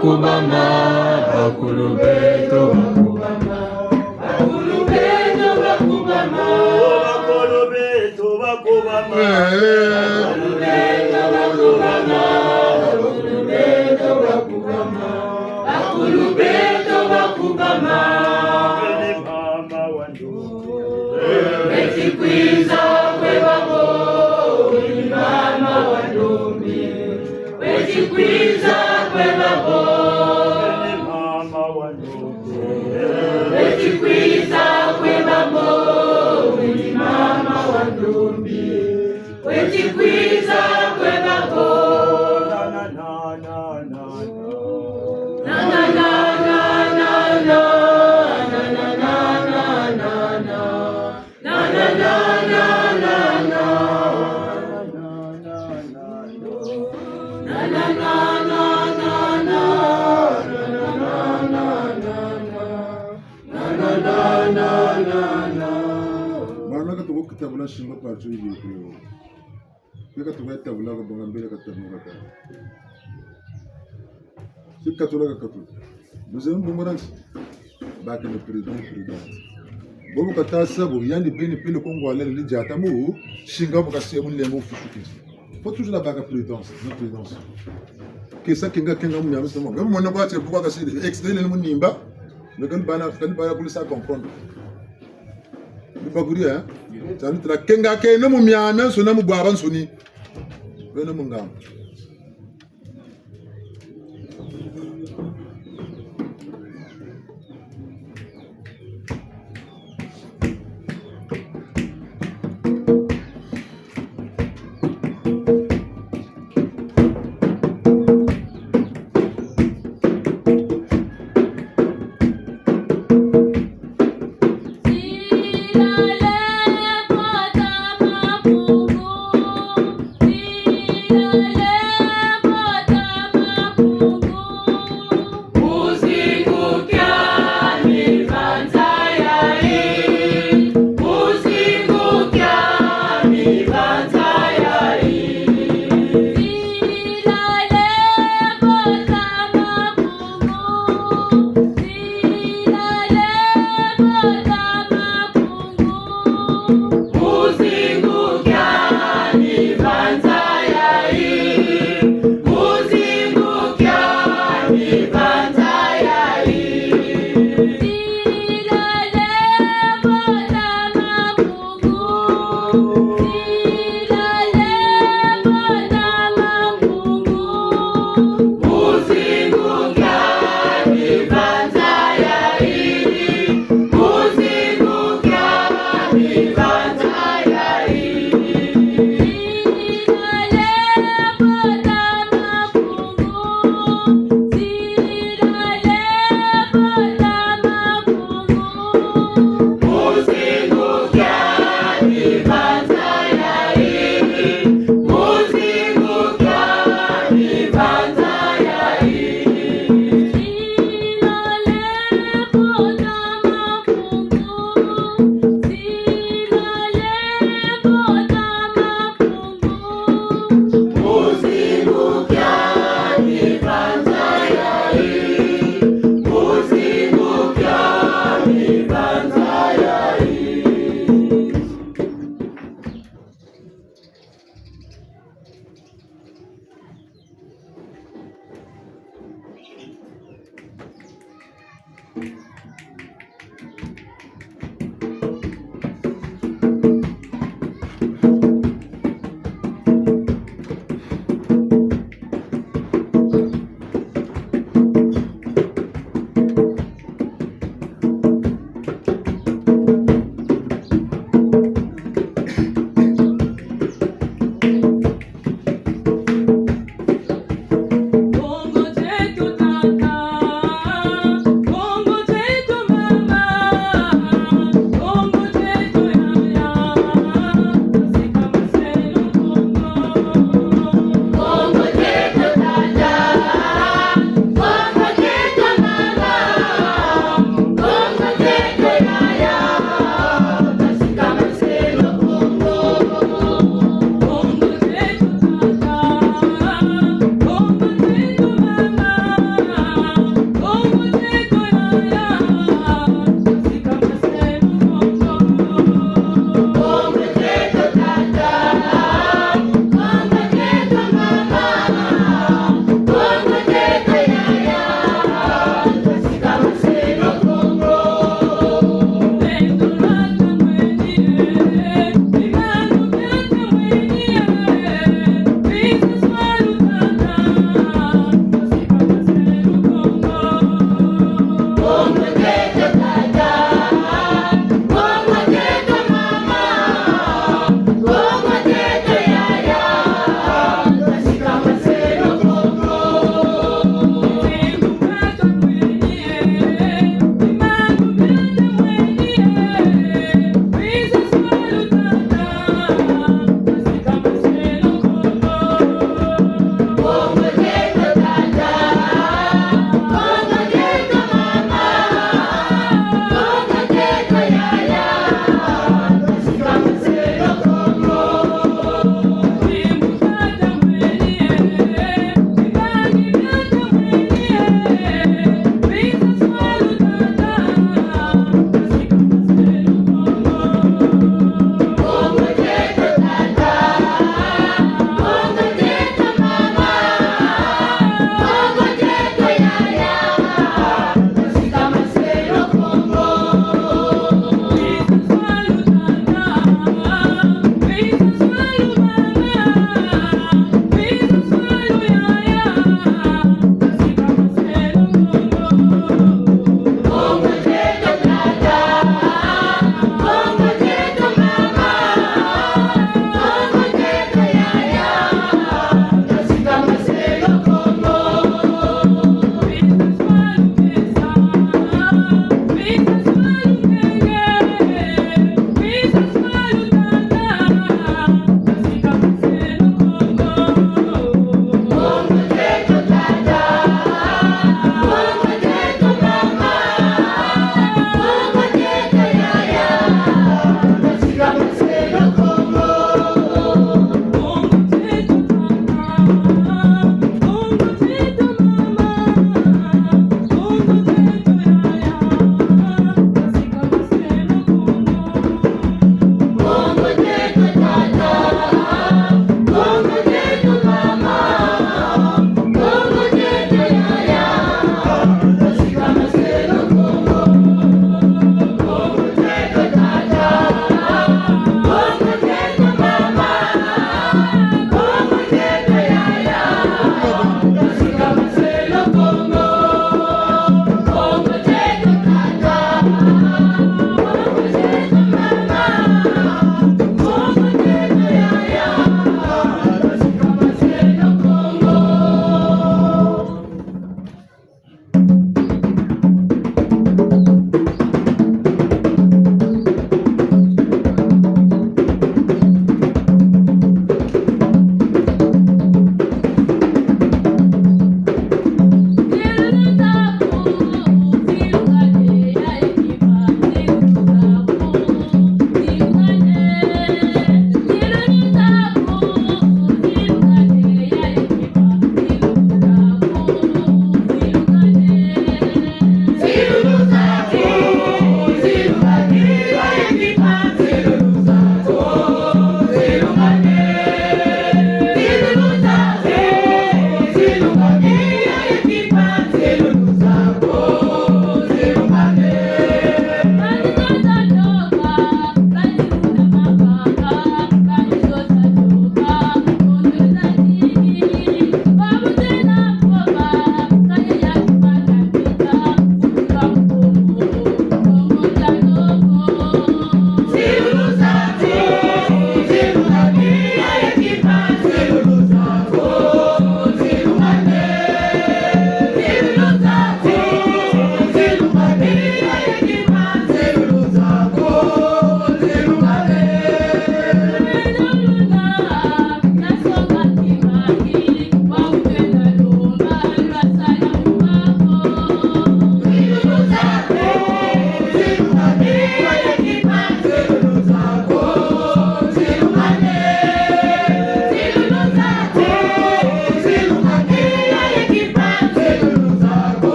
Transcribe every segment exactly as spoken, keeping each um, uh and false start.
Kubama, bakulu beto bakubama, bakulu beto bakubama, bakulu beto bakubama, bakulu beto bakubama, bakulu beto bakubama, bakulu beto bakubama. Weti kwiza kwe babo, weti mama wa ndombi. Weti kwiza kwe babo, weti mama wa ndombi. Weti kwiza kwe babo, weti mama wa ndombi. Weti kwiza kwe babo. Na, na, na, na, na. Na, na, na, na, na, na. Na, na, na, na, na. Mwana ka toko kitabula singa parti yi ko. Ni ka toko tabula ka bonga mbele ka tamuka ka. Si katula ka katula. Muze mbongo nanti. Bakeno prudent, prudent. Bobo kata sa bo, yandi beni pele Kongo alele ni diata mu, singa bo kasi mu lembo fusuki. Faut toujours la baka prudence, na prudence. Ke sa kenga kenga mu miami sama. Même mon nako ati buka kasi excité le mu nimba. Mais kan bana, kan bana kuli sa comprendre. Ni bakuri, hein? Tani tala kenga ke no mu miami nsoni mu bwabwansoni. Beno mu ngambu.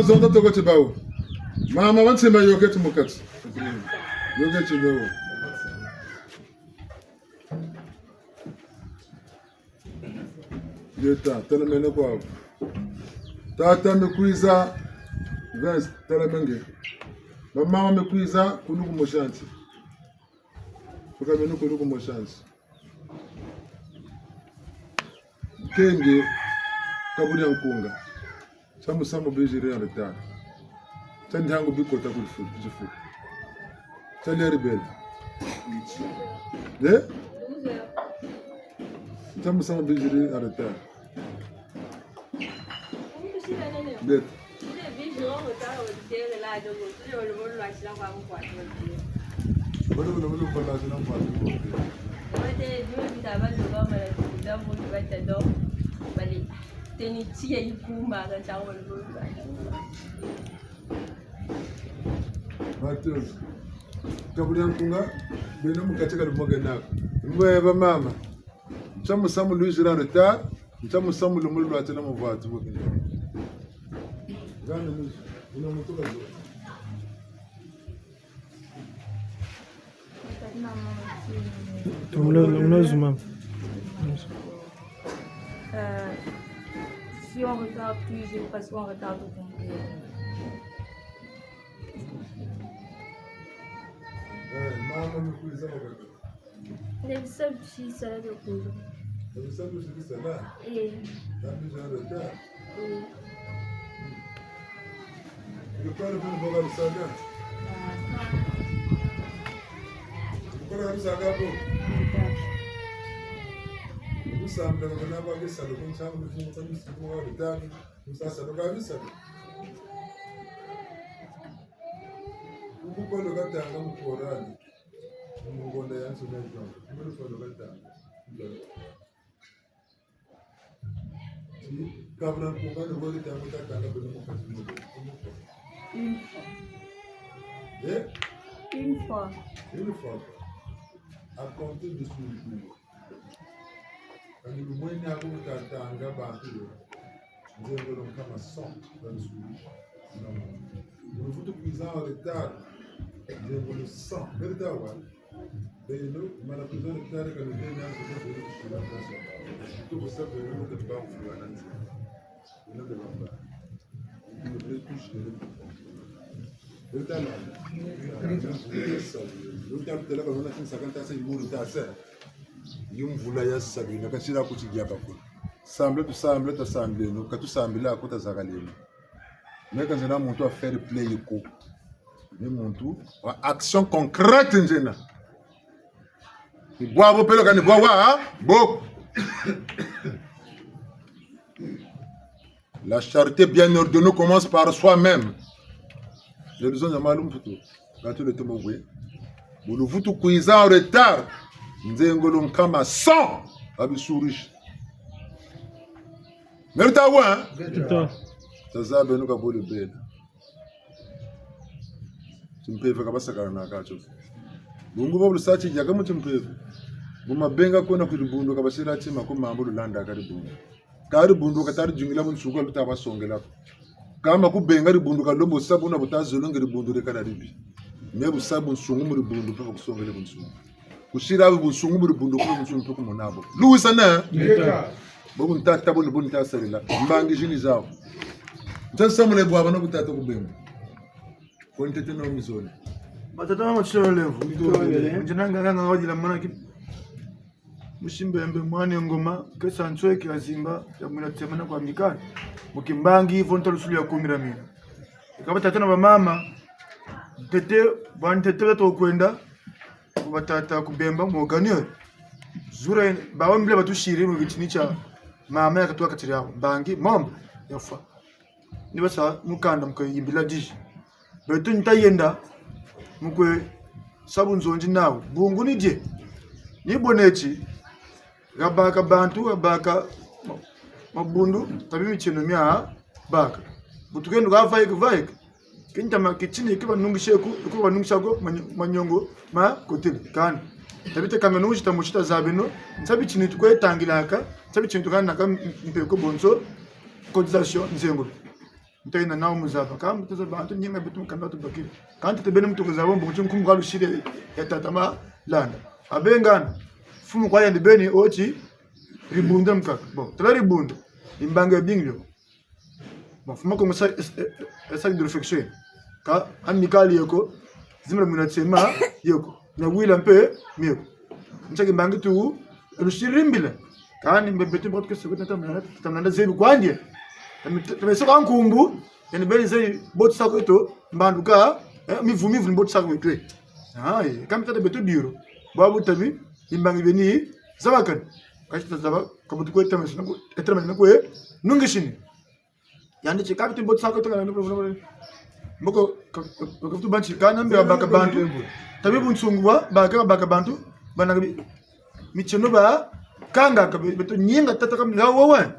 Zonza toko ti bawu. Mama wa Nsimba yôketi mu kati. Yôketi bawu. Yeta, telamene kwawu. Tata me kwiza, Vince, telamenge. Bamama me kwiza, kulu ku mosi a nsi. Fuka beno kulu ku mosi a nsi. Kenge, kabu dia nkunga. Samu samu biziri en retard. Sa ntangu bikota ku difu, difu. Sa l'heure belle. Eh? Samu samu biziri en retard. Bête. Bale, bale, bale, bale, bale, bale. Mateus. Kabu dia nkunga, beno mu kati ka lumoke nako. Mwe bamama. Nsamu samu lwiziri en retard, nsamu samu lumu lwatela mu vwatu bo kina. Gana ni, ina mutu ka zo. Mna, mna zuma. Euh, si on retarde plus, je passe en retard au complet. Eh, mama, me kwiza. Nde bisalu tusiri sala bia kulu. Nde bisalu tusiri sala? Eh. Nde bisalu tusiri sala? Eh. Bikolo bini bo ka bisaka? Bikolo ka bisaka bo? Kusambila kwa bana kwa bisalu, ku ntangu bifungu kwa bisalu, kwa bitatu, ku sasa, kwa bisalu. Ku bikolo katanga mu korali. Mu ngonda ya nsoni ya Jean, mu lufwa lwa katanga. Ti, kabula nkunga ni wele tango tatanga beno mu kati mu. Une fois. Eh? Une fois. Une fois. À compter de ce jour. Kani lumweni aku mutatanga bantu yo. Nzengolo nkama cent, ba bisulushi. Non. Mu luvutu kwiza en retard. Nzengolo cent. Vérité wa? Beno, mana kwiza en retard kani beno ya nzengolo beno kusula pesa. Tuku sa beno de ba kufula na nzengolo. Beno de ba ba. Beno de ba ba. Vérité wa? Vérité wa? Tala ka mona kinsa kanta sa yimuri ta sa. Yi mvula ya salu yina kasila kuti diaka kuna. Sambila tusambila, tasambileno, ka tusambila ko tazakaleno. Me ka nzena muntu wa fair play ko. Ni muntu wa action concrète nzena. Ni bwa bo peleko ni bwa wa, ha? Bo. La charité bien ordonnée commence par soi-même. Nzoluzonza malu mputu. Katu le tomo bwe. Bu luvutu kwiza en retard. Nzengolo nkama cent. Ba bisulushi. Vérité wa? Vérité. Tazaba beno ka bo lubela. Timpeve ka basakana na katio. Bungu ba bu lusa ti diaka mu timpeve. Bu mabenga kwenda ku dibundu ka basila tima ko mambu lulandaka dibundu. Kâ dibundu ka tari dingila bunsungu luta basongela ko. Kâ ma kubenga dibundu ka lombo sa buna buta zolonga dibundu deka na dibi. Me bu sa bunsungu mu dibundu mpe bakusongele bunsungu. Kusila bu bunsungu mu dibundu mpe bunsungu mpe kumona bo. Luwisana? Yeka. Bo bu nta tâ bo ni bo nta sarila. Mbangi zini zawu. Nta samule bwa bana bu tata kubenga. Ko ntete na mizole. Batata na machole levu. Mitole. Njana nganga nganga wadila mana ki. Musi Mbembe, mwana Ngoma, kesa nsweki ya zimba, ya mwina tsemana kwa mikani. Mu kimbangi, vo nta lusulu ya kumi na mina. Eka batata na bamama, ntete, bwa ntete bata kwenda, ku batata ku Bemba, mu Gagnon. Zura, bawa mbila batusiri mu bitini tia mama ya katuwa katiri awo. Mbangi, momba, ya fwa. Ni basa mukanda mu kwe yimbila diji. Beto nta yenda mu kwe sa bunzonzi nawu. Bungu ni die. Ni bo neti. Habaka bantu, habaka ma-, mabundu, tabi mitieno mia baka. Bu tukenu ka vaika, vaika. Kintama kitini ki banungisa ku, ku banungisa ko, manyo-, manyongo, ma kotele. Kani. Tabi te kanga nungisa ta musi tazabeno. Nsabi tini tukwe tangilaka. Nsabi tini tukanaka m-, m-, mpe ko bonso. Cotisation, nzengolo. Nta yina nawu mu zaba. Ka mu ta zaba, ntu nyinga beto mu kanda tubakiri. Kanti te beni muntu ku zaba, mbo nkumbu kwa lusiri ya tata Malanda. Abengana. Mfumu kwa yandi beni oti, dibundu mukaka. Bon, tala dibundu. Mbangi ya bingi yo. Bon, mfumu Kongo sa, es-, es-, es-, sac de réflexion. Ka, Amicale yeko, zimbila muna tsema, yeko. Na wila mpe, mieko. Ntsaki mbangi tu, lusiri mbila. Kani mbe beto mbo tuke soko tata Malanda, tata Malanda zebi kwandi. Tame, tame soko nkumbu, yani beni zebi botu sako eto, mbandu ka, eh, mivu, mivu ni botu sako eto. Ah, eh, kami tata beto diro. Bwabu tabi, mbangi beni, zabakani. Kasi ta zaba, ka butu kwe tame sina kwe, etrema sina kwe, nungisini. Yandi ti kabi ti mbo ti saka tokana no problème. Mboko ka, ka, ka, ka futu bantu kana mbe baka bantu. Tabi bunsungu bwa, baka, baka bantu, bana kabi. Mitieno ba, kanga kabi, beto nyinga tata kami nga wewe.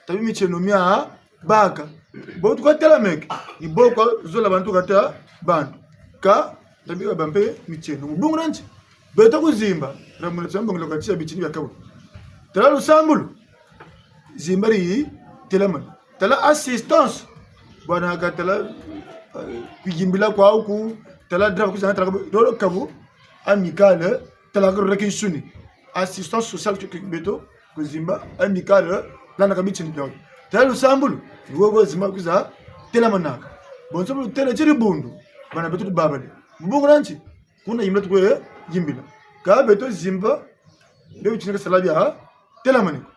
Tabi mitieno mia, baka. Bo tu kwa tela meke, ni bo kwa zola bantu kata bantu. Ka, tabi ba mpe mitieno. Mu bungu na nti. Beto ku zimba, ramuna tsa mbongela kwa tia bitini bia kabu. Tala lusambulu. Zimba di telamana. Tala assistance. Bwana ka tala, eh, kuyimbila kwa uku, tala drapeau kuzana tala kabu, dolo kabu, Amicale, tala kabu reki nsuni. Assistance sociale tu beto, ku zimba, Amicale, lana kabi tini bia. Tala lusambulu, ni wogo zimba kuza, telamanaka. Bonso bu tela tiri bundu, bana beto tu babale. Mu bungu na nti, kuna yimbila tukwe yimbila. Ka beto zimba, be bitini ka sala bia, telamani ko.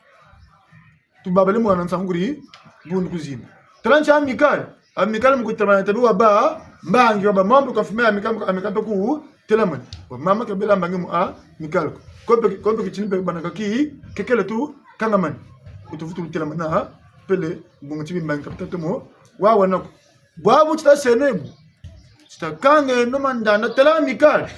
Tubabale mwana nsangu kuri, bundu ku zimba. Tala nti Amicale. Amicale mu kutelamana tabi wa ba, mbangi wa ba membre ka fume Amicale, Amicale mpe ku telamani. Wa mama ka bela mbangi mu Amicale ko. Ko mpe, ko mpe kitini mpe bana ka ki, kekele tu, kangamani. Kutu futu telamana, pele, bungu ti bimbangi ka pita tomo, wa wana ko. Bwabu ti ta sene bu. Ti ta kangeno mandanda tala Amicale.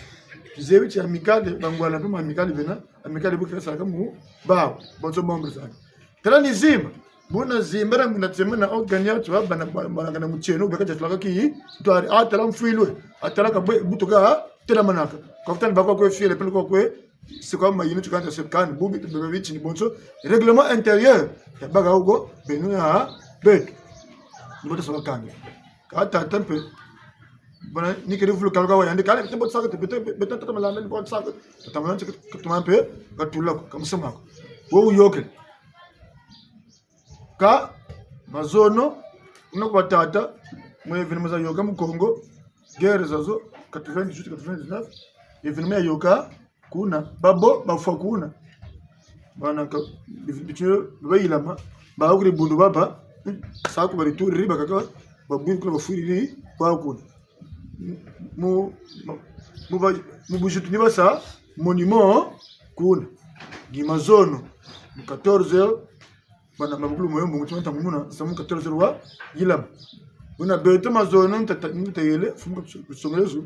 Tuzebi ti Amicale, bangwala mpe ma Amicale bena, Amicale bu kila saka mu, bawu, bonso membre zani. Tala ni zimba. Buna zimba na nguna tsema na organia tu bana, bana, bana kana mutieno, beka jatulaka ki, ntwari, a tala mfwilwe, a tala kabwe, butuka, telamanaka. Kwa futani bakwa kwe fiele, pele kwa kwe, si kwa mayini tukanta se kani, bubi, bebe bitini bonso, règlement intérieur, ya baka uko, beno ya, beto. Ni bo ta saka kani. Ka tata mpe. Bana, ni keri vulu kaluka wa yandi, kani, beto bo ta saka, beto, beto, tata Malanda, ni bo ta saka, tata Malanda, ka tuma mpe, ka tula ko, ka musamu ko. Wo wuyokele. Ka, mazono, kuna kwa tata, mu événement za yoka mu Kongo, guerre zazo, quatre-vingt-dix-huit, quatre-vingt-dix-neuf, événement ya yoka, kuna, babo, bafwa kuna. Bana ka, bitio, bayilama, ba kuri bundu baba, sa ku bari turi, bakaka, babwiri kuna bafwiriri, ba kuna. Mu, mu, mu ba, mu bujutu ni basa, monument, kuna. Ni mazono, mu quatorze heures, bana mabukulu moyo mbongo tima ntangu muna, samu quatorze heures wa, yilama. Buna beto mazono, nta, nta, nta yele, mfumu ka kusongelezo,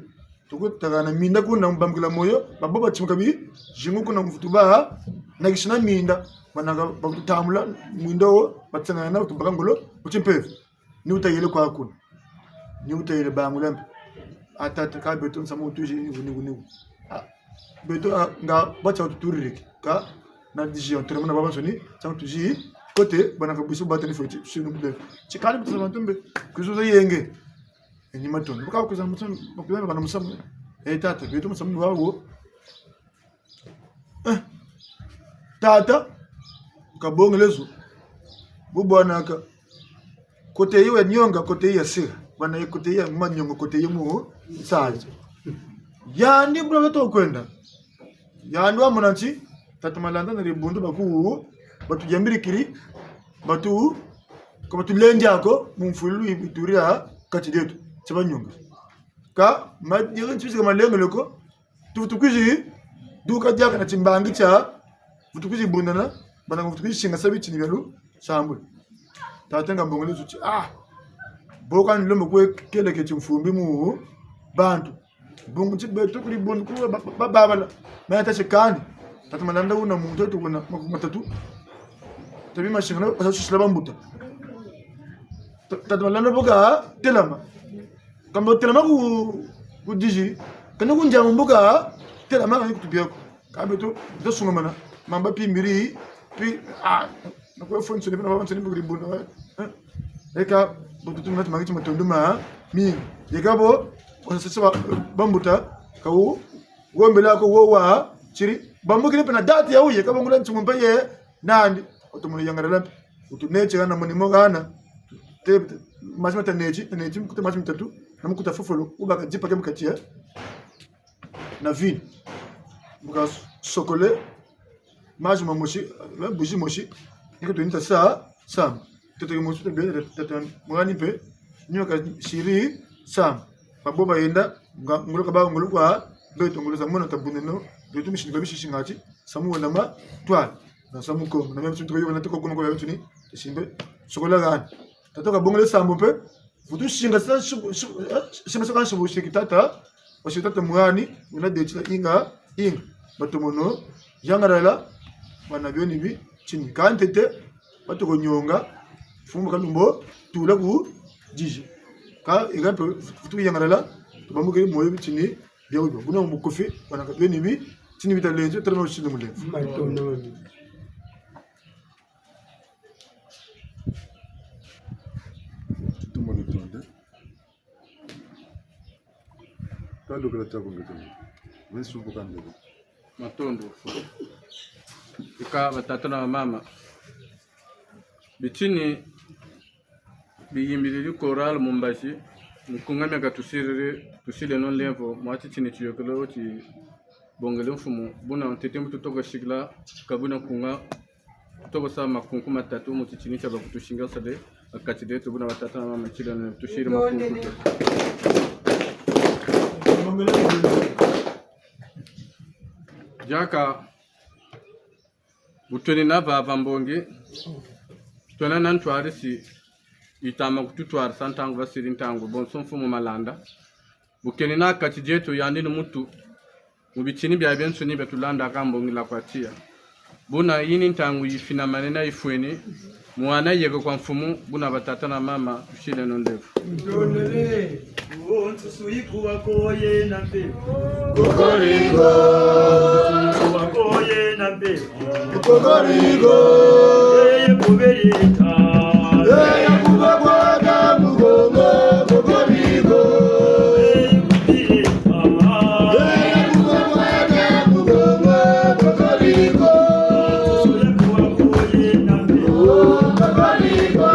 tuku tagana minda kuna mbambukila moyo, babo batimuka bi, zingu kuna mvutu ba, nakisina minda, bana ka, bakutambula, mwinda wo, batsangana, tubaka ngolo, kuti mpeve. Ni wuta yele kwa kuna. Ni wuta yele bangula mpe. A tata ka beto nsamu tuzi ni wuni wuni. Ah, beto, ah, nga batia tutuririki. Ka na dizi entre muna babansoni, nsamu tuzi, kote, bana ka bisu bata ni fweti, sinu mbe. Tikali mutsa bantu mbe, kuzuza yenge. Ni matondo. Baka kuza musamu, bakuzana bana musamu. Eh, tata, beto musamu ni wawo. Eh, tata, kabongelezo. Bu bwanaka. Kote yi wa nionga, kote yi ya sira. Bana ye kote yi ya maniongo, kote yi mu sazi. Yandi bula beto kwenda. Yandi wamona nti, tata Malanda na dibundu baku, batuyambirikiri, batu, ka batulendi ako, mu mfulu yi biturira kati dieto, tia banionga. Ka, ma, yega nti bisika malengele ko, tuvutu kwizi, duka diaka na timbangi tia, vutu kwizi bundana, bana vutu kwizi singa sabi tini bialu, sambula. Tata nga mbongele zuti, ah, boka nilombo kwe keleke timfumbi mu bantu. Bungu ti beto kuri bundu kuri ba, ba, ba, babala. Ma ya tasi kani. Tata Malanda wuna muntu wetu wuna makuku matatu. Tabi masinga na, basa susila bambuta. Ta, tata Malanda boka, telama. Kamba telama ku, ku dizi. Kani ku ndiamu mbuka, telama kani ku tubiako. Ka beto, beto sungamana. Mamba pi mbiri, pi, ah, na kwe fo nsoni, na kwe fo nsoni mbukiri buna, eh. Eka, bo tutu muna ti mangi ti matondo mamingi. Yeka bo, bo sasa ba, bambuta, ka wu, wombela ko wo wa, tiri, bambukiri mpe na date ya wu, yeka bangula nsumu mpe ye, nandi, oto muna yangalala, utu neti kana moni mo kana, te, te, mazi mata neti, neti, mukuta mazi mitatu, na mukuta fofolo, wubaka dipa ke mu kati ya, na vino. Muka sokole, mazi mamosi, eh, bougie mosi, ni ko twenita sa, samba. Tete ke mosi, tete, tete, mwana mpe, nioka siri, samba. Babo bayenda, nga, ngolo kaba, ngolo kwa, beto ngolo za mona tabuneno, beto misini ka bisisi ngati, samu wena ma, twala. Na samu ko, na meme tuni ko yo, na toko kono ko ya tuni, simbe, sokola gani. Tata kabongele sambu mpe, vutu singa sa, su-, su-, eh, singa sa kansi bu siki tata, wasi tata mwani, wuna deti na inga, inga. Batomono, yangalala, bana bioni bi, tini. Ka ntete, batoko nionga, fumbu kalumbo, tula ku, didi. Ka, ega mpe, vutu yangalala, tubambuke moyo bi tini, bia wibo. Buna mu kofi, bana ka bioni bi, tini bita lenzo, tala na usini mulemvo. Matondo. Tutumba lutonde. Talukila tia kungeto. Mensu mpuka ndebe. Matondo. Ika batata na bamama. Bitini biyimbilili chorale mu mbazi, mikunga mia katusiriri, tusileno nlemvo, mwa titini tiyôkele wo ti bongele mfumu, buna ntete mbo tutoko sikila, ka buna nkunga, tutoko sa makunku matatu mu titini tia bakutusinga sale, ha kati dieto buna batata na bamama ntila ne tusiri makunku. Diaka, bu twenina vava mbongi, twena na ntwarisi, yitama kututwarisa ntangu basiri ntangu, bonso mfumu Malanda. Bu kenina ha kati dieto yandi ni mutu, mu bitini biabiansoni bia tulandaka mbongi la kwa tiya. Buna yini ntangu yifinamane na yifweni, mwana yeke kwa mfumu, buna batata na mama, tusileno nlemvo. Ntondele. Wo nsusu yikuba koye na mpe. Kokoriko. Nsusu yikuba koye na mpe. Kokoriko. Eye kubelita. Eye kuba kwata mugongo. Kokoriko. Eye kubelita. Eye kuba kwata mugongo. Kokoriko. Nsusu yikuba koye na mpe. Kokoriko.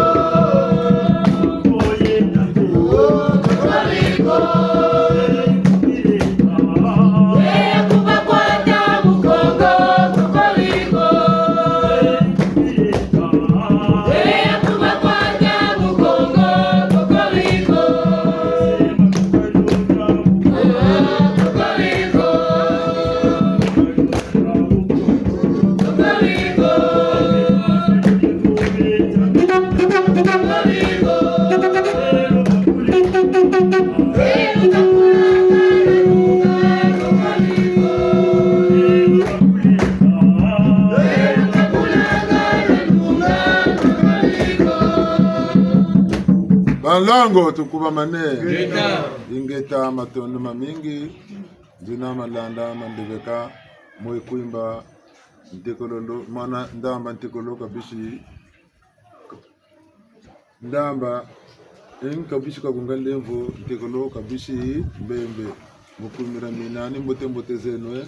Banlongo, tukubamane. Ingeta. Ingeta, matondo mamingi. Nzina Malanda Mandebeka, mwe kwimba ntekolo lo, mwana Ndamba ntekolo Kabisi. Ndamba, en Kabisi Kagunga Nlemvo, ntekolo Kabisi Mbembe. Mu kumira mina ni mbote mbote zeno, eh.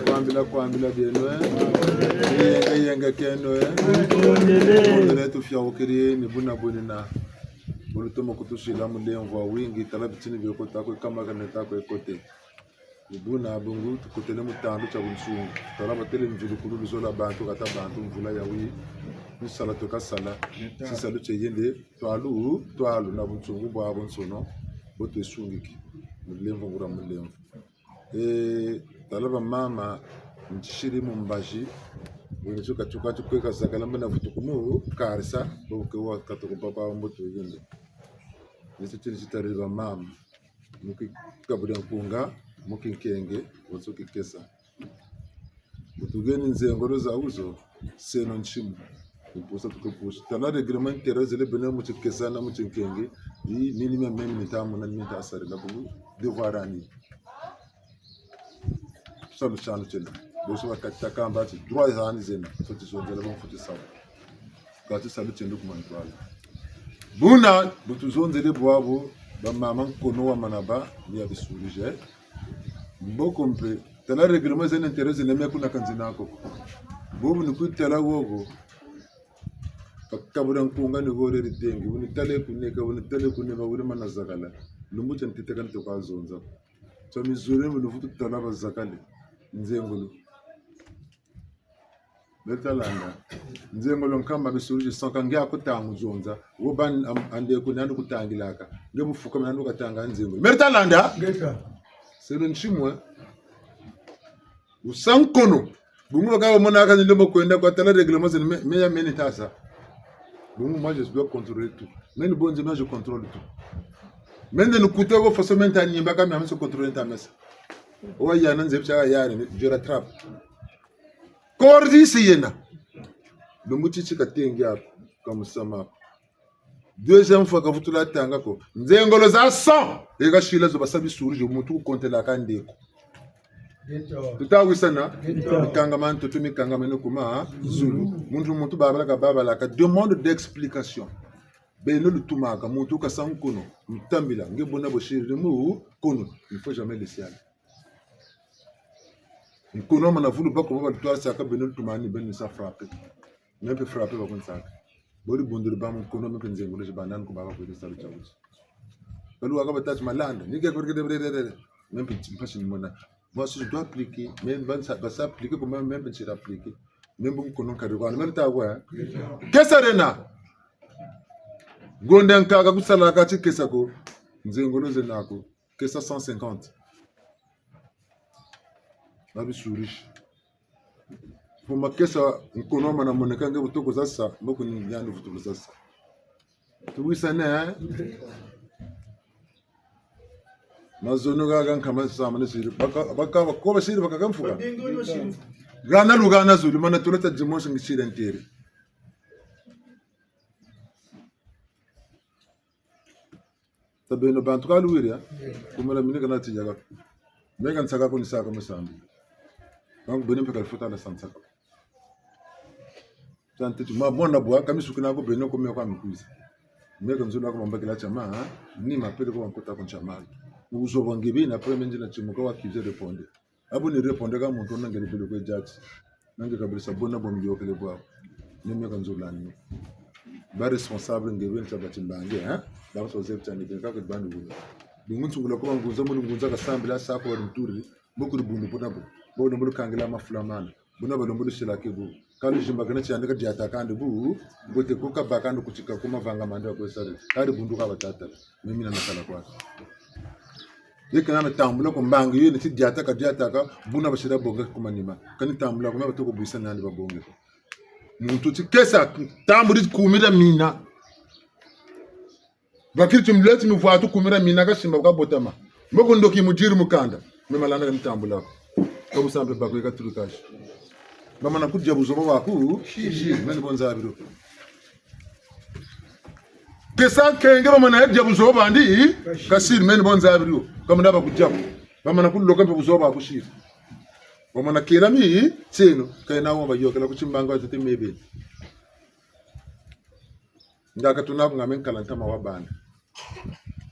Kwambila kwambila bieno, eh. Yenga yenga kieno, eh. Tondele tufiawukiri ni buna bwenina. Bu lutomo kutusila mulemvo wa wingi, tala bitini bio kota ko, kamaka ne ta ko ekote. Ni buna bungu tukotele mu tandu tia bunsungu. Tala batele mvilukulu luzola bantu, kata bantu mvula ya wi. Ni sala tuka sala. Tisalu tie yende, twalu, twalu na bunsungu bwabonsono, bo twesungiki. Mulemvo nguria mulemvo. Eh, tala bamama, ntisiri mu mbazi, wene tuka tuka tukwe kazakala mba na vutu kumu karisa, bo ke wa katuku papa mbo tuyende. Ni titini titari bamama. Mu kikabula nkunga, mu kinkenge, bonso kikesa. Bu tugeni nzengolo za wuzo, seno ntimu. Ni pusa tuke pusa. Tala règlement intérieur zele bena mu kikesa na mu kinkenge, yi nini mia meme ni ta mona ni ta sarila bu devoir ani. Salu tiani tiena. Bonso bakati ta kamba ti droit zani zena. Fweti zonzela bon fweti salu. Kati salu tiena ku mantwala. Buna, bu tuzonzele bwabu, bamama nkono wa manaba, ni ya bisulije. Mboko mpe, tala règlement zena intérêt zena me kuna kanzi nako. Bobu ni kutala wogo. Bakabula nkunga ni gore litengi, bu ni tala kuneka, bu ni tala kuneka, wuri mana zakala. Lumbu tia ntete ka ni toka zonza. Tia mizuri mu luvutu tala bazakale. Nzengolo. Beta landa. Nzengolo nkamba bisulije sanka nge ako tangu zonza. Wo ba n-, am-, ande ko nandi kutangilaka. Nge bu fuka nandi katanga nzengolo. Merita landa? Ngeta. Selo nshimwe. Wusa nkono. Bungu baka bamona ka ni lembo kwenda kwa tala règlement zena me, me ya meni tasa. Bungu moi je dois contrôler tout. Meni bonze moi je contrôle tout. Mende ni kuta ko façon meni ta nimba ka me ame se contrôler ta mesa. Wa yana nzebi tia ya ni, je rattrape. Corps si yena. Lumbu titi katengi ako, kamusama ako. Deuxième fois kavutula tanga ko. Nzengolo za cent. Eka sila zo basa bisulije muntu kukontela ka ndeko. Tuta wisana? Mikangama ntoto, mikangama ni kuma zulu. Muntu, muntu babala ka babala ka demande d'explication. Beno lutumaka, muntu kasa nkono, mutambila, nge bona bo siri mu nkono. Il faut jamais laisser aller. Nkono mana vulu bako baba lutwasaka beno lutumani beno sa frapper. Me mpe frapper bakunsaka. Bori bunduri ba mu nkono me mpe nzengolo zi ba nani kubaka kwele salu tia wuti. Balu waka batati malanda. Ni ke kwereke de brerere. Me mpe mpasi ni mona. Moi, si je dois appliquer, me mpe sa, basa appliquer ko me mpe nsira appliquer. Me mpe nkono nkari kwa. Me luta kwa, eh? Kesa dena. Gonda nkaka kusala kati kesa ko. Nzengolo zena ko. Kesa cent cinquante. Ba bisulije. Fu makesa nkono mana moneka nge bu toko za sa, mboko ni yandi vutulu za sa. Tuwisane, eh? Mazono gaga nkama sama ni siri. Baka, baka, bako ba siri baka kamfuka. Gana lugana zulu, mana tuleta dimanche ngi siri ntiri. Tabeno bantu ka luwiri, eh? Kumela mine kana tijaka. Me ka nsaka ko ni saka musambi. Bangu beno mpe ka lufuta na sa nsaka. Tantete, ma mwana bwa, ka misukina ko beno ko me kwa mikwiza. Me ka nzula ko mambakila tia ma, eh? Ni mapele ko bankota ko ntia ma. Mu buzoba nge beni, après me nzina timuka wa kize répondre. Abu ni répondre ka muntu na nge lubele kwe jati. Na nge kabelesa bona bo miyokele bwa. Ni me ka nzula ni. Ba responsable nge beni tia bati mbangi, eh? Ba so zebi tia ni beni kaka bani buni. Bungu nsungula ko bangunza mu ngunza kasambila sa ko bari nturi. Mboko di bundu buna bu. Bo lombo lukangila mafula mana. Buna balombo lusila ke bu. Ka luzimbakana tiandi ka diata kandi bu. Mbote ko kabaka ndo kutika ko mavanga mandi bakwe sari. Kadi bundu ka batata. Mimi na nakala kwa. Yeka na tambula ko mbangi yo ni ti diata ka diata ka, buna basira bonga ku manima. Kani tambula ko me batoko bwisa nandi babonge ko. Muntu ti kesa, tambudi kumira mina. Bakiri ti muleti mivwatu kumira mina kasimba kabotama. Mboko ndoki mudiri mukanda. Me malanda ka mitambula ko. Ka busampe bako yeka tulu kashi. Bamana kudia buzoba bwaku, siri, meni bo nzabiro. Kesa kenge bamana ya dia buzoba bwandi, kasiri meni bo nzabiro. Kamana bakudia ko. Bamana kuloka mpe buzoba bwaku siri. Bamana kela mitieno, kena wo bayokela ku timbangi wa tete mebe. Nga ka tuna ko nga me nkala ntama wa bana.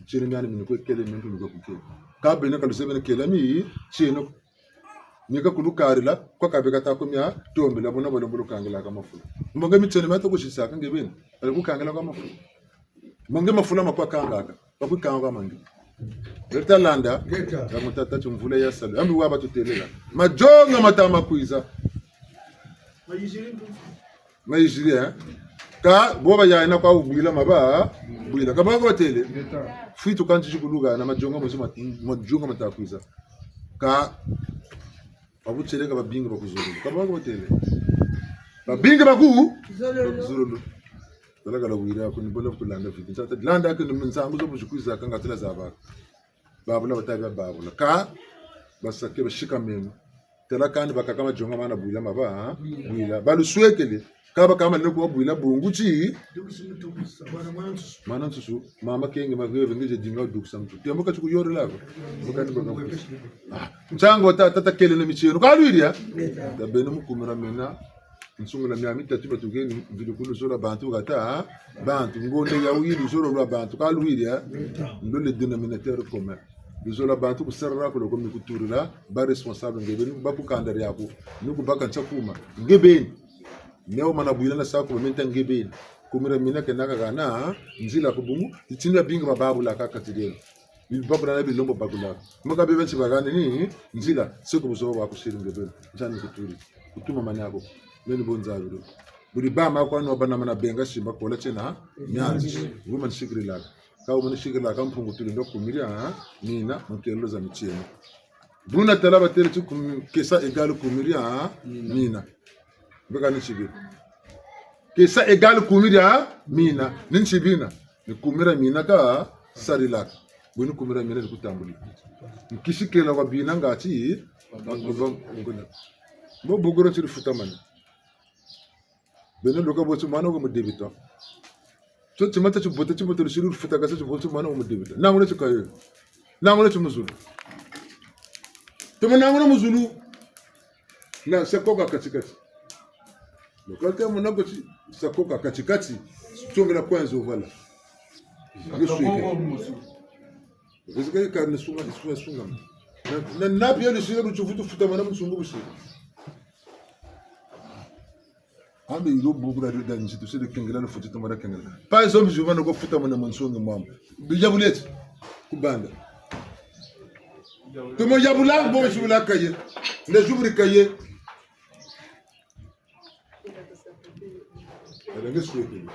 Tieno miani mini kwe kele, mie mpe mi kwe kukele. Ka beno ka luzebi beno kela mitieno. Ni ka kulukarila, kwa kabe kata ko mia tombela, bona balombo lukangila ka mafula. Mbonge mitieno mia toko sisaka nge beni, ali kukangila ka mafula. Mbonge mafula ma kwa kangaka, bakukanga kwa mangi. Berta landa, ngeta. Ya mutata ti mvula ya salu. Ambi wa batutelela. Madionga mata makwiza. Mayiziri, eh? Ka bo bayayina kwa bwila maba, bwila. Ka ba ko batele. Fwitu kanti tikuluka na madionga mosi ma-, madionga mata kwiza. Ka babu tieleka babingi bakuzololo. Ka ba ko batele. Babingi baku? Zololo. Bakuzololo. Tala kala wira ko ni bola kutulanda vidi. Ntata landa ke ni nsangu zo bu zikwiza ka nga tela zabaka. Babula batabi babula. Ka basake basika meno. Tala kandi bakaka madionga mana bwila maba, ha? Bwila. Baluswekele. Ka bakama leko bwila bungu ti. Mwana nsusu. Mama kenge maveve nge je dinga dukisa mutu. Tembo ka tikuyorela ko. Mukani baka. Ah, nsangu ta-, tata kele na mitieno. Ka lwiri ya? Tabeno mukumira mena. Nsungula mia mitatu batukeni, mvili ku luzolo lwa bantu kata, bantu, ngonda ya wiri luzolo lwa bantu, ka luwiri, eh? Ndo le dénominateur commun. Luzolo lwa bantu kusarila ko loko mi kuturila, ba responsable nge beni, ba ku kanda diaku, ni ku baka nsa kuma, nge beni. Neo mana bwila na sa kuma, menta nge beni. Kumira mina kenaka kana, nzila ku bungu, titini bia bingi bababula kaka tideno. Bibabula na bilombo babula. Maka bebe nsi bagane ni nzila, soko buzo wa kusiri nge beni. Nzani kuturi. Kutuma mani ako. Meni bo nzabiro. Buri ba ma kwa no bana mana benga simba kola tiena, nyanzi. Wuma nsikiri laka. Ka wuma nsikiri laka Mpungu Tulendo kumira, ha? Mina, mu nkelo za mitieno. Buna tala batêle ti kum-, kesa égal kumira, ha? Mina. Mina. Mbeka ni nsi bina. Kesa égal kumira, ha? Mina. Ni nsi bina. Ni kumira mina kasarilaka. Buni kumira mina ni kutambulila. Nkisi kela kwa bina ngati, bo buguro ntiri futamana. Beno luka bo ti mwana wo mu débutant. Tio tima tia tibote, tibote lusiri lufutakasa tibote ti mwana wo mu débutant. Nanguna ti kaye. Nanguna ti mu zulu. Toma nanguna mu zulu. Na sa koka kati-kati. Lokal te mona ko ti, sa koka kati-kati. Tsongela kwenzo vala. Yo sweke. Parce que ka ni sunga, sunga, sunga. Na, na, na pia ni sira bu tsufutu futa mana mu sungu bu sira. Ambe ilo bukula da nzitu sira kengela na futi tomara kengela. Pa zo mbi zuvana ko futa mana mu nsongi mama. Bijabuleti. Kubanda. Tomo yabula, bo zubula kaye. Nda zuburi kaye. Alenge sweke.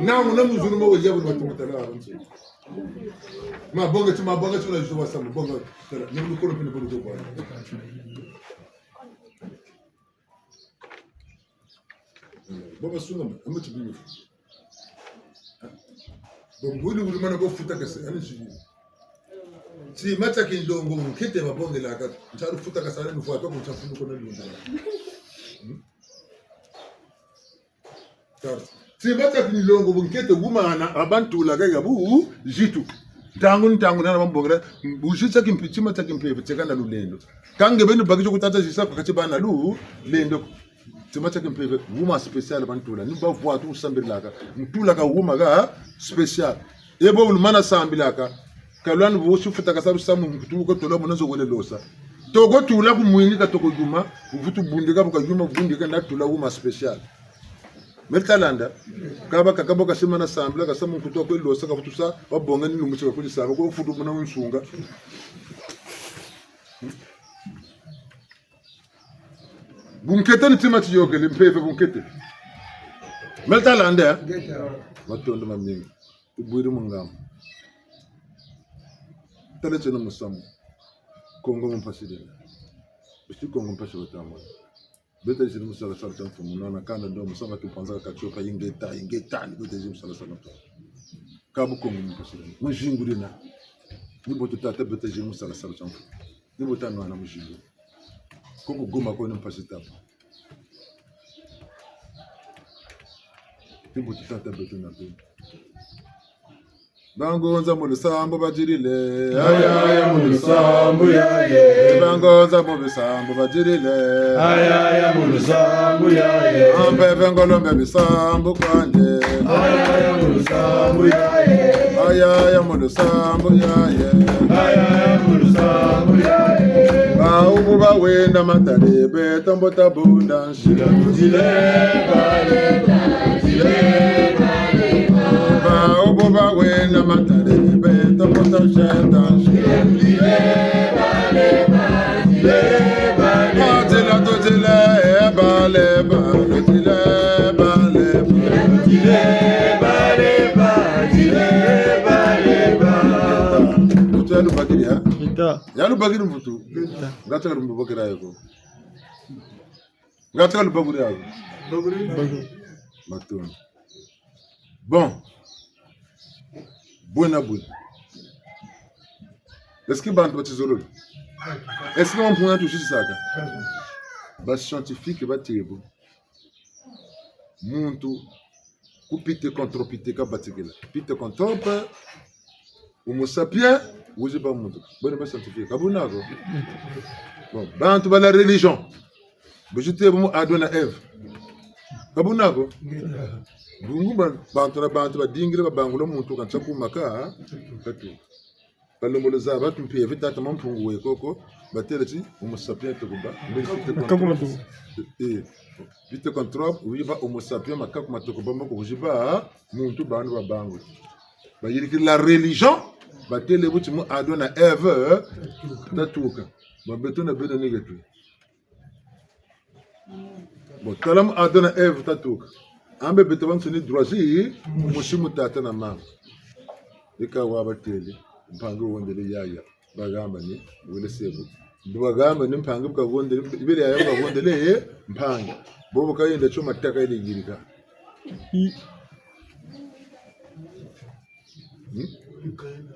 Nanguna mu zulu mo weja bu matu matala abantu. Mabonga ti, mabonga ti na zuwa sa mabonga. Tala, ni mukolo pina bolo kwa. Bo basunga ma, ama ti bini. Bon, buni buni mana bo futakasa, ani nsi bini. Tima tia kinlongo, nkete babongelaka, ntalu futakasa, ani mvwatu, ku ntia fulu kona lundu. Hmm? Car, tima tia kinlongo, bu nkete wumana, a bantulaka ya bu, zitu. Ntangu, ntangu, nana bambongela, bu zitu tia kimpe-, tima tia kimpeve, tieka na lulendo. Ka nge beni bakiti ku tata zisa, kwa kati bana lulendo. Tima tia kimpeve, wuma spécial bantula. Ni bavwatu wusambilaka. Ntulaka wuma ka spécial. E bo wulumana sambilaka. Ka lwani bo si futakasa lusamu nkutu ko tolo mona zo wele losa. Toko tula ku mwini ka toko yuma, wuvutu bundika bu ka yuma, bundika na tula wuma spécial. Meri ta landa. Kaba kakabo ka simana sambila, ka samu nkutu ko losa, ka futu sa, wabonga ni lumbu tika kuli saba, ko futu mona wunsunga. Bunkete ni tima tiyôkele, mpeve bunkete. Meri ta landa, eh? Matondo mamingi. Tubwiri mu ngambu. Tala tiena musamu. Kongo mu mpasi dina. Bisi Kongo mpasi batambula. Beto ziri mu sala sala tia mfumu, nana kanda ndo musamu tupanzaka katiopa ingeta, ingeta, ni beto ziri mu sala sala tia mfumu. Ka bu Kongo mu mpasi dina. Mu zingu dina. Ni bo tutata beto ziri mu sala sala tia mfumu. Ni bo tanwana mu zingu. Ko ku Goma ko ni mpasi taba. Ni bo tutata beto na beto. Bangunza mu lusambu badilile. Aya, aya, mu lusambu yaye. Bangunza mu bisambu badilile. Aya, aya, mu lusambu yaye. Mpeve ngolo mbe bisambu kwandi. Aya, aya, mu lusambu yaye. Aya, aya, mu lusambu yaye. Aya, aya, mu lusambu yaye. Bawu bu bawenda matale, beto mbo tabunda nsi. Bawu bu bawenda matale, beto mbo tasheta nsi. Batila tutile, eh, baleba, tutile, baleba. Mvutu ya lubakiri, ha? Ita. Ya lubakiri mvutu. Ita. Ngati ka lumbubakira yoko. Ngati ka lubakuri yoko. Bakuri. Bakuri. Matondo. Bon. Bwena bwena. Est-ce que bantu batizololo? Est-ce que bampungu na tusisaka? Ba scientifique batebo. Muntu ku Pithecanthrope kabatikila. Pithecanthrope, Homo sapiens, wizi bâ muntu. Bwena ba scientifique. Ka buna ko? Bon, bantu ba la religion. Bu zitêle bu mu Adam na Ève. Ka buna ko? Bungu ba-, bantu na bantu badingiri babangula muntu ka nsa kuma ka, katu. Balembolo zaba ti mpeve tata Mampungu we koko, batêle ti Homo sapiens toko bâ, mbele fite makaka contre-, eh, fite contre, oui, bâ Homo sapiens makaka ma toko bâ, moko ku ziba muntu bantu babangu. Bayirikiri la religion, batêle bu ti mu Adam na Ève, tatuka. Ba beto na beno ni geto. Bon, tala mu Adam na Ève tatuka. Ambe beto bansoni droit zi, musi mu tata na mama. Eka wa batêle, mpangi wondele yaya, bagamba ni, wele sebu. Bagamba ni mpangi bu kahondele, ibele yaya bu kahondele, eh, mpangi. Bobo kayenda tio mataka yele yirika. Hmm?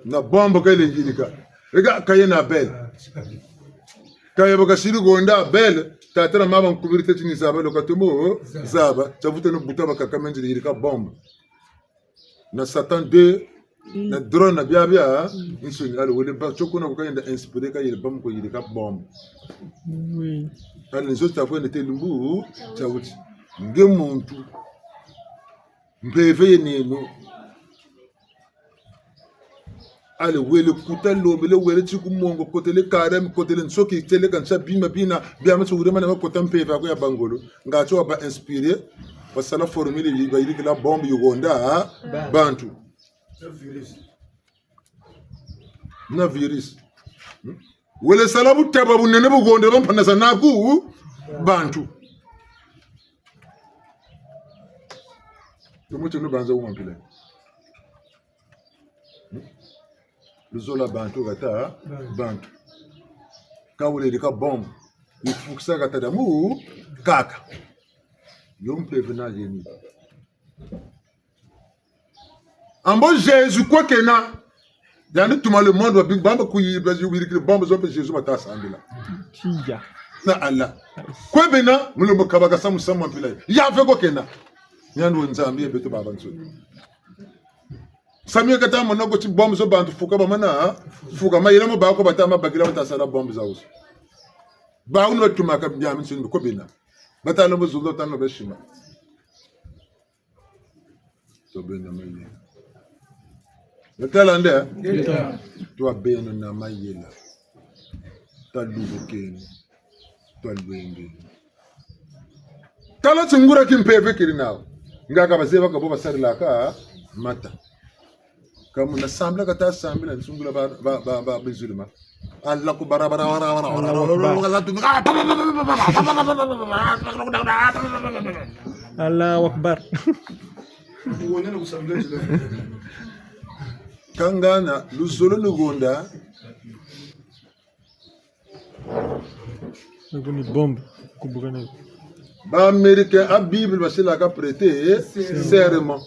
Na bombe kayele yirika. Eka Kain na Abel. Kain bu kasiri honda Abel, tata na mama nkubiri teti ni zaba lo katomo, zaba. Tiavutu no buta bakaka menzile yirika bombe. Na Satan deux, na drone na biabia, nsoni, alors wele bâ, tio kuna ku kayenda inspiré kayele bâ mu ko yirika bombe. Oui. Alors nzo ta kwenda te lumbu, tiawuti. Nge muntu. Mpeve ye neno. Ale wele kuta lombele, wele ti ku mongo, kotele karem, kotele nsoki, tele ka nsa bima bina, biama ti wurema na bakota mpeve aku ya bangolo. Nga ti wabâ inspiré, basala formule yi, bayirikila bombe yi honda, ha? Ba-, bantu. Na virus. Hmm? Wele sala butaba bunene bu honda bampana za naku bantu. Tomo tino banza wuma mpila. Hmm? Luzolo lwa bantu kata, bantu. Ka wele yirika bombe. Yifukisa kata diamu kaka. Yo mpeve na yeni. Ambo Jésus kwe kena. Yandi tuma le monde wa big bamba kuyi, ba yirikiri bombe zo mpe Jésus mata sambila. Tiya. Na Allah. Kwe bena, mulembo kabaka samu samu mpila. Yave kwe kena. Yandi we Nzambi ya beto babansoni. Samu ya kata mona ko ti bombe zo bantu fuka bamana, fuka mayela mo bako bata ma bakila bata sala bombe za wusu. Bawu ni batumaka biamiansoni kwe bena. Bata lembo zulu, bata lembo sima. Twabeno na mayela. Natala nde? Ngeta. Twabeno na mayela. Talubukeno. Twalwengeno. Tala ti nguria kimpeve keri nawu. Nga ka bazeba ka bo basarilaka mata. Ka muna sambila kata sambila, nsungula ba, ba, ba, ba, ba musulman. Allahu akbar, bara, bara, bara, bara, Allahu akbar. Allahu akbar. Kangana, luzolo luhonda. Naku ni bombe, kubuka naku. Ba Américains, a Bible, basilaka prêter serment.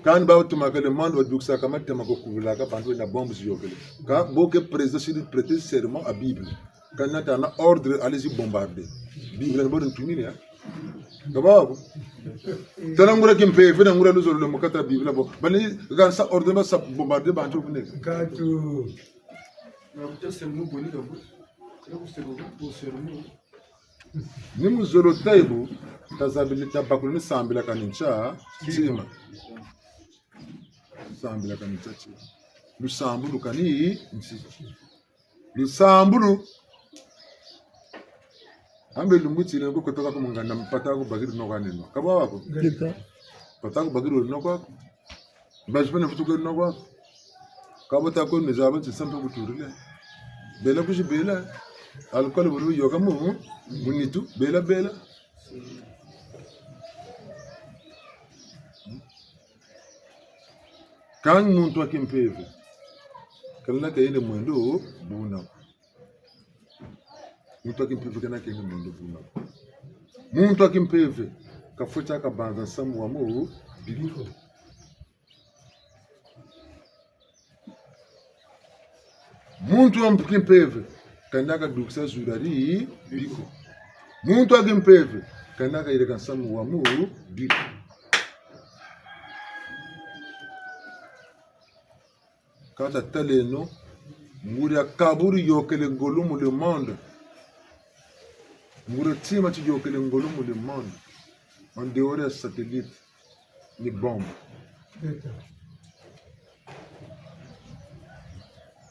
Kani batumaka le monde, badukisaka matema ko kubulaka bantu na bombes ziyôkele. Ka bo ke président siri prêter serment a Bible. Kani nata na ordre, allez-y bombarder. Bible na bo ntumini, hein? Ka ba ko. Tala nguria kimpeve na nguria luzolo lwe mu kati dia Bible bo. Bani, kani sa ordre basa bombarder bantu ku neka. Katu. Ni mu zolo tayibu, tazabili tabakulu ni sambila kani ntia ntima. Sambila kani ntia ntima. Lusambulu kani nti. Lusambulu. Ambe lumbu tile ko kotoka ku munganda mpata ku bakiri noko ani no. Ka bwa ko? Ngeta. Mpata ku bakiri noko. Bazi pene futuke noko. Ka bo ta ko ni zaba nti sampa kuturile. Bela kuzi bela. Alcool bulu yôka mu, mu nitu, bela, bela. Kani muntu wa kimpeve. Kani na kayende mwendo buna. Muntu wa kimpeve kena kena mwendo buna. Muntu wa kimpeve, kafweti kabanza nsamu wa mu biko. Muntu wa kimpeve, kena kadukisa zulu dia biko. Muntu wa kimpeve, kena kayirika nsamu wa mu biko. Ka tataleno, nguria kaburi yôkele ngolo mu le monde. Nguria tima ti yôkele ngolo mu le monde, en dehors ya satellite, ni bombe.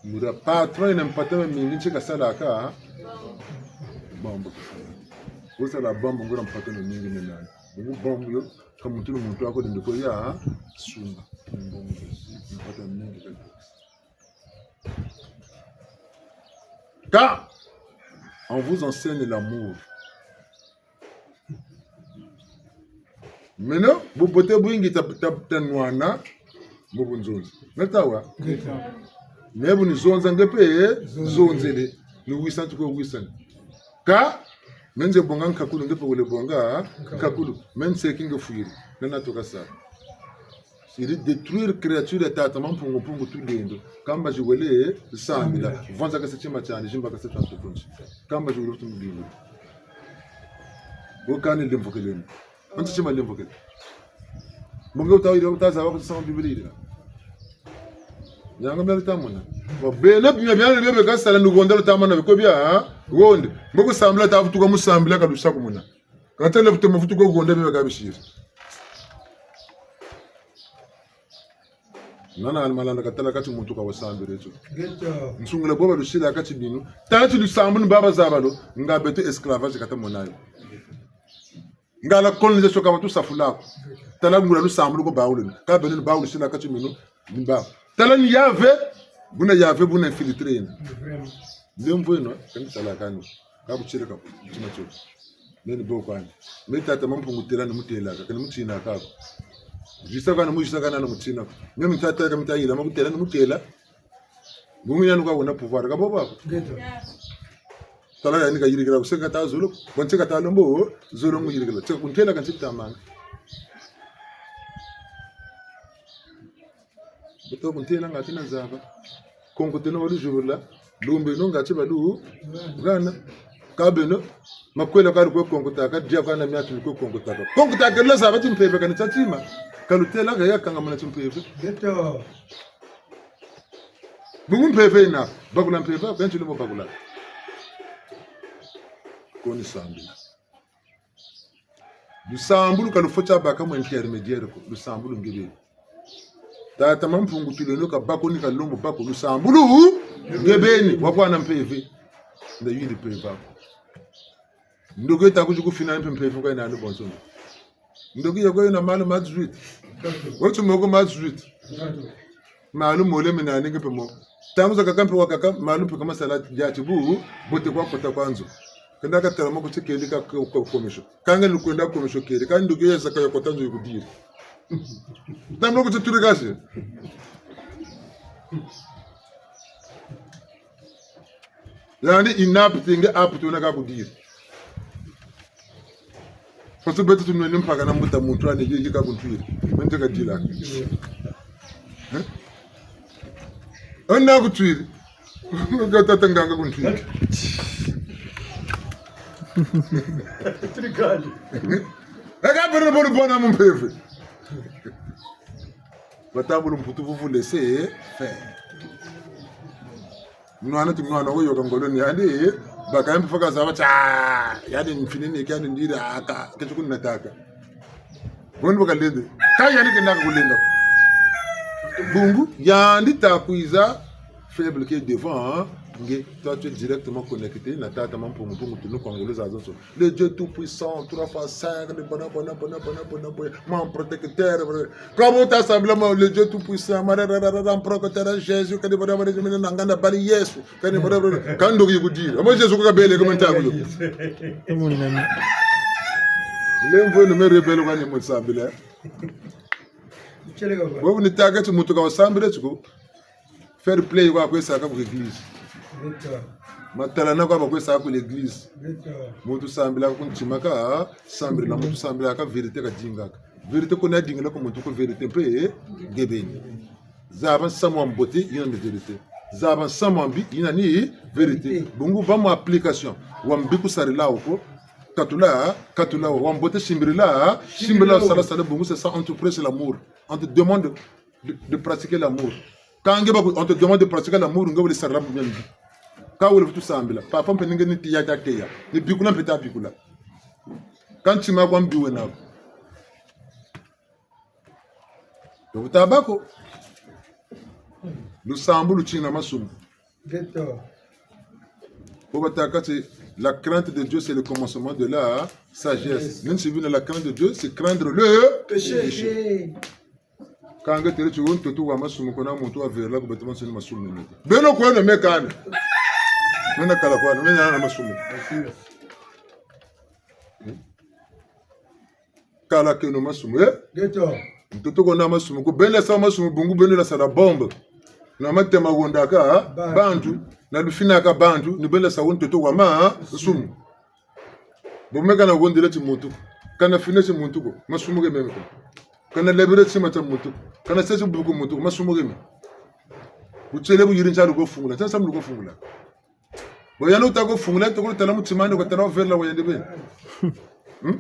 Nguria patron yena mpata mamingi nti kasalaka bombe. Wusala bombe nguria mpata mamingi ni nani? Bungu bombe yo, ka muntu ni muntu ako lendi ko ya sumba. Bombe yo, mpata mamingi kaka. Car on vous enseigne l'amour. Maintenant, bubote bwingi ta, ta, tanwana mu bunzonzi. Natawa? Ngeta. Mais bu ni zonza nge mpe, zonzele. Zonzele. Ni wisa nti kwe wisa ni. Ka, me nze bonga nkakulu, nge mpe wele bonga nkakulu. Me nseki nge fwiri. Nana toka sa. Siri détruire créature ya tata Mampungu Mpungu Tulendo. Kamba zi wele sambila. Vonza kasa tima tiandi, zimba kasa tia ntukunzi. Kamba zi wele vutu mu bingu. Bo kani lemvokeleni. Anti tima lemvokele. Mbonge uta yirika, uta zaba ko ti sama Biblia yirika. Nyanga mia luta mona. Bo bele bia bia bia bia kasala ni gonda luta mona biko bia, ha? Gonde. Mbo ku sambila ta vutuka mu sambila ka lusa ku mona. Ka tala vutu mu vutuka gonda bia ka bisiri. Nana ali malanda ka tala kati muntu ka wasambire tio. Ngeta. Nsungula bo ba lusila kati binu. Tala ti lusambulu ni baba zaba lo, nga beto esclavage kata mona yo. Nga la colonisation ka batusafula ko. Tala nguria lusambulu ko bawule. Ka beno ni bawule sila kati minu, ni ba. Tala ni Yave, buna Yave, buna infiltré yena. Vraiment. Lemvo yeno, kani sala kani. Ka butiele ka, tima tio. Neni bo kwani. Me tata Mampungu tela ni mutela ka, kani mutina ka ko. Jisa kana mu jisa kana na mutina ko. Me mi tata ka mi tayila, ma kutela ni mutela. Bungu yandi ka wena pouvoir, ka bo ba ko. Ngeta. Tala yandi ka yirikila, ku seka ta zolo, bon seka ta lombo, zolo mu yirikila. Seka kuntela ka nsi tamanga. Beto kuntela nga tina zaba. Konko tena walu zubula, lumbe no nga ti balu, gana. Ka beno, makwela ka lu kwe konko taka, dia kwa na miatu lu kwe konko taka. Konko taka, la zaba ti mpeve kani tia tima. Ka lutela ka ya kanga mona ti mpeve. Ngeta. Bungu mpeve yina, bakula mpeve, benti lumo bakula. Ko ni sambila. Lusambulu ka lufweti baka mu intermédiaire ko, lusambulu nge beni. Tata Mampungu Tulendo ka bako ni ka lombo bako, lusambulu nge beni, wa kwa na mpeve. Nda yiri mpeve ako. Ndoki ta kuzi kufina mpe mpeve kwa yena ni bonso. Ndoki ya kwa yena malu ma dix-huit. Weti moko ma dix-huit. Malu mole mena ni nge mpe mo. Ntangu zakaka mpe wakaka, malu mpe ka masala ya ti bu, bote kwa kota kwa nzo. Kenda ka tala moko ti keri ka ko, ko, commission. Ka nge lukwenda commission keri, ka ndoki ya zaka ya kota nzo yikudiri. Ntangu ko ti turi kasi. Yandi inapte, nge apte, wena ka kudiri. Faso beto tunweni mpaka na mbuta muntu ane, ye, ye ka kuntwiri. Mente ka dila. Eh? Wena kuntwiri. Nga tata nganga kuntwiri. Trikali. Aka bere bori bona mu mpeve. Batambula mputu, vous vous laissez faire. Mwana ti mwana wo yoka ngolo ni yandi, baka yambi faka zaba ti, ah, yandi mfini ni yandi ndiri aka, keti kunataka. Boni baka lende. Ka yandi kena kulenda. Bungu, yandi ta kwiza faible que devant, hein. Nge, toi tu es directement connecté na tata Mampungu Mpungu Tulendo kwa ngolo zazo. Le Dieu tout-puissant, trois fois saint, que le bon, bon, bon, mon protecteur, bon. Comme on t'a semblé, mon, le Dieu tout-puissant, mon protecteur, Jésus, que le bon, bon, bon, nangana bali Yesu, que le bon, bon, bon. Ka ndoki yikudiri. Amo Jésus ko kabele, comment t'as voulu? Lemvo no me rebelle kwa ni mu sambila. Bobu ni taka ti muntu ka wasambila tiko. Fair play kwa kwe saka ku église. Matalana kwa ba kwe saka ku l'église. Muntu sambila ku ntima ka, sambila muntu sambila ka vérité ka dingaka. Vérité ko na dingila ko muntu ko vérité mpe, nge beni. Zaba nsamu wa mbote, yina ni vérité. Zaba nsamu wa mbi, yina ni vérité. Bungu ba mu application. Wa mbi ku sarila wo ko, katula, katula wo. Wa mbote simbirila, simbirila wo, sala, sala, bungu c'est ça, on te prêche l'amour. On te demande de, de pratiquer l'amour. Ka nge ba ku, on te demande de pratiquer l'amour, nge wele sarila bu mia mbi. Ka wele vutu sambila. Papa mpe ni nge ni tiya ta teya. Ni bikula mpe ta bikula. Ka ntima kwa mbi wena ko. Donc, tabâ ko. Lusambulu lutina masumu. Ghetto. Bo batâka ti, la crainte de Dieu, c'est le commencement de la sagesse. Même si la crainte de Dieu, c'est craindre le péché. Péché. Ka nge têle ti wo ntoto wa masumu, ko na muntu wa verela ku beto bansoni masumu mene. Beno kweno me kani. Mena kala kwani, mena na masumu. Kala keno masumu, eh? Ghetto. Ntoto ko na masumu ko, beno lasa masumu bungu beno lasa la bombe. Na matema hondaka, ha? Bantu. Bantu. Na lufinaka bantu, ni beno lasa wo ntoto wa ma, masumu. Bo me kana hondela ti muntu ko. Kana fina ti muntu ko, masumu ke meme ko. Kana lebela tima tia muntu ko. Kana seti buku muntu ko, masumu ke meme. Butiele bu yiri ntia luko fungula, ntia samu luko fungula. Bo yandi wuta ko fungula, toko tala mutima andi, ko tala verela wa yandi beni. Hmm?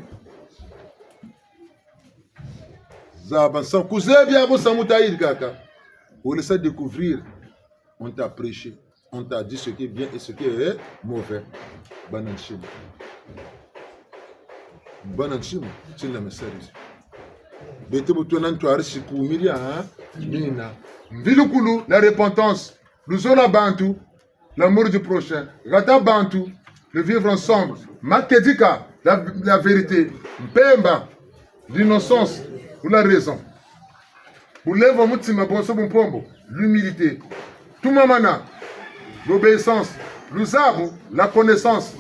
Zaba nsamu, kuzebi ako samu ta yirikaka. Wele sa découvrir, on t'a prêché, on t'a dit ce qui est bien et ce qui est mauvais. Bana ntima. Bana ntima, tina mesarizi. Beto bu twena ntwari sikumiri, hein? Mina. Mvilukulu, la repentance. Luzolo lwa bantu, l'amour du prochain, hata bantu, le vivre ensemble, makedika, la, la vérité, mpemba, l'innocence ou la raison. Bulemvo mutima bonso bu mpombo, l'humilité. Tumamana, l'obéissance. Luzabu, la connaissance.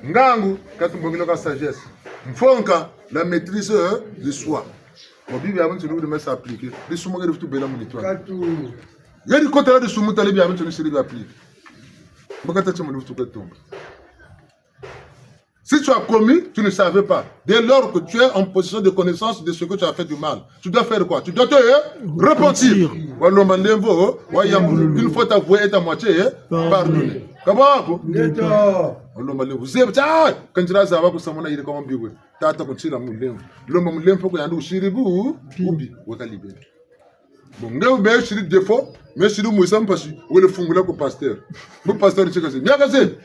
Ngangu, ka tumbongele ka sagesse. Mfonka, la maîtrise, euh, de soi. Bon, Bible ya muntu lulu mesa appliquer. Disumu keri vutu bela mu nitu. Katu. Yeri kota la disumu tala bia muntu siri bia appliquer. Mbaka tâ ti mu vutu kwe tomba. Si tu as commis, tu ne savais pas. Dès lors que tu es en possession de connaissance de ce que tu as fait du mal, tu dois faire quoi? Tu dois te, euh, repentir. Repentir. Walomba nlemvo, wayambula. Une faute avouée est à moitié, euh, pardonnée. Pardonnée. Ka bwa ko? Ngeto. Walomba nlemvo. Zebi ti, ah, ka nzila zaba ko samu na yirika wa mbi we. Tata kuntila mulemvo. Lomba mulemvo ko yandi wusiri bu, bubi, weka libéré. Bon, nge me siri défaut, me siri mwisa mpasi, wele fungula ku pasteur. Bu pasteur ntsika se. Miaka se.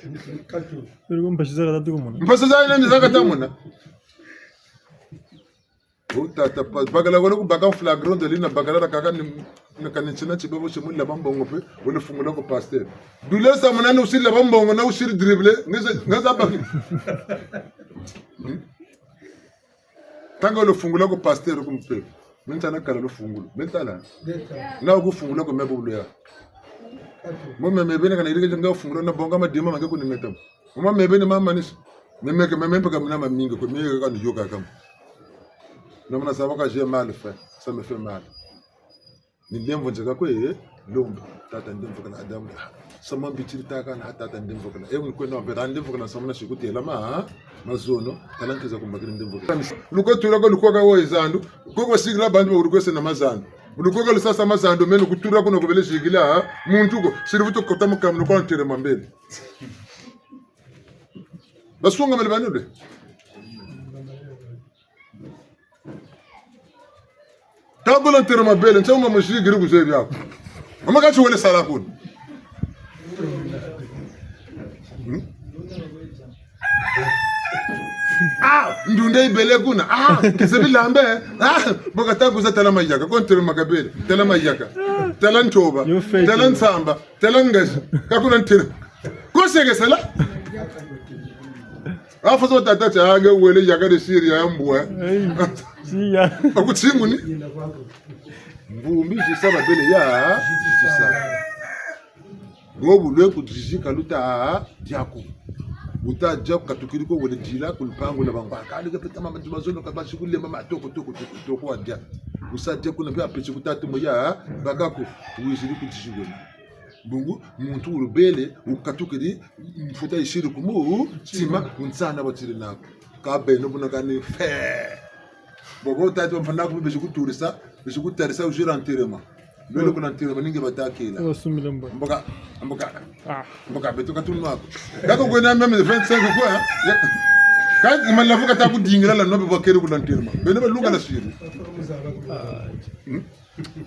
Pero mpasi za kata tu kumona. Mpasi za yandi za kata mona. Oh, tata, pa-, bakala wele ku baka flagrant délit na bakala kaka ni, na kani ntsina tiba bo se mu laba mbongo mpe, wele fungula ku pasteur. Dule samu na wusiri laba mbongo, na wusiri dribble, nge za, nge za baki. Hmm? Tanga lufungula ku pasteur ku mpeve. Me ntala kala lufungula. Me ntala. Na ku fungula ku mebe bulo ya. Mo meme bene kana yirika nge fungula na bonga madima ma nge ku ni meta. Mo meme bene mama nisi. Meme ke meme mpe ka mina mamingi ko, meme ka ni yôka kama. Na muna zaba ka j'ai mal fait. Ça me fait mal. Ni ndemvo nzeka kwe, lomba. Tata ndemvokela Adamu. Samu mbi tiri taka na tata ndemvokela. E, mu kwenda mpeta ndemvokela samu na sikutela ma, mazono, tala nkiza kumbakiri ndemvokela. Luko tula ko lukoka wo e zandu, koko sikila bantu ba lukwese na mazandu. Lukoka lusasa mazandu meno kutula kuno kubele sikila, muntu ko, siri vutu kota mu kamu ko ntere mambele. Basunga mele banule. Tabula ntere mabele, ntia mama musigiri kuzebi ako. Mama kati wele sala kuna. Hmm? Ah, ndunda yibele kuna. Ah, kizebi lambe. Ah, bo kata kuza tala mayaka, ko ntere makabele, tala mayaka. Tala ntoba, tala nsamba, tala ngazi. Ka kuna ntere. Ko seke sala. Afa so tata tia nge wele yaka de siri ya mbwa. Ei, siya. Aku tinguni. Mbumbi zisa babele ya, zisa. Bobu lwe ku zizika luta diaku. Luta diaku katukiri ko wele dila ku lupangu lwa bangwa. Kali ke peta mama dima zono kabasi kulemba ma toko, toko, toko, toko wa dia. Wusa diaku na mpe apeti kutatu mo ya, bakaku, wiziri ku zizi wele. Bungu, muntu wulubele, wukatukiri, mfuta yisiri ku mutima, wunsana batiri naku. Ka beno buna kani fe. Bobo tata mfana ku bisi kuturisa, bisi kutarisa wuziri enterrement. Lolo kuna enterrement, ni nge batakila. Wasumile mbo. Mboka, mboka. Ah. Mboka beto ka tunwa ko. Kako kwena même vingt-cinq quoi, hein? Ya. Ka malavu kata kudingila la nobe bakeri kuna enterrement. Beno balunga la siri. Ah. Hmm?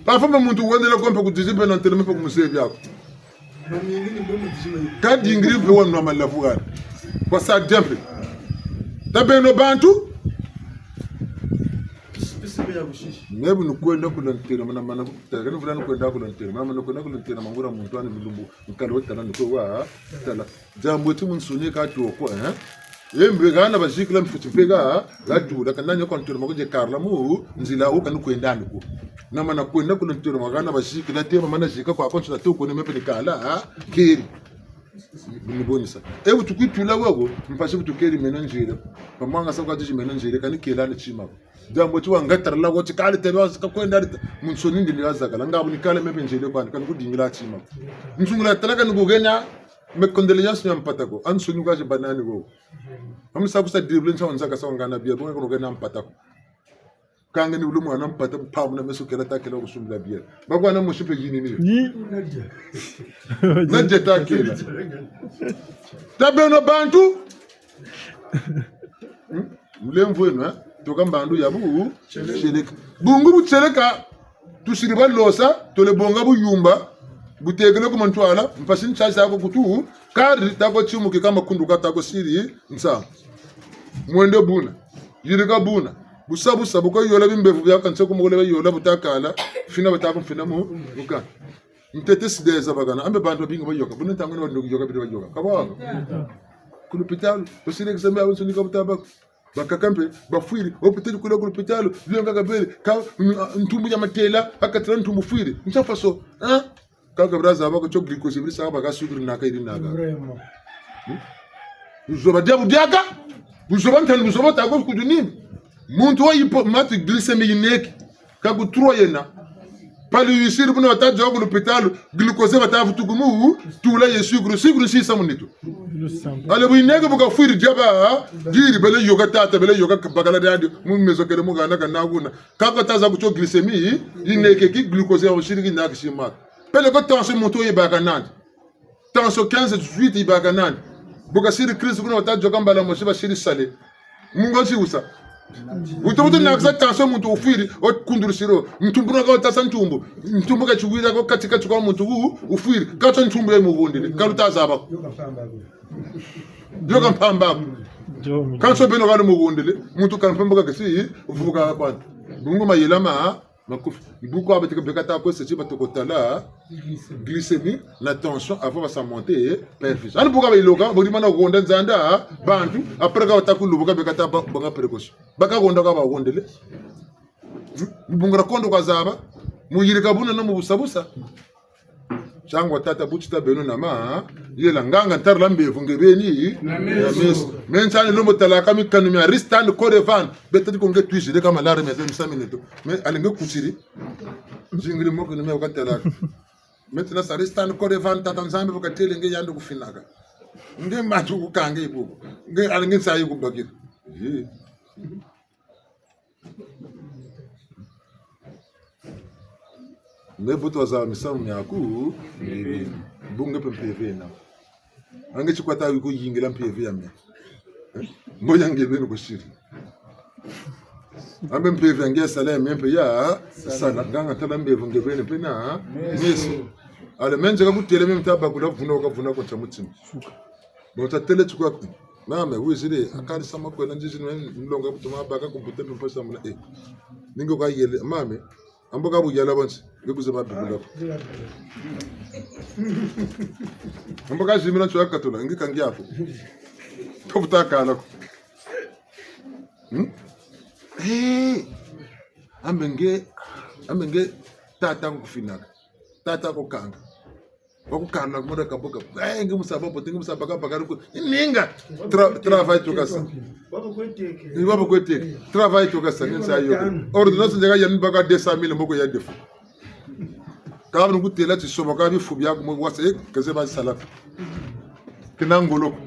Parfois, muntu wendela ko mpe ku dix-huit heures na enterrement mpe ku muzebi ako. Kadi ngiri mpe wa nwa malavu gana. Kwa sa dia mpe. Tabeno bantu. Me bu nukwenda ku lantera, mana, mana, kani vula nukwenda ku lantera, mana, mana kwenda ku lantera, mangura muntu ani bilumbu, nkalo tala nuko wa, tala. Diambu ti munsuni ka tuoko, eh? Ye mbe hana bazikila mfuti mpe ha, ha tula, kana nyo kwa ntwerema ko nze kala mu nzila wo kani kwenda ni ko. Na mana kwenda ku ntwerema hana bazikila te, mana zika kwa konso na tuko ne me mpe nikala, ha? Keri. Ni boni sa. E bu tukwitula wago, mpasi bu tukeri meno nzila. Pamanga sa kwa tisi meno nzila, kani kela ni tima ko. Diambu ti wanga tarala ko ti kala te, wa zika kwenda dita. Munsoni ndi ni wa zakala, nga bu nikala me mpe nzila kwani, kani kudingila tima ko. Nsungula tala kani kugena, mes condoléances mia mpata ko. Ansoni kwa zi banani ko. Amu sa kusa dribble nsa wanzaka sa wangana bia, bonga kono kena mpata ko. Kanga ni wulu mwana mpata, mpamu na meso kela ta kela kusumbila bia. Bakwana mosi mpe yini ni. Ni. Nadia ta kela. Tabeno bantu. Hmm? Mulemvo eno, eh? Tuka mbandu ya bu, tieleka. Bungu bu tieleka, tusiri balosa, tole bonga buyumba, butekele ku mantwala, mpasi nsa sa ko kutu, kari tako timuki ka makundu ka tako siri, nsa. Mwende buna, yirika buna, busa busa, bu ko yola bimbevo bia kanse ku mugole ba yola bu ta kala, fina ba tako fina mu, muka. Ntete sida za bakana, ambe bantu babingi bayoka, buna ntangu ni bantu yoka, bidi bayoka. Ka bwa ko. Ku lupitalu, basiri examen ya bansoni ka bu ta baka. Bakaka mpe, bafwiri, hôpital kula ku lupitalu, bionga kabele, ka, mm, ah, ntumbu ya matela, ha katela ntumbu fwiri. Nsa faso, hein? Kaka bra zaba ko tio glucose, biri sa baka sucre naka yiri naka. Vraiment. Hmm? Buzoba dia bu diaka, buzoba ntanu, buzoba ta ko kutu nini. Muntu wa hypo-, mati glycémie yineke. Ka ku trois yena. Pali yisiri buna bata zoka ku lupitalu, glucose bata vutu ku mu, tula ye sucre, sucre nsi sa mu nitu. Allez bu yineke bu kafwiri diaba, diri bele yoka tata, bele yoka bakala diandi, mu mezo kele mu hana kana kuna. Kaka ta za ku tio glycémie, yineke ki glucose ya yisiri ki naki sima. Peleko tension muntu yibaka nandi. Tension quinze, dix-huit yibaka nani? Bu kasiri crise kuna bata zoka mbala mosi basiri sale. Mungo nsi wusa. Wuta wuta nakisa tension muntu wufwiri, wo kundulu siro. Ntumbu na ka wuta sa ntumbu. Ntumbu ka tiwira ko kati kati kwa muntu wu, wufwiri. Kati ntumbu ya muhondele. Ka luta zaba ko. Yoka mpamba ko. Kansi beno kala muhondele. Muntu ka mpamba ka kesi, wuvuka kwa ntu. Bungu mayela ma, makufi. Ni bu kwa batika beka ta kwesa ti batoko tala glycémie na tension avant basa monter perfusion. Ani bu ka bayiloka, bodi mana honda nzanda, bantu, après ka bata ku lubuka beka ta ba, banga précaution. Baka honda ka bahondele. Hmm? Mu bungu dia kondo kwa zaba, mu yirika buna na mu busa busa. Nsangu wa tata bu tita beno na ma, yela nganga ntarila mbevo nge beni, na meso. Na meso. Me nsa ni lembo talaka mikanu mia Ristan Corevan, beta ti ko nge twizire ka malari meze misamu mineto. Me allez nge kutiri, zingiri moko ni me wuka talaka. Me tina sa Ristan Corevan tata Nzambi bu katele nge yandi kufinaka. Nge matu kukanga ibubu. Nge allez nge nsayi kubakiri. Ye. Me bu twa zaba misamu miaku, bu nge mpe mpeve yena. Ange ti kwa ta wi ko yingila mpeve ya me. Eh? Mbo ya nge beni ko siri. Ambe mpeve ya nge ya sala ya me mpe ya sala. Nganga tala mbevo nge beni mpe na meso. Allez me nzeka kutêle me nta bakula vuna wuka vuna ko ntia mutima. Bon, tatêle ti kwa, mama, wiziri, akari sama kwena nzizi nwe nlonga bu tuma baka ku buta mpe mpasi muna, eh. Ni nge kwa yele, mama, ambo ka bu yala bansi, nge kuze mabibula ko. Ambo ka zimina nso ya katula, nge ka nge ako. Ko buta kala ko. Hmm? Eh, ambe nge, ambe nge, tata kufinaka, tata kukanga. Bakukana kumona kaboka. Eh, nge musaba bote, nge musaba kaba karuku. Ninga. Tra-, travail tukasa. Ni baba kweteke. Travail tukasa, ni nsa yo. Ordonnance nzeka ya mibaka deux cent mille mboko ya defu. Ka bana kutêla ti soba ka bifu biaku mo wasa, eh, keze ba sala. Kena ngolo ko.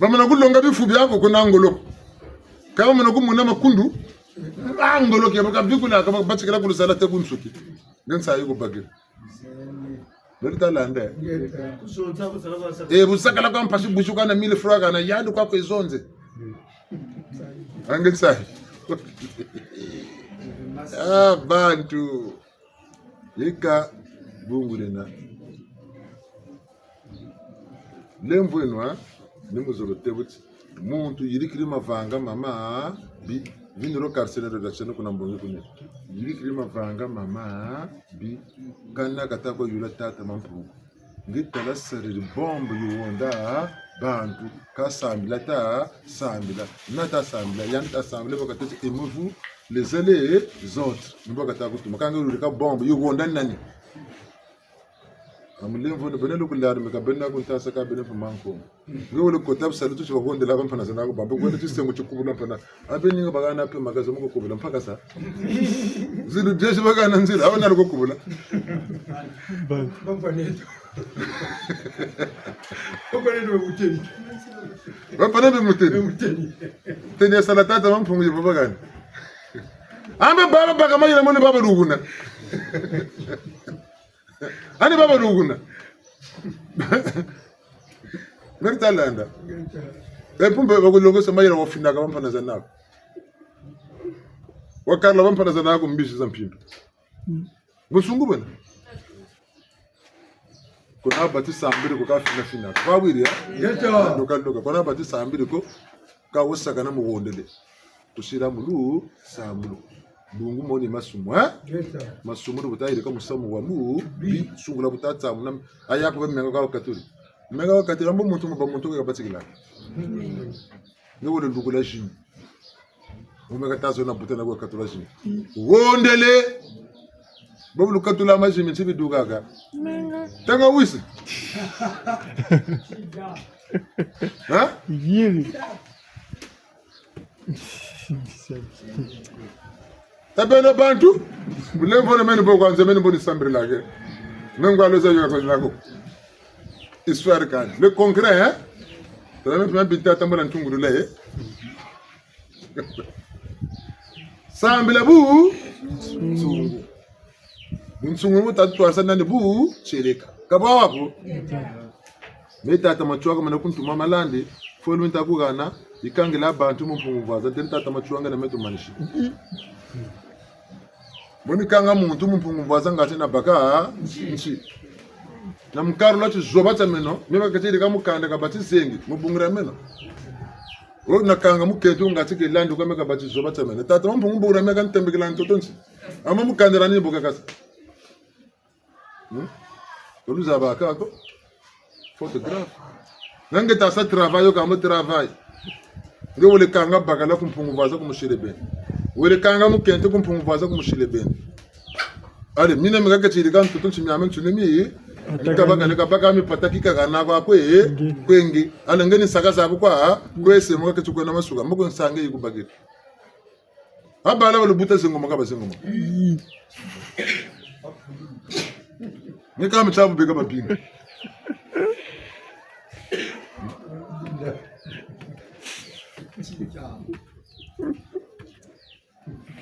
Bamana kulonga bifu biaku kuna ngolo ko. Ka bamana kumona makundu, ah, ngolo ke, baka bikula, ka batikila kulusala te kunsuki. Nge nsa yo kubakila. Beri talanda. Eh, bu sakala kwa mpasi buzuka na mille francs kana yandi kwa kwe zonze. Ange nsayi. Ah, bantu. Yeka bungu lena. Lemvweno, ha? Ni muzolo tê buti. Muntu yirikiri mavanga mamabi. Vinilo karisene dio dia tieno kuna mbongi kuni. Yirikiri mavanga mamabi. Kana kata kwa yula tata Mampungu. Nge tala sariri bombe yo honda bantu. Ka sambila ta sambila. Na ta sambila. Yandi ta sambila, bo kata ti aimez-vous les uns les autres. Ni bo kata kutuma. Ka nge wulika bombe yo honda nani? A mulemvo ni beno lukulari, me ka beno na kuntasa, ka beno mpe manko. Nge wele kota bu salu tu ti bahondela ba mpangi zanaku, bambe kwenda tisengo ti kubula mpangi. A beno nga bahana mpe magaza mu kubula mpaka sa. Nzilu diesi bahana nzila, a beno na luko kubula. Ba mpangi zeto. Ba mpangi zeto muteni. Ba mpangi zeto muteni. Muteni. Teni ya sala tata Mampungu ye bahana. A mbe baba baka mayela mone baba lukuna. Ani baba lukuna. Ngari ta landa. E mpumbe bakulongesa mayela wafinaka ba mpangi zanaku. Wakarila ba mpangi zanaku mbisi za mpimpa. Busungu bwena. Kuna bati sambiri ko ka fina fina. Kwa bwiri ya? Ngeta. Loka loka. Kuna bati sambiri ko ka wasakana mu hondele. Kusila mu lusambulu. Bungu moni masumu, eh? Ngeta. Masumu ni bu tayirika musamu wa mubi. Sungula bu tatsamuna. Aya ko menga kwa katuri. Menga kwa katuri, mbo muntu mu ba muntu kwa batikila. Nge wele lukula zimi. Wu me kata zo na buta na kwa katula zimi. Hondele. Bobu lukatula mazimi nti bidukaka. Menga. Tanga wisi. Ha? Yiri. E beno bantu, bu lemvo na meni bo kwanza, meni bo ni sambirilaka. Meni ngwa loza yo kwa nako. Histoire kani. Le concret, hein? Tala meni pima binta tambula ntungulula, eh? Sambila bu nsungu. Bu nsungu bu tata twasa nani bu tieleka. Ka bwa wa ko? Me tata Matsoua ka mana kuntuma malandi, fo lu nta kuhana, yikangila bantu mu Mpungu Mvwaza, nteni tata Matsoua nge na me tumanisi. Mbo ni kanga muntu mu Mpungu Mvwaza ngati na baka nti. Na mukarula tizoba tia meno, me bakatiri ka mukanda ka bati zengi, mu bungu dia meno. Wo na kanga mukento ngati ke landi kwa me ka bati zoba tia meno. Tata Mampungu bungu dia me ka ntembekela ntoto nti. A mbo mukanda dia ni bu kakasa. Hmm? Olu zabaka ko. Photographe. Na nge ta sa travail yo ka mbo travail. Nge wele kanga bakala ku Mpungu Mvwaza ku musiri beni. Wele kanga mukento ku Mpungu Mvwaza ku musiri beni. Allez, mina mi kakatiri ka ntoto nti miame nti ni mi. Ata ka bakala ka baka mi pataki ka kana kwa kwe, kwe nge. Allez, nge ni saka zabu kwa, kwe se mo kaketi kwena masuka, mbo ko nsange yi kubakiri. A bala ba lubuta zengoma ka ba zengoma. Ni ka mitabu beka babinga.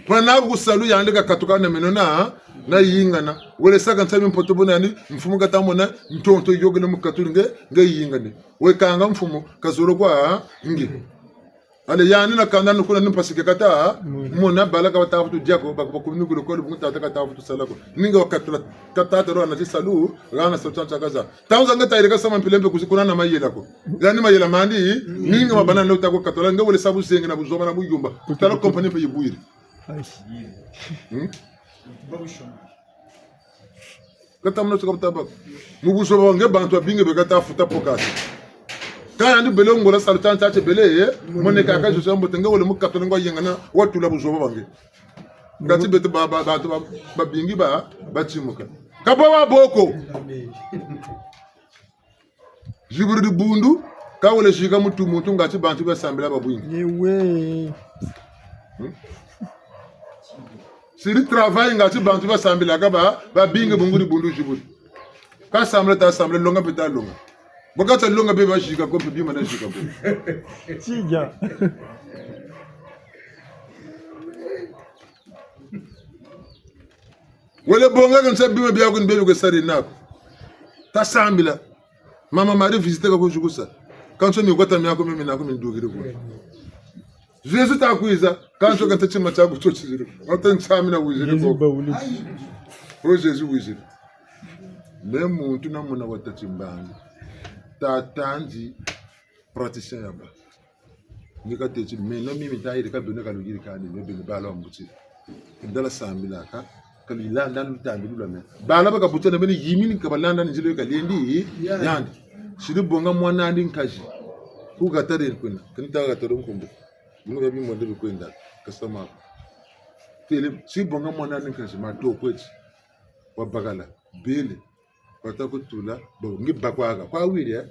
Kwa na ku salu yandi kakatuka na meno na, na yingana. Wele saka nsabi mpoto bo nani, mfumu kata mona, ntonto yôkele mu katuri nge, nge yingane. Wele kanga mfumu, kazolo kwa, nge. Allez, yandi na kanda ni kuna ni mpasi ke kata, mona bala ka bata vutu dia ko, ba, ba kumini ku lekole, bungu tata kata vutu sala ko. Ni nge wakatula, kata tata ro na tisalu, hana salu tia nti kaza. Ntangu za nge tayirika sama mpila mpe kuzi kuna na mayela ko. Yandi mayela mandi, ni nge mabana na wuta ko katula, nge wele sa buzengi na buzoba na buyumba. Tala compagnie mpe yibwiri. Hmm? Kata mona tuka buta bako. Mu buzoba bwa nge bantu babingi be kata futa pokati. Ka yandi bele ngola salu tia nti tie bele, eh? Moneka ka Joseph Mbote nge wele mu katula ngwa yengana, watula buzoba bwa nge. Ngati beto ba, ba, bantu ba, babingi ba, batimuka. Ka bwa wa bo ko. Ziburi dibundu, ka wele zika mutu muntu ngati bantu basambila babwingi. Ewe. Hmm? Siri travail ngati bantu basambilaka ba, babingi bungu dibundu ziburi. Ka sambila ta sambila, longa mpe ta longa. Bo kata longa be bazika ko mpe bima na zika ko. Tija. Wele bonga kansa bima biaku ni bebe kwe sari naku. Ta sambila. Mama Marie visite ka kuzukusa. Kanso mi kwata miaku mimi naku mindukiri ku. Jésus ta kwiza. Kanso kata tima tiaku tio tiziri. Wata nsami na wiziri. Jésus ko. Ba wuli. O Jésus wiziri. Me muntu na muna wata timbangi. Tata ndi praticien ya ba. Ni katêle ti, meno mimi nta yirika beno ka luyirikani, meno beno bala wa mbuti. Ndala sambilaka, ka lulanda lutambi lula me. Bala baka buta na beno yimini ka balanda ni nzila yo kalendi, yandi. Siri bonga mwana'andi nkazi. Ku hata de kwena, kani ta hata do nkumbu. Bino bia bimonde bikwenda, customer. Têle, siri bonga mwana'andi nkazi, ma to kweti. Wabakala, bele. Bata kutula, bo, ngi bakwaga. Kwa wiri, eh?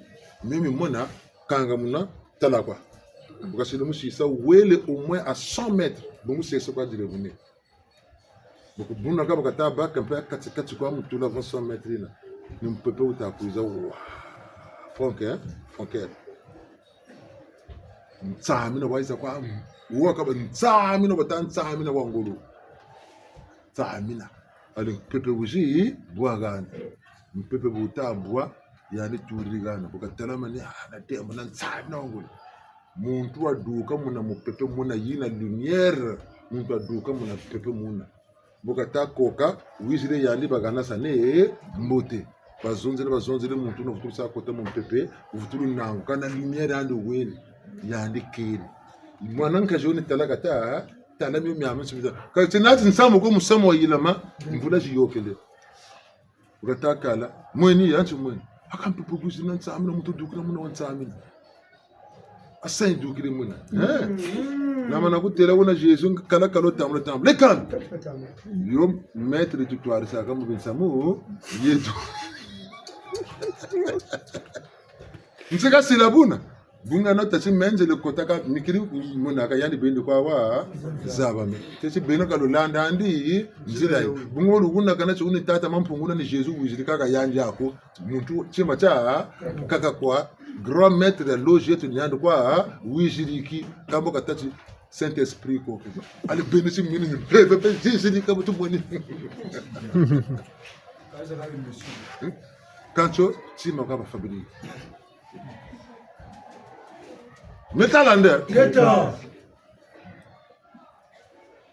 Mimi mona, kanga muna, tala kwa. Bu kasiri musisa, wele au moins à cent mètres. Bungu sese kwa dire bune. Bu kubuna ka bu kata baka mpe kati kati kwa mutula vingt cent mètres yina. Ni mupepe wuta kwiza wa. Frank, eh? Frank, eh? Nsamina wayiza kwa. Wa kaba nsamina bata nsamina wa ngolo. Nsamina. Allez, mupepe wizi bwa hana. Mupepe bu wuta bwa, yandi tuliri hana. Bu katelama ni, ah, na tembo na nsamina wa ngolo. Muntu waduka muna mupepe muna yina lumière. Muntu waduka muna mupepe muna. Bu kata koka, wizire yandi bahana sa ne mbote. Bazonzele, bazonzele muntu wuna vutulu sa kota mu mupepe, vutulu nanguka na lumière yandi wele, yandi kele. Mwana nkazi wo ni tala kata, tala mio miame nsubiza. Ka ti nati nsamu ko musamu wa yilama, mvula ziyôkele. Bu kata kala, mweni, yanti mweni. Aka mpepe kwizi na nsamina, muntu dukila muna wa nsamina. Asa yidukile muna. Eh? Na mana kutêla wuna Jésus, kala kala tambula tambula. Lekana! Yo, maître tutwarisaka mu binsamu, yeto. Nsika sila buna. Bungu na tâ ti menzele kotaka mikiri muna ka yandi beni kwa wa zaba me. Tâ ti beno ka lulanda'andi nzila yi. Bungu lukuna kana ti wuni tata Mampungu na ni Jésus wiziri kaka yandi ako. Muntu tima tiakaka kwa grand maître ya loge yeto ni yandi kwa wiziriki kambo ka tâ ti Saint-Esprit ko. Allez beno ti mini ni mpeve mpe zizirika bu tumweni. Kansi tima kwa ba fabrique. Meta landa. Ngeta.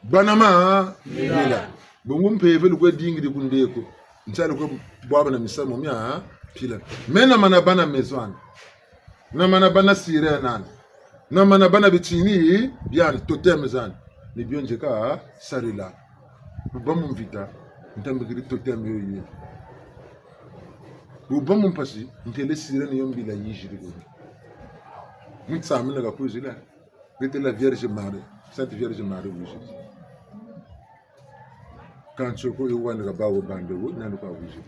Bana ma, mila. Bungu mpeve lukwe dingiri ku ndeko. Ntia lukwe bwabana misamu mia, pila. Mena mana bana maison ani. Na mana bana sirène ani. Na mana bana bitini, biani, totem zani. Ni bio nzeka, sarila. Bu bâ mu mvita, ntambikiri totem yo ye. Bu bâ mu mpasi, ntele sirène yo mbila yiziri ko. Nsamina ka kwizila. Ngete la Vierge Marie, Sainte Vierge Marie, wizi. Kansi ko yo wani ka bawo bande wo, nani kwa wizi.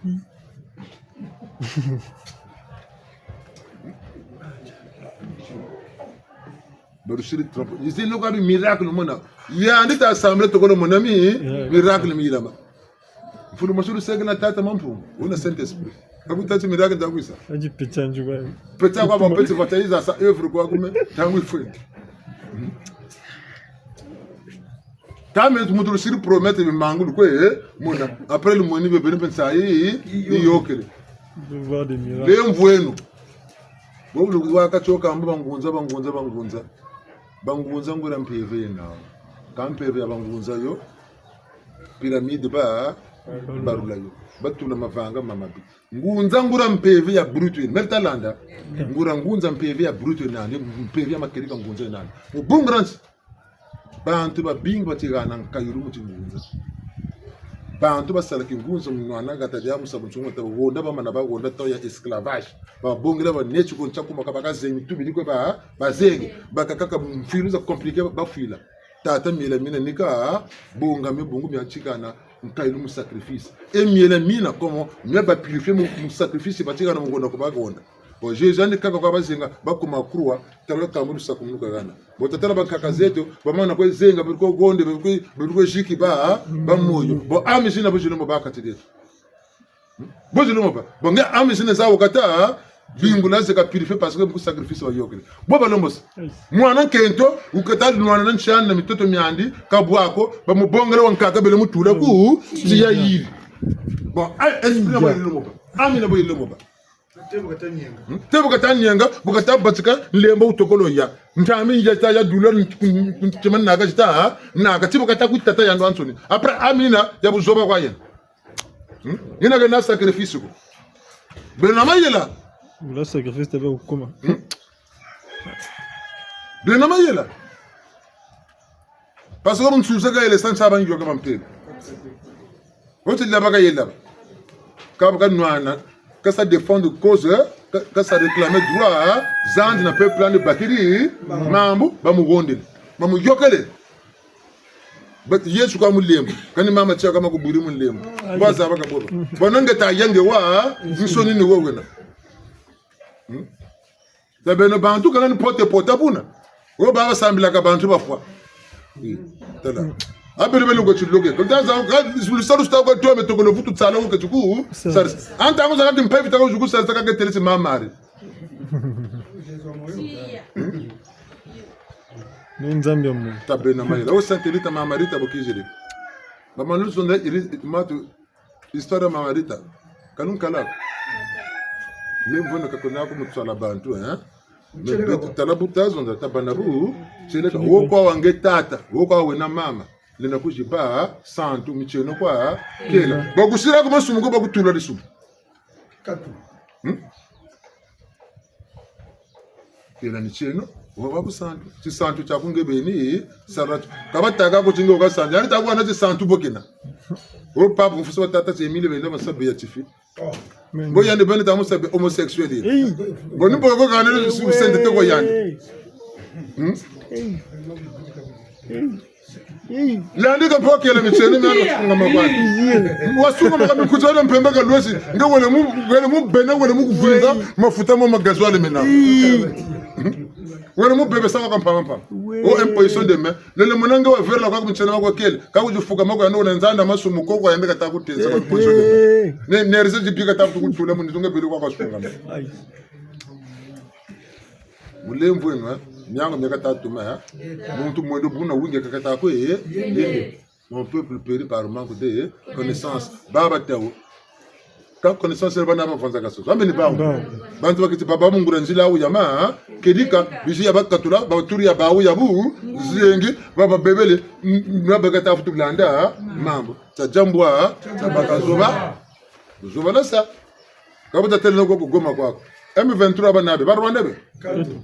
Barusiri trompe. Izi no kwa bi miracle mona. Yandi ta semble tokolo mona mi, miracle mi yilama. Mfulu masulu seke na tata Mampungu, wuna Saint-Esprit. Ka bu tâ ti miracle ta kwisa. Aji pita njuba. Pita kwa ba peti vata yiza sa œuvre kwa kume, ntangu yifweti. Kâ me muntu lusiri promettre bimangulu kwe, eh, mona. Après lumweni bebele mpe nsayi, yiyôkele. Devoir de miracle. Lemvweno. Bo bu lukaka tioka mbo bangunza, bangunza, bangunza. Bangunza nguria mpeve yena. Kâ mpeve ya bangunza yo. Pyramide ba, barula yo. Batula mavanga mamabi. Ngunza nguria mpeve ya brute yena. Mele ta landa. Nguria ngunza mpeve ya brute yena nandi, mpeve ya makerika ngunza yena nandi. Mu bungu dia nsi. Bantu babingi bati hana nkayulu mu tingunza. Bantu basala kingunza mu nwana hata dia musamu nsungu ta bahonda bamana bahonda temps ya esclavage. Babongela baneti ko ntia kuma ka bakazengi tubiri kwe ba, bazengi. Bakaka ka mfwilu za compliqué ba, bafwila. Tata miela mina nika, bonga mio bungu mia tikana, nkayulu mu sacrifice. E miela mina, comment, mia ba purifier mu, mu sacrifice, batikana mu honda ko bahonda. Bon, Jésus yandi kaka kwa bazenga, bakuma croix, tala kambu lusakumunu kahana. Bon, tatala bankaka zeto, bamana kwe zenga, beri kwe honde, beri kwe, beri kwe ziki ba, ba moyo. Bon, âme zina bo zilombo ba kati dieto. Bo zilombo ba. Bon, nge âme zina zawu kata, bingula ze ka purifier parce que mu sacrifice bayôkele. Bo balombo sa. Mwana nkento, wukata nwana na nsi andi na mitoto miandi, kabwa ko, bamubongela wankaka bele mutula ku, tiyayiri. Bon, ai, esprit na bo yilombo ba. Âme na bo yilombo ba. Te bu kata nyenga. Hmm? Te bu kata nyenga, bu kata batika nlembo wutokolo ya. Ntami ya ta ya dula ntima naka zita, ha? Naka ti bu kata kutata ya ndwansoni. Après, âme yina ya buzoba kwa yena. Hmm? Yina kena sacrifice ko. Beno na mayela. Bula sacrifice tabe kukuma. Bena mayela. Parce que muntu nsusa ka yele sa nsa ba nyoka ba mpele. Wote laba ka yela. Ka ba ka nwana, ka sa défendre cause, ka, ka sa réclamer droit, hein, zandi na peuple andi bakiri, mambu, ba muhondele. Ba muyokele. But Yesu ka mulembo, kani mama tia ka ma kubwiri mulembo. Ba zaba ka boba. Bona nge ta yange wa, nsoni ni wo wena. Hmm? Ta beno bantu kana ni pote pote buna. Wo baba sambilaka bantu bafwa. Eh, tala. Abele bele ngo tiloke. Ko taza ka lusalusu ta ko tome tokolo vutu tsala wo ke tuku. Sari. Anta ngo zaka timpa vita ko zuku sari saka ke telesi mamari. Ni Nzambi ya mu. Ta bena mayela. O Sainte Rita, Mama Rita bo kiziri. Ba malusu nda iri matu. Histoire ya Mama Rita, ka lunkala ko. Lemvo na ka kona ko mu tswala bantu, hein? Mais beto tala bu ta zonza, ta bana bu, tieleka, wo kwa wa nge tata, wo kwa wena mama, lenda kuziba santu, mitieno kwa kela. Ba kusila ku masumu ko ba kutula disumu. Katu. Hmm? Kena ni tieno, wa, wa ku santu. Tisantu tia ku nge beni, sala tu. Ka ba taka ko ti nge wo ka santu. Yandi ta ku wana tisantu bo kena. O papa, mfuso wa tata ti Emile benda ba sabe ya tifi. Oh. Bo yandi beni ta mu sabe homosexuel ye. Bo ni bo ko kana ni su sente te ko yandi. Hmm? Yandi ka mpe kela mitieno mia wasunga makwani. Wasunga maka mikutu ya mpembe ka lwesi. Nge wele mu, wele mu bena, wele mu kuvinza, mafuta mo ma gasoil mena. Wele mu bebe saka ka mpamba mpamba. O imposition de main. Lele mona nge wa verela kwa mitieno ma kwa kele. Ka kuzifuka mako yandi wona nzanda masumu ko kwa yandi ka ta kuteza kwa imposition de main. Ne, ne rize zibi ka ta kutula mu nitu nge bele kwa kwa sunga. Mulemvo eno, eh? Miangu mia ka ta tuma, eh? Muntu mwendo buna wingi ka ka ta kwe, eh? Yende. Mon peuple périt par manque de connaissance. Baba tawo. Ka connaissance bana ba vanza kaso. Zambe ni bawu. Bawu. Bantu bakiti baba mungula nzila wu ya ma, eh? Kedika, bizi ya bakatula, ba turi ya bawu ya bu, zengi, baba bebele, m-, m-, na baka ta futu blanda, eh? Mambu. Tia diambu, eh? Tia baka zoba. Zoba la sa. Ka bu ta tele na kwa ku Goma kwaku. M vingt-trois bana be, ba Rwandais be. Katu.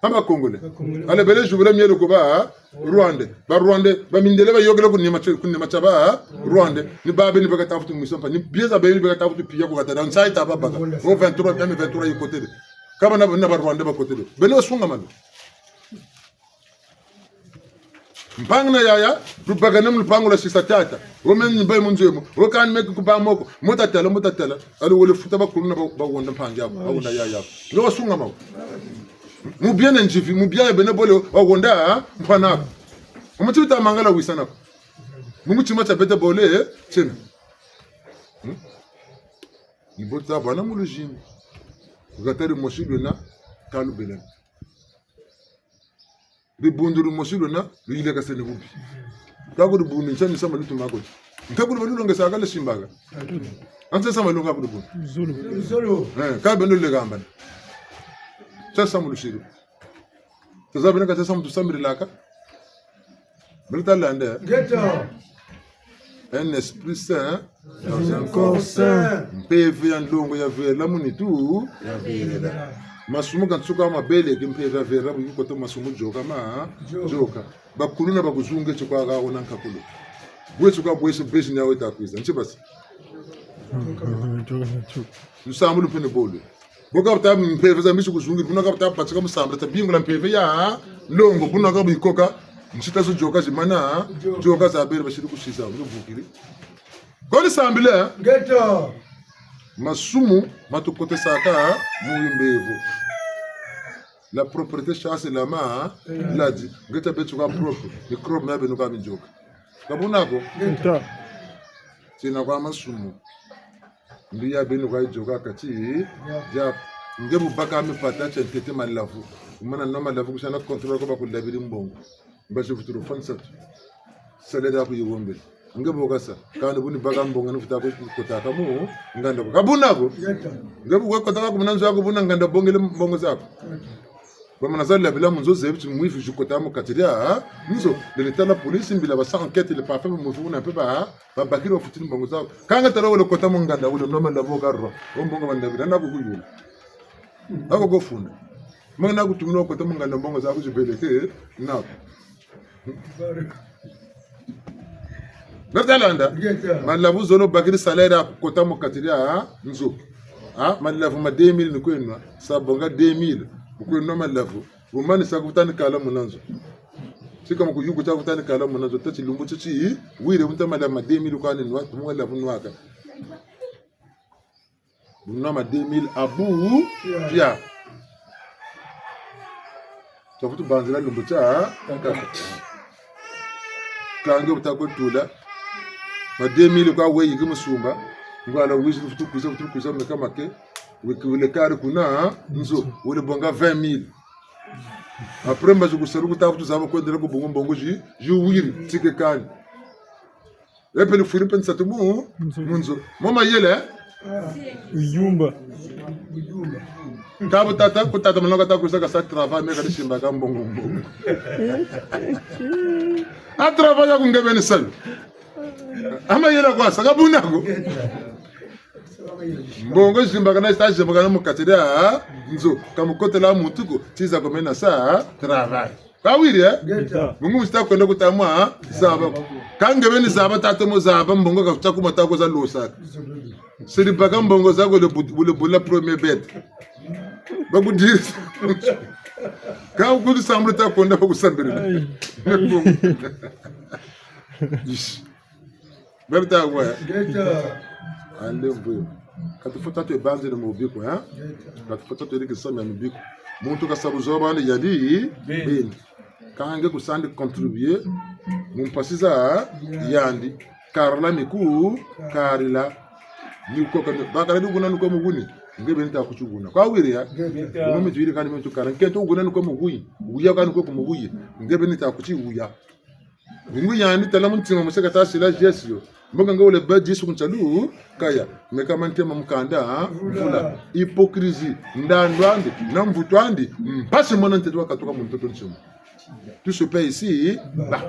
Aba Congolais. Ba Congolais. Allez bele zibula mielo ko ba Rwandais. Ba Rwandais, ba mindele ba yokele ku nima tia, ku nima tia ba Rwandais. Ni ba beni beka ta futu mwisa mpa. Ni bieza beni beka ta futu pia ku kata. Nsayi ta ba baka. O vingt-trois, M vingt-trois yi kotele. Ka bana, na ba Rwandais ba kotele. Beno sunga mano. Mpangi na yaya, lubakane mu lupangu lwa sisa tata. Wo meni ni bayi mu nzo emo. Wo kani meki ku ba moko. Mo ta tala, mo ta tala. Allez wele futa bakuluna ba, ba wonda mpangi aku, ba wonda yaya aku. Nge wasunga mawu. Mu bia na nzivi, mu bia ya bena bole, wa wonda, ha? Mpana aku. Omo ti bita mangala wisa naku. Mu mutima tia beta bole, eh? Tiena. Hmm? Ni bo ta bwana mu luzingu. Ku kata dimosi lwena, ka lubelani. Dibundu dimosi lwena, luyilakasene bubi. Ka ku dibundu, nsa, nsa ma lutuma ko. Nka ku dibundu longesaka le simbaka. Ansa nsa ma longa ku dibundu. Zulu. Zulu. Eh, ka beno lulekambana. Nsa nsa mu lusiri. Taza bena ka nsa nsa mu tusambirilaka. Beno ta landa. Ngeta. Un esprit sain dans un corps sain. Mpeve ya nlongo ya vela mu nitu ya vela. Masumu ka nsuka mabele ke mpeve ya vela bu yikota masumu yoka ma yoka. Bakuluna bakuzunge ti kwa ka wona nkakulu. Bwe ti kwa bwe ti bezi ni awe ta kwiza. Nti basi. Lusambulu mpe ni bole. Bo ka bata mpeve za mbi zi kuzungiri, buna ka bata batika mu sambila, ta bingula mpeve ya nlongo, buna ka bikoka, nsita zo yoka zimana, yoka za bele basiri kusisa, buna vukiri. Koni sambila, eh? Ngeta. Masumu matukotesaka mu mbevo. La propreté chasse la maladie. Ngeta beto ka propre, microbe mia beno ka miyoka. Ka buna ko? Ngeta. Tina kwa masumu. Mbi ya beno kwa yiyoka kati diaku. Nge bu baka mipata tia ntete malavu. Wumana nwa malavu ku sa na contrôle ko bakulabiri mbongo. Mbazi vutulu fwa nsatu. Salaire yaku yiwombele. Nge bu kasa. Kani bu ni baka mbongo ni vuta ku kotaka mu nganda ko. Ka buna ko? Nge bu kwe kotaka ku muna nzo yaku buna nganda bongele mbongo zaku. Bamana za labila mu nzo zebi ti mwivi zi kota mu kati dia nzo. Lele tala police mbila basa enquête, le parfait mwivi wuna mpe ba, babakiri bafutiri mbongo zawu. Kâ nge tala wele kota mu nganda, wele nwa malavu ka rwa. Wo mbongo ba ndabila na kukuyula. Ako kofunda. Mwana kutumina kota mu nganda mbongo za kuzibeleke, nako. Bata landa. Ngeta. Malavu zolo bakiri salaire ya kota mu kati dia nzo. Ah, malavu ma deux mille ni kwe nwa. Sa bonga deux mille. Ni kwe nwa malavu. Wumani sa kutani kala muna nzo. Tika mu kuyuku ta kutani kala muna nzo. Tâ ti lumbu titi, wire wuta malavu ma deux mille kwa ni nwa, tumu malavu nwaka. Bu nwa ma deux mille abu, pia. Tia vutu banzila lumbu tia, kaka. Kâ nge bu ta kwe tula. Ma deux mille kwa we yiki musumba. Ngwala wizi vutu kwiza, vutu kwiza meka make. Wiki wele kari kuna, nzo, wele bonga vingt mille. Après, mbazi ku salu ku ta vutu zaba kwendela ku bungu mbongo zi, zi wiri, tike kani. Epe ni fwiri mpe nsatu mu, mu nzo. Mo mayele, eh? Yumba. Ka bu tata, ku tata manoka ta kwiza ka sa travail, me ka di simba ka mbongo mbongo. A travail ya ku nge beni salu. A mayele kwa sa ka buna ko. Mbongo zimbakana, zi ta zimbakana mu kati dia nzo. Ka mu kotela muntu ko, ti za ko mena sa travail. Ka wiri, eh? Ngeta. Bungu mu si ta kwenda ku ta mwa zaba. Kâ nge beni zaba, tata mo zaba, mbongo ka ta kuma ta ko za losa. Siri baka mbongo za ko le bu-, le bula premier bête. Ba ku diri. Kâ ku di sambulu ta kwenda ba ku sambirila. Ai. Ish. Beri ta wa. Ngeta. Ande mvwe. Ka tufweti twebanzila mu biko, eh? Ngeta. Ka tufweti tweri kisa mia mu biko. Muntu ka sa buzoba ni yandi, beni. Beni. Kâ nge ku sandi contribuer mu mpasi za yandi. Karila mi ku karila. Ni ko kani, bakala di wuna ni ko mu wuni. Nge beni ta kuti wuna. Kwa wiri ya? Ngeta. Wuna mi tuyiri kani mi tukala. Nkento wuna ni ko mu wuyi. Wuya kani ko ku mu wuyi. Nge beni ta kuti wuya. Bungu yandi tala mu ntima mu se ka ta sila Yesu yo. Mbo ka nge wele bâ Yesu ku nsalu, kaya. Meka ma ntema mu kanda, ha? Mvula. Hypocrisie. Ndandu andi, na mvutu andi, mpasi mwana ntete wa katuka mu ntoto ntima. Tout se paie ici-bas.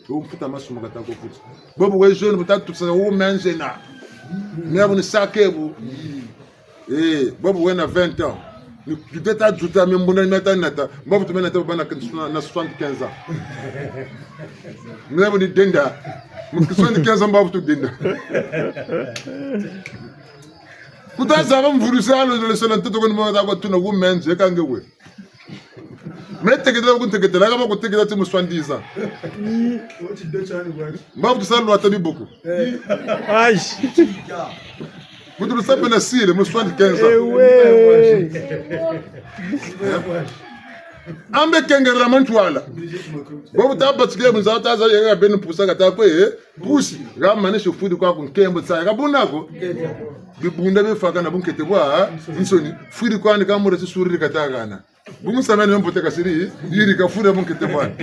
Wo mfuta masumu ka ta ko futa. Bobo we jeune, bu ta tusa wo menzena. Mia bu ni sake bu. Eh, bobo wena vingt ans. Ni, ni teta juta mi mbuna ni meta nata. Mbavu tu mena teta bana na, na soixante-quinze ans. Mbavu ni denda. Mu soixante-quinze ans mbavu tu denda. Ku ta zaba mvulusa lo, lo, lo, so na ntoto ko ni mwa ta ko tuna ku menze, ka nge we. Me teketela ku nteketela, ka ba ku teketela ti mu soixante-dix ans. Mbavu tu sa lwata biboko. Ai. Muntu lusa mpe na sile, mu soixante-quinze ans. Ewe. Ambe kengerela mantwala. Bobu ta batikile mu nza ta za yega beni pusa ka ta kwe, eh, pusi. Ga manisi fwiri kwaku nkembo tsa. Ka buna ko. Bibunda bifwaka na bunkete bwa nsoni. Fwiri kwandi ka mura ti suriri ka ta gana. Bungu samene mbote kasiri, yirika fwiri mu nkete bwani.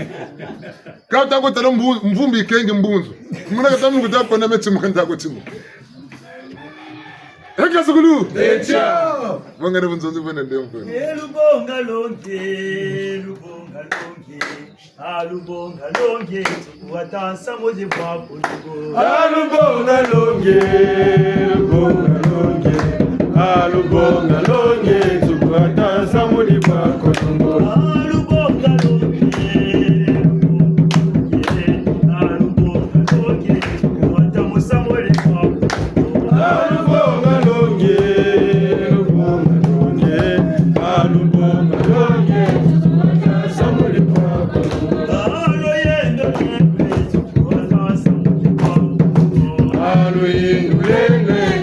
Ka ta ko tala mvu-, mvumbi yikengi mbunzu. Muna ka ta mu ku ta ko na meti mu ka nda ko timu. Eka sukulu. Echa. Bongele bunzonzi bwena ndembo. Elubonga longe, lubonga longe. Alubonga longe, tukuwata nsamu di bwa konongo. Alubonga longe, lubonga longe. Alubonga longe, tukuwata nsamu di bwa konongo. Alubonga longe, lubonga longe. Alubonga longe, lubonga longe. Alubonga longe,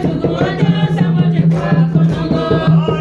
tukuwata nsamu di bwa konongo.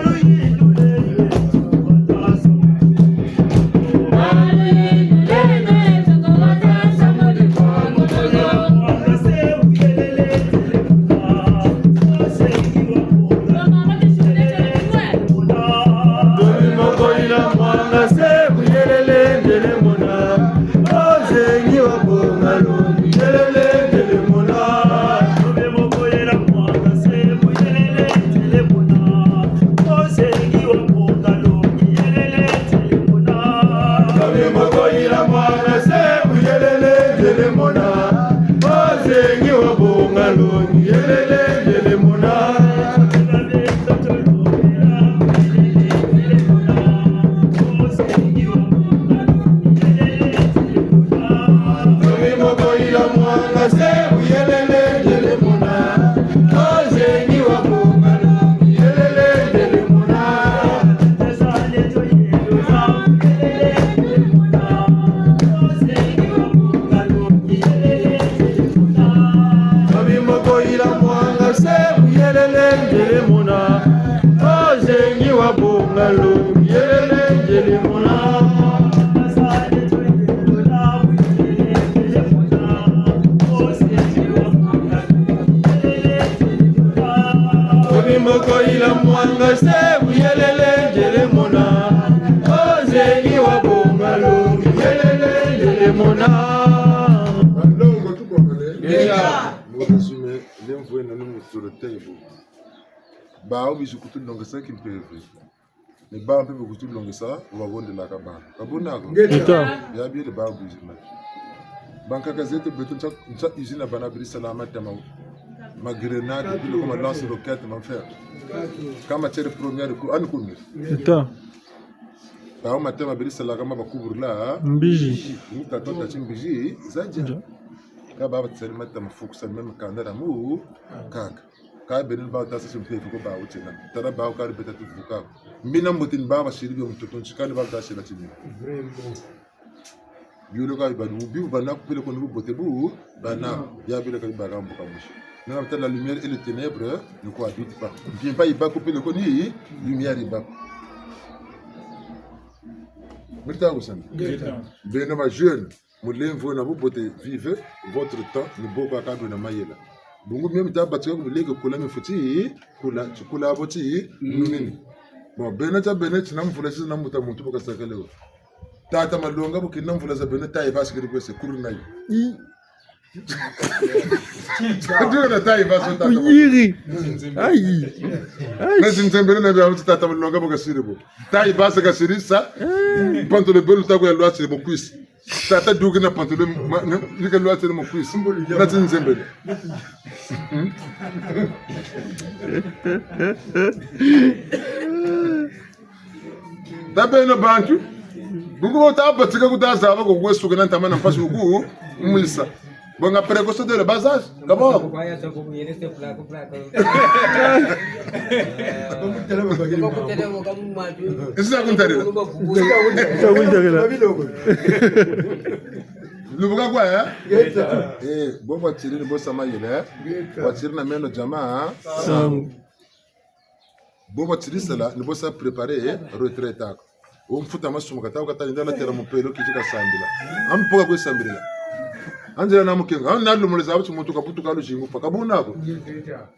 Mboko ila mwanga se, buyelele, njele mona. Ozegi wa bonga longi, yelele, njele mona. Balongo, tukongole. Déjà. Mu résumé, lemvo ena ni mu sur le table. Bawu bizi kutulongesa kimpeve. Ni bawu mpe bakutulongesa, wabondelaka bawu. Ka buna ko? Ngeta. Bia biele bawu bizina. Bankaka zeto beto ntia, ntia usine bana beri sala matama. Ma grenade, pile ko ma lance-roquette, ma fer. Ka matière première ku, ani kumi. Eta. Bawu matama beri salaka ma bakubula. Mbizi. Ni tata tâ ti mbizi, za ndia. Ndia. Ka bawu batsali matama fukusa même kanda dia mu, kaka. Ka beno ni bawu tasa si mpeve ko bawu tiena. Tala bawu kari beta tuvuka. Mbi na mbote ni bawu basiri bio mutoto nti kani bawu tasila tini. Vraiment. Biole ka bibadu, bibu bana kupele ko ni bubote bu, bana, ya biole ka bibaka mbuka musi. Nana tala la lumière et les ténèbres ne cohabitent pas. Mpimpa yibâ ko pele ko ni, lumière yibâ ko. Mita kusana. Ngeta. Beno ba jeunes, mu lemvo na bubote, vivez votre temps, ni bo kwa kadu na mayela. Bungu mio mita batika ku bileke kula mifweti, kula, tikula bo ti, nunini. Bon, bena tia bena tina mvula sina mbuta muntu bu kasakale wo. Tata Malonga bu kina mvula za bena taille basse keri kwese, kuru na yo. I. Ndio na taille basse tata Malonga. Kuyiri. Ayi. Ayi. Na zinzembele na bia tata Malonga bu kasiri bo. Taille basse kasiri sa. Eh. Pantalon belu tako ya lwasi bo kwisi. Tata duki na pantalon, ma, na, ni ka lwatele mu kwisi. Na ti nzembele. Hmm? Ta beno bantu. Bungu bo ta batika ku ta zaba ko kwe suka na ntama na mpasi ku mwisa. Bonga précaution dès le bas âge. Kabo. Isi za kuntarila. Za kuntarila. Lubuka kwa, eh? Ngeta. Eh, bo batiri ni bo sa mayela, eh? Ngeta. Batiri na meno diamant, eh? Sangu. Bo batiri sala, ni bo sa préparer, eh? Retraite yaku. Wo mfuta masumu kata, kata, ndala tela mupelo, kiti kasambila. Ampoka kwe sambila. Anzela na mukenga, na lumuleza bati muntu kabutuka luzingu, pa kabuna ko. Ngeta.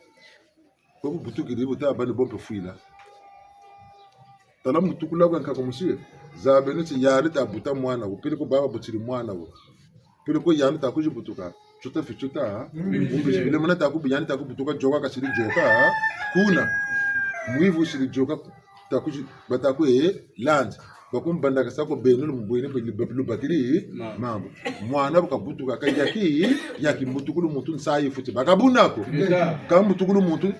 Ko bubutukiri bu ta bâ ni bo mpe fwila. Tala mbutukulu kwa nkaka musi. Za beno ti yandi ta buta mwana wo. Peleko baba butiri mwana wo. Peleko yandi ta kwizi butuka. Tiuta fi tiuta. Mbi. Mbi. Bile mwana ta kubi yandi ta kubutuka yoka kasiri yoka. Kuna. Mwivi wusiri yoka ta kwizi, ba ta kwe landi. Bakumbandakasa ko beno lumubwene pe lubakiri. Ma. Mambu. Mwana bu kabutuka ka yaki, yaki mbutukulu muntu nsayi fweti. Ba kabuna ko. Ngeta. Ka mbutukulu muntu,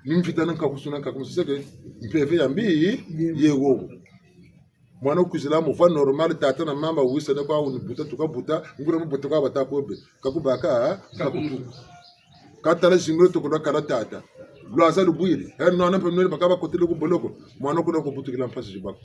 ni mvita na nkakusu na nkakusu seke, mpeve ya mbi, ye wowo. Mwana wukwizila mu voie normale, tata na mama wisa na kwa wuni buta, tuka buta, nguria mu buta kwa bata ko be. Ka kubaka, ka kutu. Ka tala zingiro toko lwa kala tata. Lwaza lubwiri. He, nwana mpe nwene bakaba kotele ku boloko. Mwana kuna kubutukila mpasi zibako.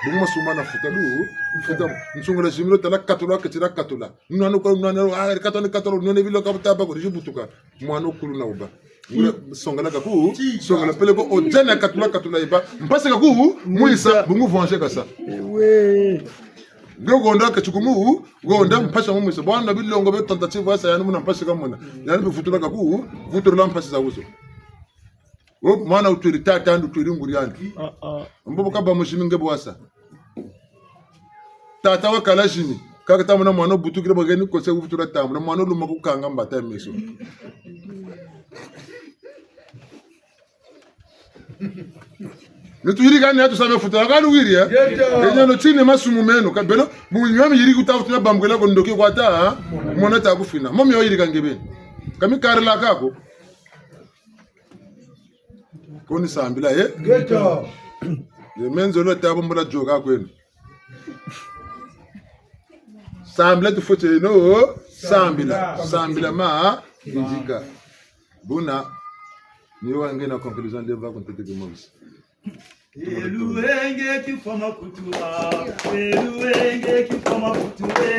Bungu masumu na futa lu, futa. Nsongela zingiro tala katula, ketila katula. Nwana kwa nwana, ah, katula, katula, nwene bilo kabuta bako, zibutuka. Mwana wukulu na wuba. Ngula songela kaku, songela peleko o jana katula, katula yiba. Mpasi kaku, mwisa, bungu venger kasa. Ewe. Nge gonda ke tikumu, gonda mpasi mu mwisa. Bwana bilongo be tentative wasa yandi muna mpasi kamona. Yandi bivutula kaku, vutula mpasi za wuzo. Wo mwana wutwiri tata yandi, wutwiri nguri yandi. Ah, ah. Mbo bu kaba muzimi nge bu wasa. Tata wakala zimi. Kaka ta mona mwana wubutukila bageni kose wuvutula tambula. Mwana wuluma kukanga mbata ya meso. Ni tuyirikani ya tusa me futa, kani wiri, eh? Yeta. Enyo no tini masumu meno, ka beno, mu nyo mi yiriki wuta futa bambukila ko ndoki kwa ta, ha? Mona ta kufina. Mo mi wayirika nge beni. Ka mi karila kako. Ko ni sambila, eh? Yeta. Ye me nzolo ta bambula yoka kwenu. Sambila tufweti no, sambila. Sambila ma, ndika. Buna, ni yo wa nge na conclusion de va ku ntete ki mosi. Eluwenge kifwa makutuwa, eluwenge kifwa makutuwe.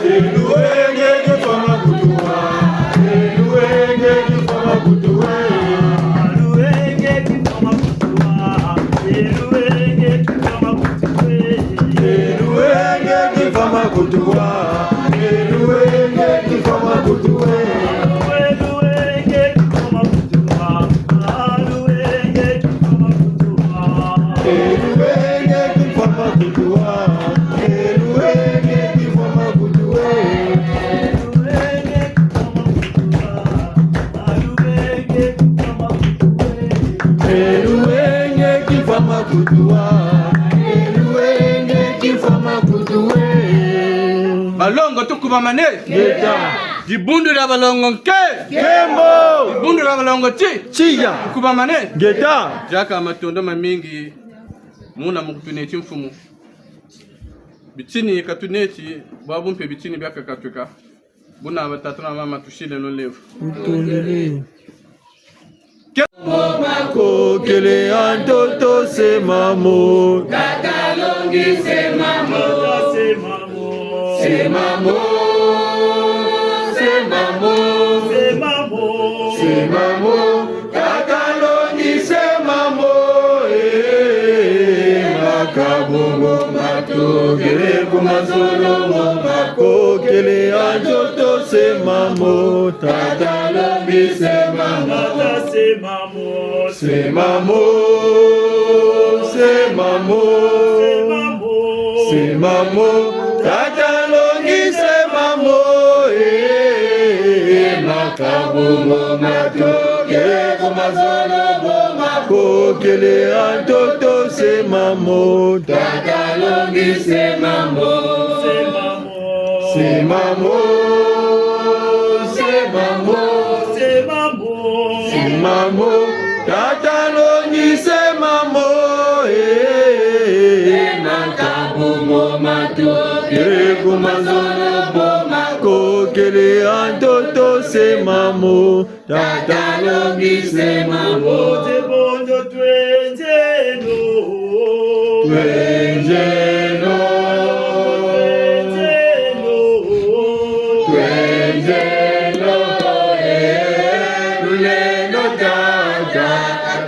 Eluwenge kifwa makutuwa, eluwenge kifwa makutuwe. Aluwenge kifwa makutuwa, eluwenge kifwa makutuwe. Eluwenge kifwa makutuwa, eluwenge kifwa makutuwe. Eluwenge kifwa makutuwa, aluwenge Eluwenge kimfama kutuwa, eluwenge kimfama kutuwe. Balongo tukubamane. Ngeta. Dibundu dia balongo nke. Nkembo. Dibundu dia balongo ti. Tiya. Tukubamane. Ngeta. Diaka matondo mamingi. Muna mu kutuneti mfumu. Bitini katuneti, bwabu mpe bitini biakaka tweka. Buna batata na mama tusileno lemvo. Tutondele. Ke- Makokele a ntoto se mamo. Tata longi se mamo. Se mamo. Se mamo. Se mamo. Se mamo. Se mamo. Tata longi se mamo, eh, makabongo matokele ku mazolo mo makokele a ntoto se mamo, tata longi se mamo. Tata se mamo. Se mamo, se mamo, se mamo, se mamo, tata longi se mamo, eh, makabongo matokele ku mazolo mo makokele a ntoto se mamo, tata longi se mamo. Se mamo. Se mamo, se mamo, se mamo, se mamo, tata longi se mamo, eh, eh, eh, makabongo matokele ku mazolo mo makokele a ntoto se mamo. Tata longi se mamo. Bote bondo twenzeno. Twenzeno. Twenzeno. Twenzeno, eh, lulendo tata,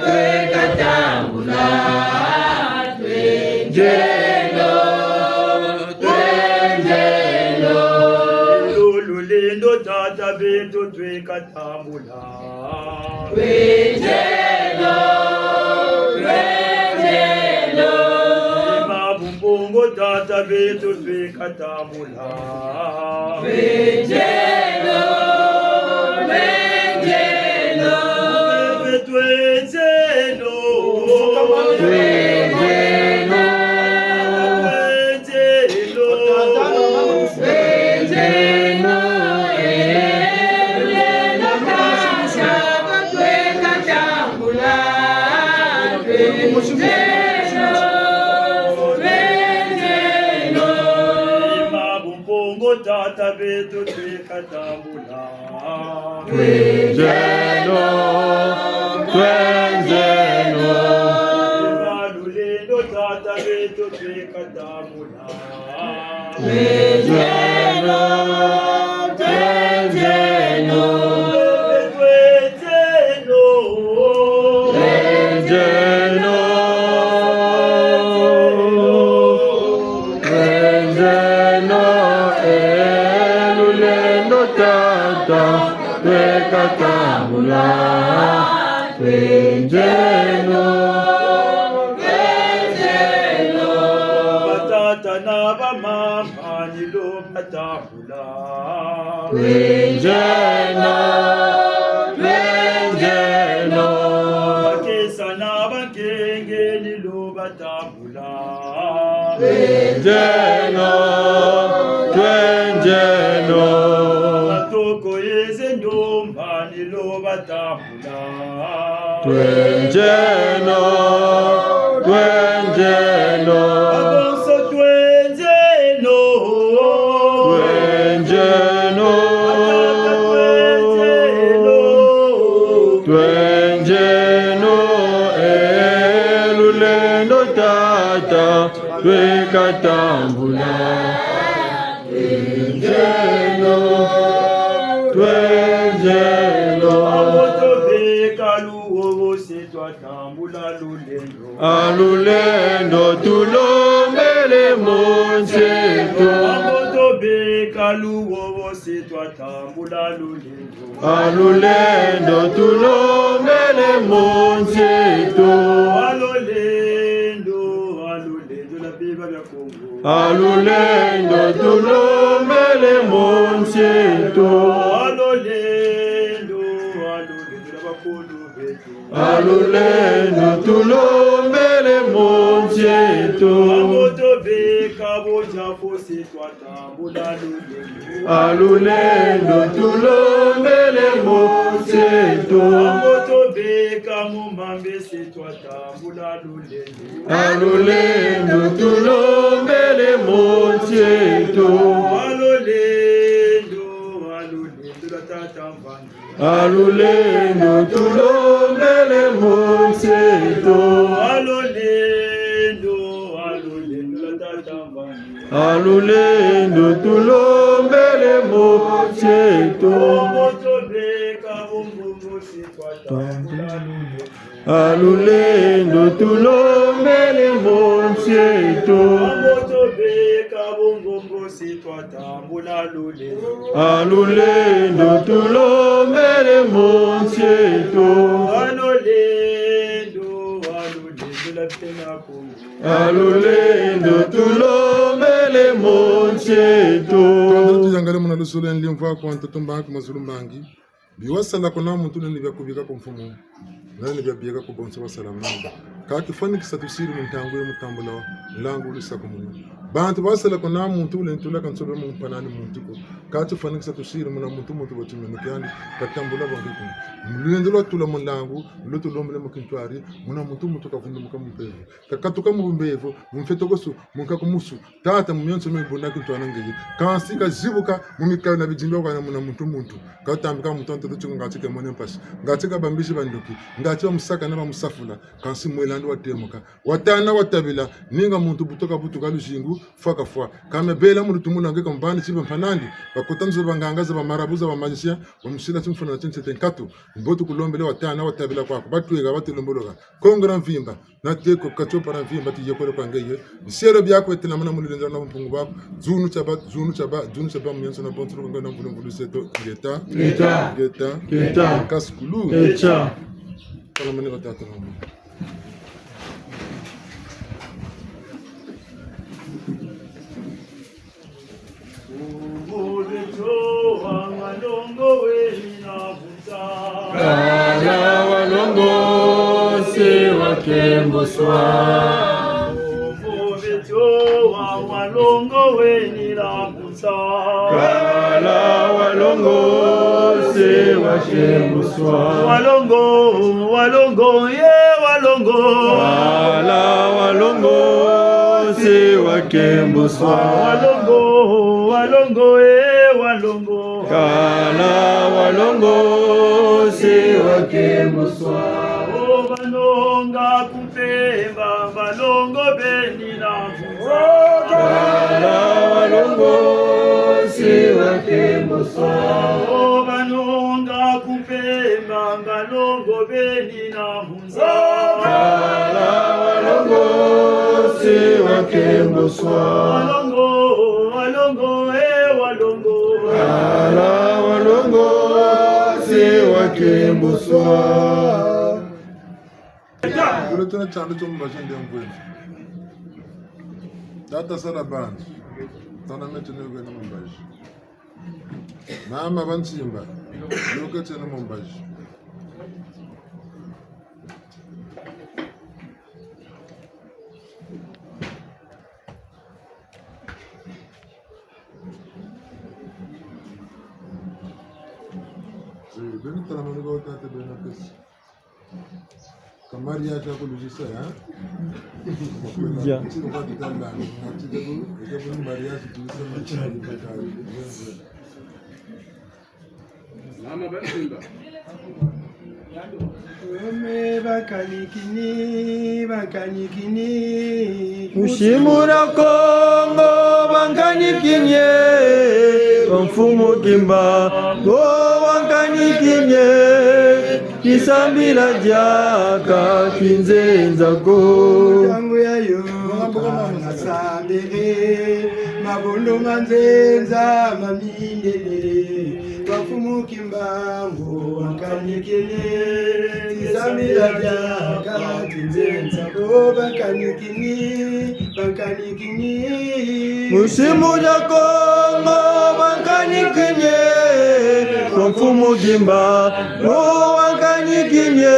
tweka tambula. Twenzeno, twenzeno. Lulendo tata beto tweka tambula. Twenzeno, twenzeno. Ema bumpungu tata beto tweka tambula. Twenzeno, twenzeno. Twenzeno. Twenzeno. Twenzeno. Twenzeno, eh, lulendo tata, tweka tambula. Twenzeno, twenzeno. Ema bumpungu tata beto tweka tambula. Twenzeno, twenzeno. Ema lulendo tata beto tweka tambula. Twenzeno, twenzeno. Twenzeno. Twenzeno. Twenzeno, eh, lulendo tata, tweka tambula. Twenzeno, twenzeno. Batata na bamama, ni lo batambula. Twenzeno, twenzeno. Bakesa na bankenge, ni lo batambula. Twenzeno, twenzeno. Batoko eze ndomba, ni lo batambula. Twenzeno, twenzeno. Abonso twenzeno. Twenzeno. Atata twenzeno. Twenzeno, eh, lulendo tata, tweka tambula. Twenzeno, twenzeno. Abo tobeka luwowo se twatambula lulendo. A lulendo tulombele mu nsi eto. Abo tobeka luwowo se twatambula lulendo. A lulendo tulombele mu nsi eto. A lulendo, a lulendo lwa biba bia Kongo. A lulendo tulombele mu nsi eto. A lulendo, a lulendo lwa bakulu beto. A lulendo tulombele mu nsi eto. Ambo tobeka bo dia fosi twatambula lulendo. A lulendo tulombele mu nsi eto. Ambo tobeka mu mambese twatambula lulendo. A lulendo tulombele mu nsi eto. A lulendo, a lulendo lwa tata Mvangi. A lulendo tulombele mu nsi eto. A lulendo, a lulendo lwa tata Mvangi. A lulendo tulombele mu nsi eto. Ambo tobeka bo mbongo si twatambula lulendo. A lulendo tulombele mu nsi eto. Ambo tobeka bo mbongo si twatambula lulendo. A lulendo tulombele mu nsi eto. A lulendo, a lulendo lwa tena Kongo. A lulendo tulombele mu nsi eto. Tonda tuyangale muna luzolo ya nlimvo kwa ntoto mbangi mazulu mbangi. Bi wasala kuna muntu nani bia kubika ku mfumu, nani bia bieka ku bonso basala mamba. Ka tifwanikisa tusiri mu ntangu ya mu tambula nlangu lwisakumunu. Bantu basala kuna muntu wule ntula ka nsobe mu mpanani muntu ko. Ka tifwanikisa tusiri muna muntu muntu bwa timenu kiandi, ka tambula bangi ko. Lulendo lwatula mu nlangu, lutulombele mu kintwari, muna muntu muntu kavundumuka mu mpevo. Kakatuka mu mbevo, mu mfeto koso, mu nkakumusu, tata mu mionso mibuna kintwana ngeye. Kansi kazibuka mu mikayo na bidimbi bia kwana muna muntu muntu. Katambika muntu wa ntoto tiko ngati ke mone mpasi. Ngati ka bambisi bandoki. Ngati bamusaka na bamusafula. Kansi mwelandi watemuka. Watana watabila. Ninga muntu butoka butuka luzingu. Fwa kafwa. Ka mebela mu lutumu lwa nge ka mbani tiba mpanandi. Bakota nzo banganga za bamarabu za bamagicien. Bamusila timfuna na tinsete nkatu. Mbo tukulombele watana watabila kwaku. Batweka batulomboloka. Kongo dia mvimba. Na teko katio para mvimba ti yekole kwa ngeye. Bisielo biaku betelama na mu lulendo na bumpungu bwaku. Dzunu tiaba, dzunu tiaba, dzunu tiaba mu mienso na bonso kwa ngeye na mvulu mvulu seto. Ngeta. Ngeta. Ngeta. Ngeta. Kaskulu. Echa. Kala mane batata mama. Kala walongo si wakembuswa. Kala walongo si wakembuswa. Walongo, walongo, ye walongo. Kala walongo si wakembuswa. Walongo, walongo, e walongo. Kala walongo si wakembuswa. O banonga ku Mpemba, balongo beni na mvunza. Kala walongo si wakembuswa. O banonga ku Mpemba, balongo beni na mvunza. Kala walongo si wakembuswa. Walongo, walongo, e walongo. Kala walongo si wakembuswa. Kule tuna tiandu tio mumbazi nde mvwende. Tata sala banzi. Tana meti nwe kwena mumbazi. Mama bansimba, yoka tiena mumbazi. Eh, beno tala mani kwa tata beno kesi. Ka mariage ya kuluzisa, hein? Ya. Tino kwa ditala, tino kwa, tino kwa mariage kuluzisa, mariage. Mama bansimba. Ome bakanikini, bakanikini. Musimuna Kongo bankanikinye, kwa mfumu Kimbangu bankanikinye, tisambila diaka tinzenza ko. Ntangu yayo, nasambele, mabondo ma nzenza mamindele, kwa mfumu Kimbangu bankanikini, tisambila diaka tinzenza ko, bankanikini, bankanikini. Musimuna Kongo bankanikini, kwa mfumu Kimbangu bankanikini.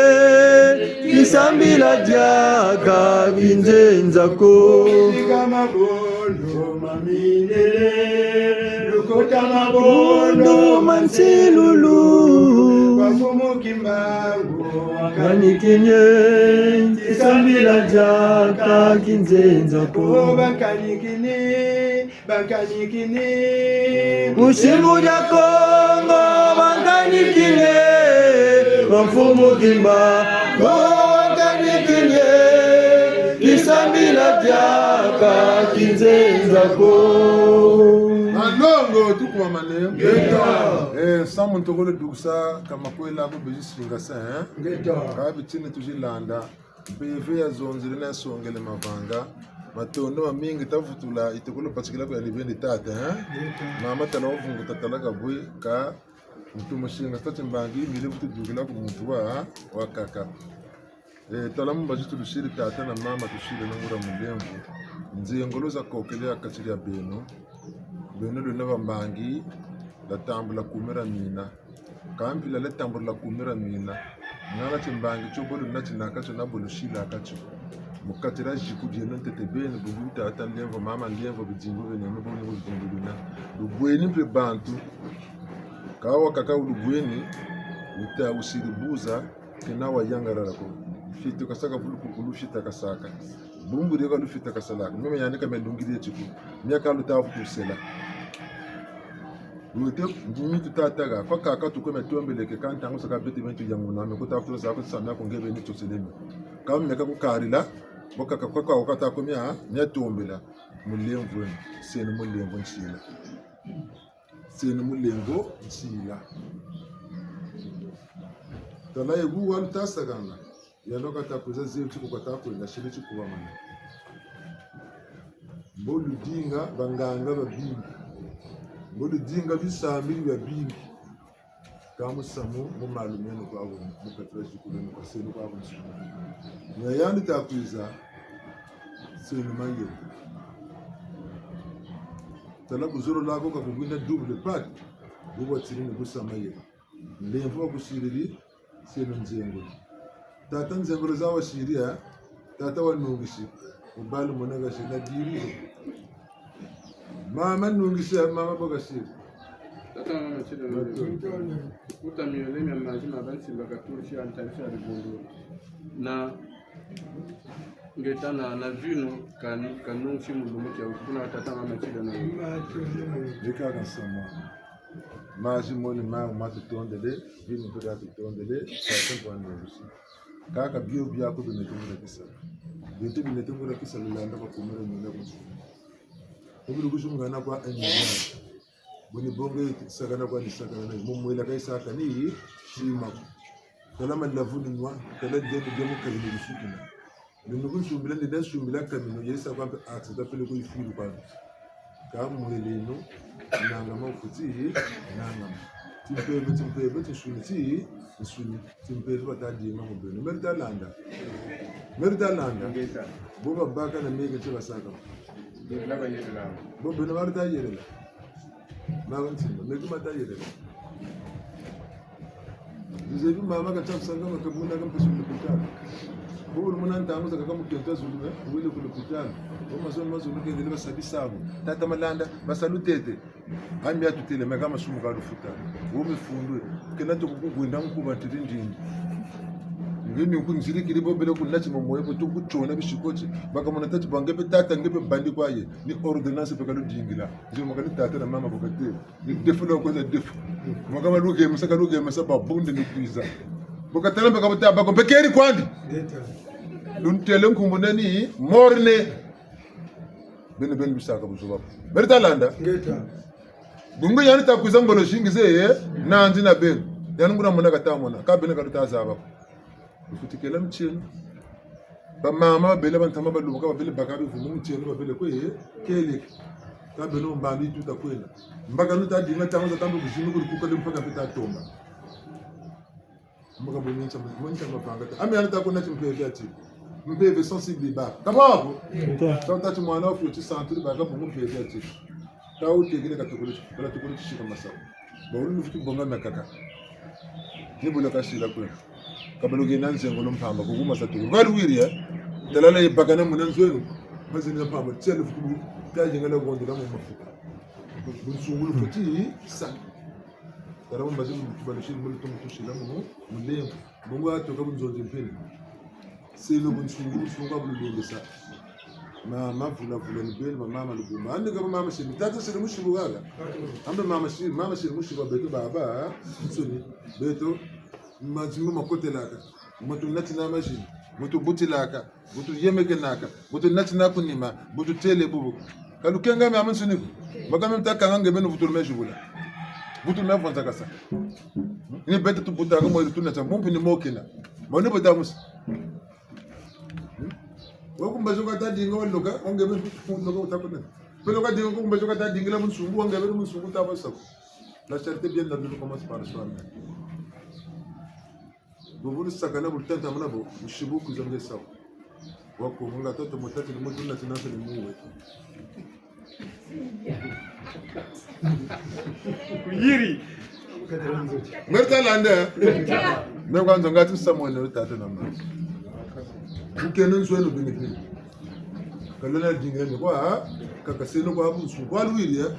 Sambila diaka kinzenza ko. Lika mabondo ma mindele, lukota mabondo ma nsilulu. Kwa Mfumu Kimbangu, kani kinye, sambila diaka kinzenza ko. Bakanikini, bakanikini. Busimbu dia Kongo, bakanikini. Ba Mfumu Kimbangu, bakanikini. Sambila diaka kinzenza ko. Malongo, tukuwa manengo. Ngeta. Eh, samu ntokolo dukisa, ka makwela ko bezi singasa, hein? Ngeta. Ka bitini tuzi landa. Mpeve ya zonzele na songele mavanga. Matondo mamingi tavutula, yi tokolo batikila ko ya libende tata, hein? Mama tala wavungu tatala kabwe ka muntu musinga tati mbangi, mile vutu dukila ku muntu wa, wakaka. Eh, tala mu mbazi tulusiri tata na mama tusiri na nguria mulemvo. Nzengolo za kokele ha kati dia beno. Beno lwena bambangi, lwatambula kumira mina. Ka mpila lwatambula kumira mina. Ngana timbangi tio bo lwena tinaka tio na bo lusilaka tio. Mu kati dia ziku dieno ntete beno, bungu tata nlemvo, mama nlemvo, bidimbu bieno, bo ni bidimbu biena. Lubweni mpe bantu. Ka wakaka wulubweni, wuta wusiri buza, kena wayangalala ko. Fitu kasaka vulu kukulu fita kasaka. Bungu dia ka lufita kasalaka. Meme yandi ka melungiri eti ko. Mia ka luta vutu sela. Lute, ndimi tutataka. Kwa kaka tuko mia tombeleke, ka ntangu saka bete bentu yanguna, me kuta vutu sa ko sa mia ko nge beni toselemi. Ka mia ka kukarila, bo kaka kwa kwa kata ko mia, mia tombela. Mulemvo, seno mulemvo nsila. Seno mulemvo nsila. Tala ye bu walutasakana. Yandi kata kwiza zebi ti ko kata kwenda, siri ti kubamana. Mbo ludinga banganga babingi. Mbo ludinga bisambiri biabingi. Ka musamu mu malu meno kwa bo, mu kati dia ziku dieno kwa seno kwa bo nsuku. Nia yandi ta kwiza, seno mayela. Tala ku zololo ko ka kubwina double pad, bu bwa tiri ni bu sa mayela. Nlemvo wa kusiriri, seno nzengolo. Tata nzengolo za wasiri, eh? Tata wanungisi. Mubali mona kasiri na diri. Mama nungisi, eh, mama bo kasiri. Tata mama tiri na diri. Kuta miole mia mazi ma bansi bakaturi si antarisi ya dibundu. Na ngeta na, na vino kani, kanungisi mu lumbu kia kuna tata mama tiri na. Ni kaka nsama. Mazi moni ma, ma tutondele, vino mpe ka tutondele, tata mpe wanungisi. Kaka bio biaku binete nguria kisa. Bintu binete nguria kisa lulanda kwa kumira mina kunsu. Ubiri kuzungana kwa enyi. Buni bonge sakana kwa ni sakana na, mu mwela ka yi sakani, sima. Kala malavu ni nwa, kala deni demu kali ni lusukina. Ni nuku nsumbila, ndi da nsumbila kamino, yesa kwa mpe accident pele ko yifilu kwa. Ka mweleno, nangama wufuti, nangama. Timpeve, timpeve, tinsuni, ti, tinsuni. Timpeve bata dima mu beno. Meri ta landa. Meri ta landa. Ngeta. Bo babaka na meke ti basaka. Ngeta ba yelela. Bo beno bari ta yelela. Maka ntima, meke mata yelela. Nzebi mama ka tia kusanga makabunda ka mpasi ku lopitalo. Bo bulu muna ntangu zakaka mukento zulu, eh, wele ku lopitalo. Bo mazulu, mazulu kendele basabi sabu. Tata Malanda, basalu tete. Ami atutele, meka masumu ka lufuta. Wo mifundu, kena to kukugwenda nkuba ntiri ndindi. Nge ni kunzirikiri bo bele kunati momo yebo to kutiona bisikoti. Bakamona tati bwa nge mpe tata, nge mpe bandi kwa ye. Ni ordonnance mpe kaludingila. Nziri makani tata na mama bo kate. Ni defu lo kweza defu. Mwaka maluke, masaka luke, masaba bunde ni kwiza. Bo katala mpe kabuta, bako mpe keri kwandi. Luntele nkumbu nani, morne. Beno, beno bisaka buzoba. Beno ta landa? Ngeta. Bungu yandi ta kwiza ngolo zingi ze, eh, nandi na beno. Yandi nguna mona kata mona, ka beno ka luta zaba ko. Lufutikela mitieno. Bamama babele, bantama balubuka babele, baka bivungu mitieno babele kwe, eh, kele. Ka beno mbandu yi tuta kwenda. Mbaka luta dinga ntangu za tambe kuzimi kuri kukale mpaka mpe ta tomba. Mbuka bu mwincha, mwincha mavanga ta. Ami yandi ta kuna ti mpeve ati. Mpeve sensible ba. Ka bwa ko? Nta. Sa tati mwana wa fioti santu baka bungu mpeve ati. Ka wutekele ka tukulu, ka tukulu tisika masawa. Ba wulu lufuti bonga makaka. Ni bula kasila kwe. Ka balukiri na nzengolo mpamba, ku kuma sa tukulu. Kwa luwiri, eh? Talala ye bakana muna nzo eno. Mazina mpamba, tiele fuku, ka yengala gondela mu mafuta. Bunsungu lufweti sa. Tala mu mbazi mu tubalushiri mu lutomo tusila mu, mu lemvo. Bungu atoka bunzonzi mpini. Seno bunsungu, bunsungu abululongesa. Ma, mavula vula ni beni, ma mama lubumba. Andi ka ba mama siri, tata siri musibu gaga. Ambe mama siri, mama siri musibu beto baba, nsuni. Beto, mazimu makotelaka. Mutu natina mazini, mutu butilaka, mutu yemekenaka, mutu natina ku nima, mutu tele bubu. Ka lukenga mia mansuni ko. Baka mia mtakanga nge beno vutulu mezi bula. Vutulu mia vonza kasa. Ni beto tubutaka mo iri tuna ta mumpi ni mokena. Moni bota musi. Wo ku mbazi wo kata dinga waloka, wo nge beno loka wuta kuna. Peleko dinga ku mbazi wo kata dingila bunsungu, wo nge beno bunsungu wuta basa ko. La charité bien ordonnée commence par soi-même. Bo bu lusakana, bu lutanta muna bo, musibu kwiza nge sa ko. Wa ko, nga toto mutati ni mutu na tina fele muwe. Kuyiri. Meri ta landa. Me kwa nzo ngati samu wena tata na mama. Ukene nzo eno bini bini. Ka lwena dingila ni kwa, ha? Kaka seno kwa bunsungu. Kwa luwiri, eh?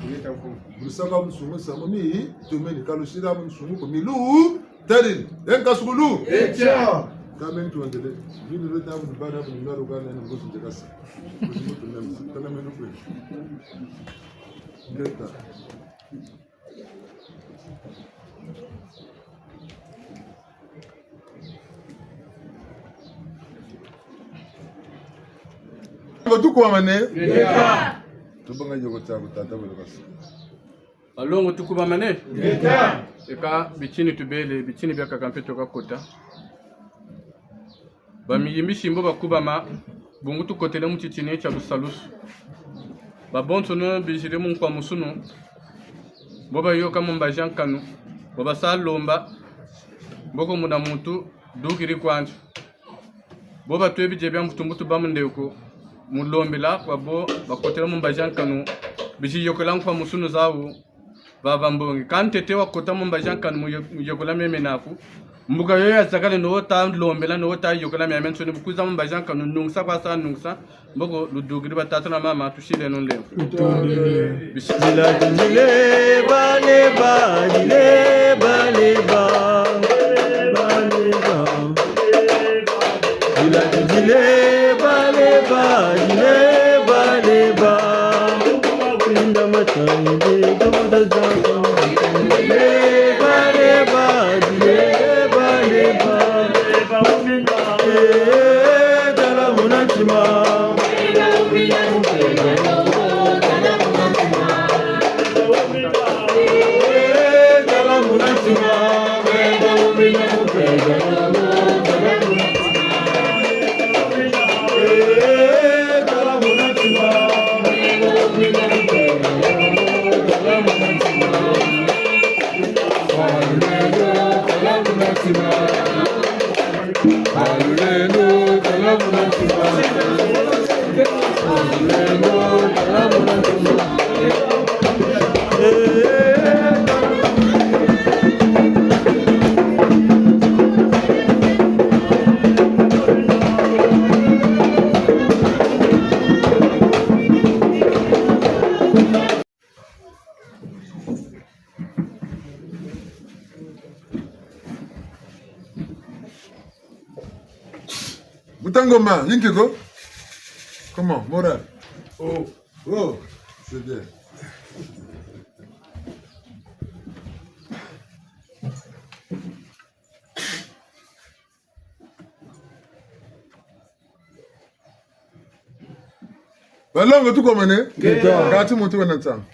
Bu lusaka bunsungu, samu ni, tumeni ka lusiri bunsungu ko milu. Tari, enka sukulu. Echa. Kame ntondele. Bini leta bu bana bu naro kana ni ngozi nje kasa. Ngozi mutu nemsa. Tala meno kwe. Leta. Ngo tukwamane. Leta. Tubanga yoko tsa ku tata bwe kasa. Balongo tukubamane? Ngeta. Eka bitini tubele, bitini biakaka mpe tuka kota. Bamiyimbisi mbo bakubama, bungu tukotele mu titini tia lusalusu. Babonsono biziri mu nkwamusunu, mbo bayoka mu mbazi a nkanu, mbo basa lomba, mboko muna muntu dukiri kwandi. Bo batwe bidia bia mbutumbutu ba mu ndeko, mu lombela kwa bo bakotela mu mbazi a nkanu, bizi yokela nkwamusunu zawu, vava mbongi. Ka ntete wakota mu mbazi a nkanu mu yo-, mu yokola meme naku, mbuka yoyo yazakale no wo ta lombela, no wo ta yokola miamiansoni, bu kwiza mu mbazi a nkanu, nungisa kwa sa nungisa, mboko ludukiri batata na mama, tusileno nlemvo. Bila dindile, ba leba, dile, ba leba, ba leba. Bila dindile, ba leba, dile, ba leba. Linda matani, de, de, de, de, de. Leba, leba, dile, ba leba. Eh, tala muna ntima. Buta Ngoma, yinki ko? Comment, moral? Oh, oh, c'est bien. Balongo, tukomane? Ngeta. Kati muntu wena nsangu.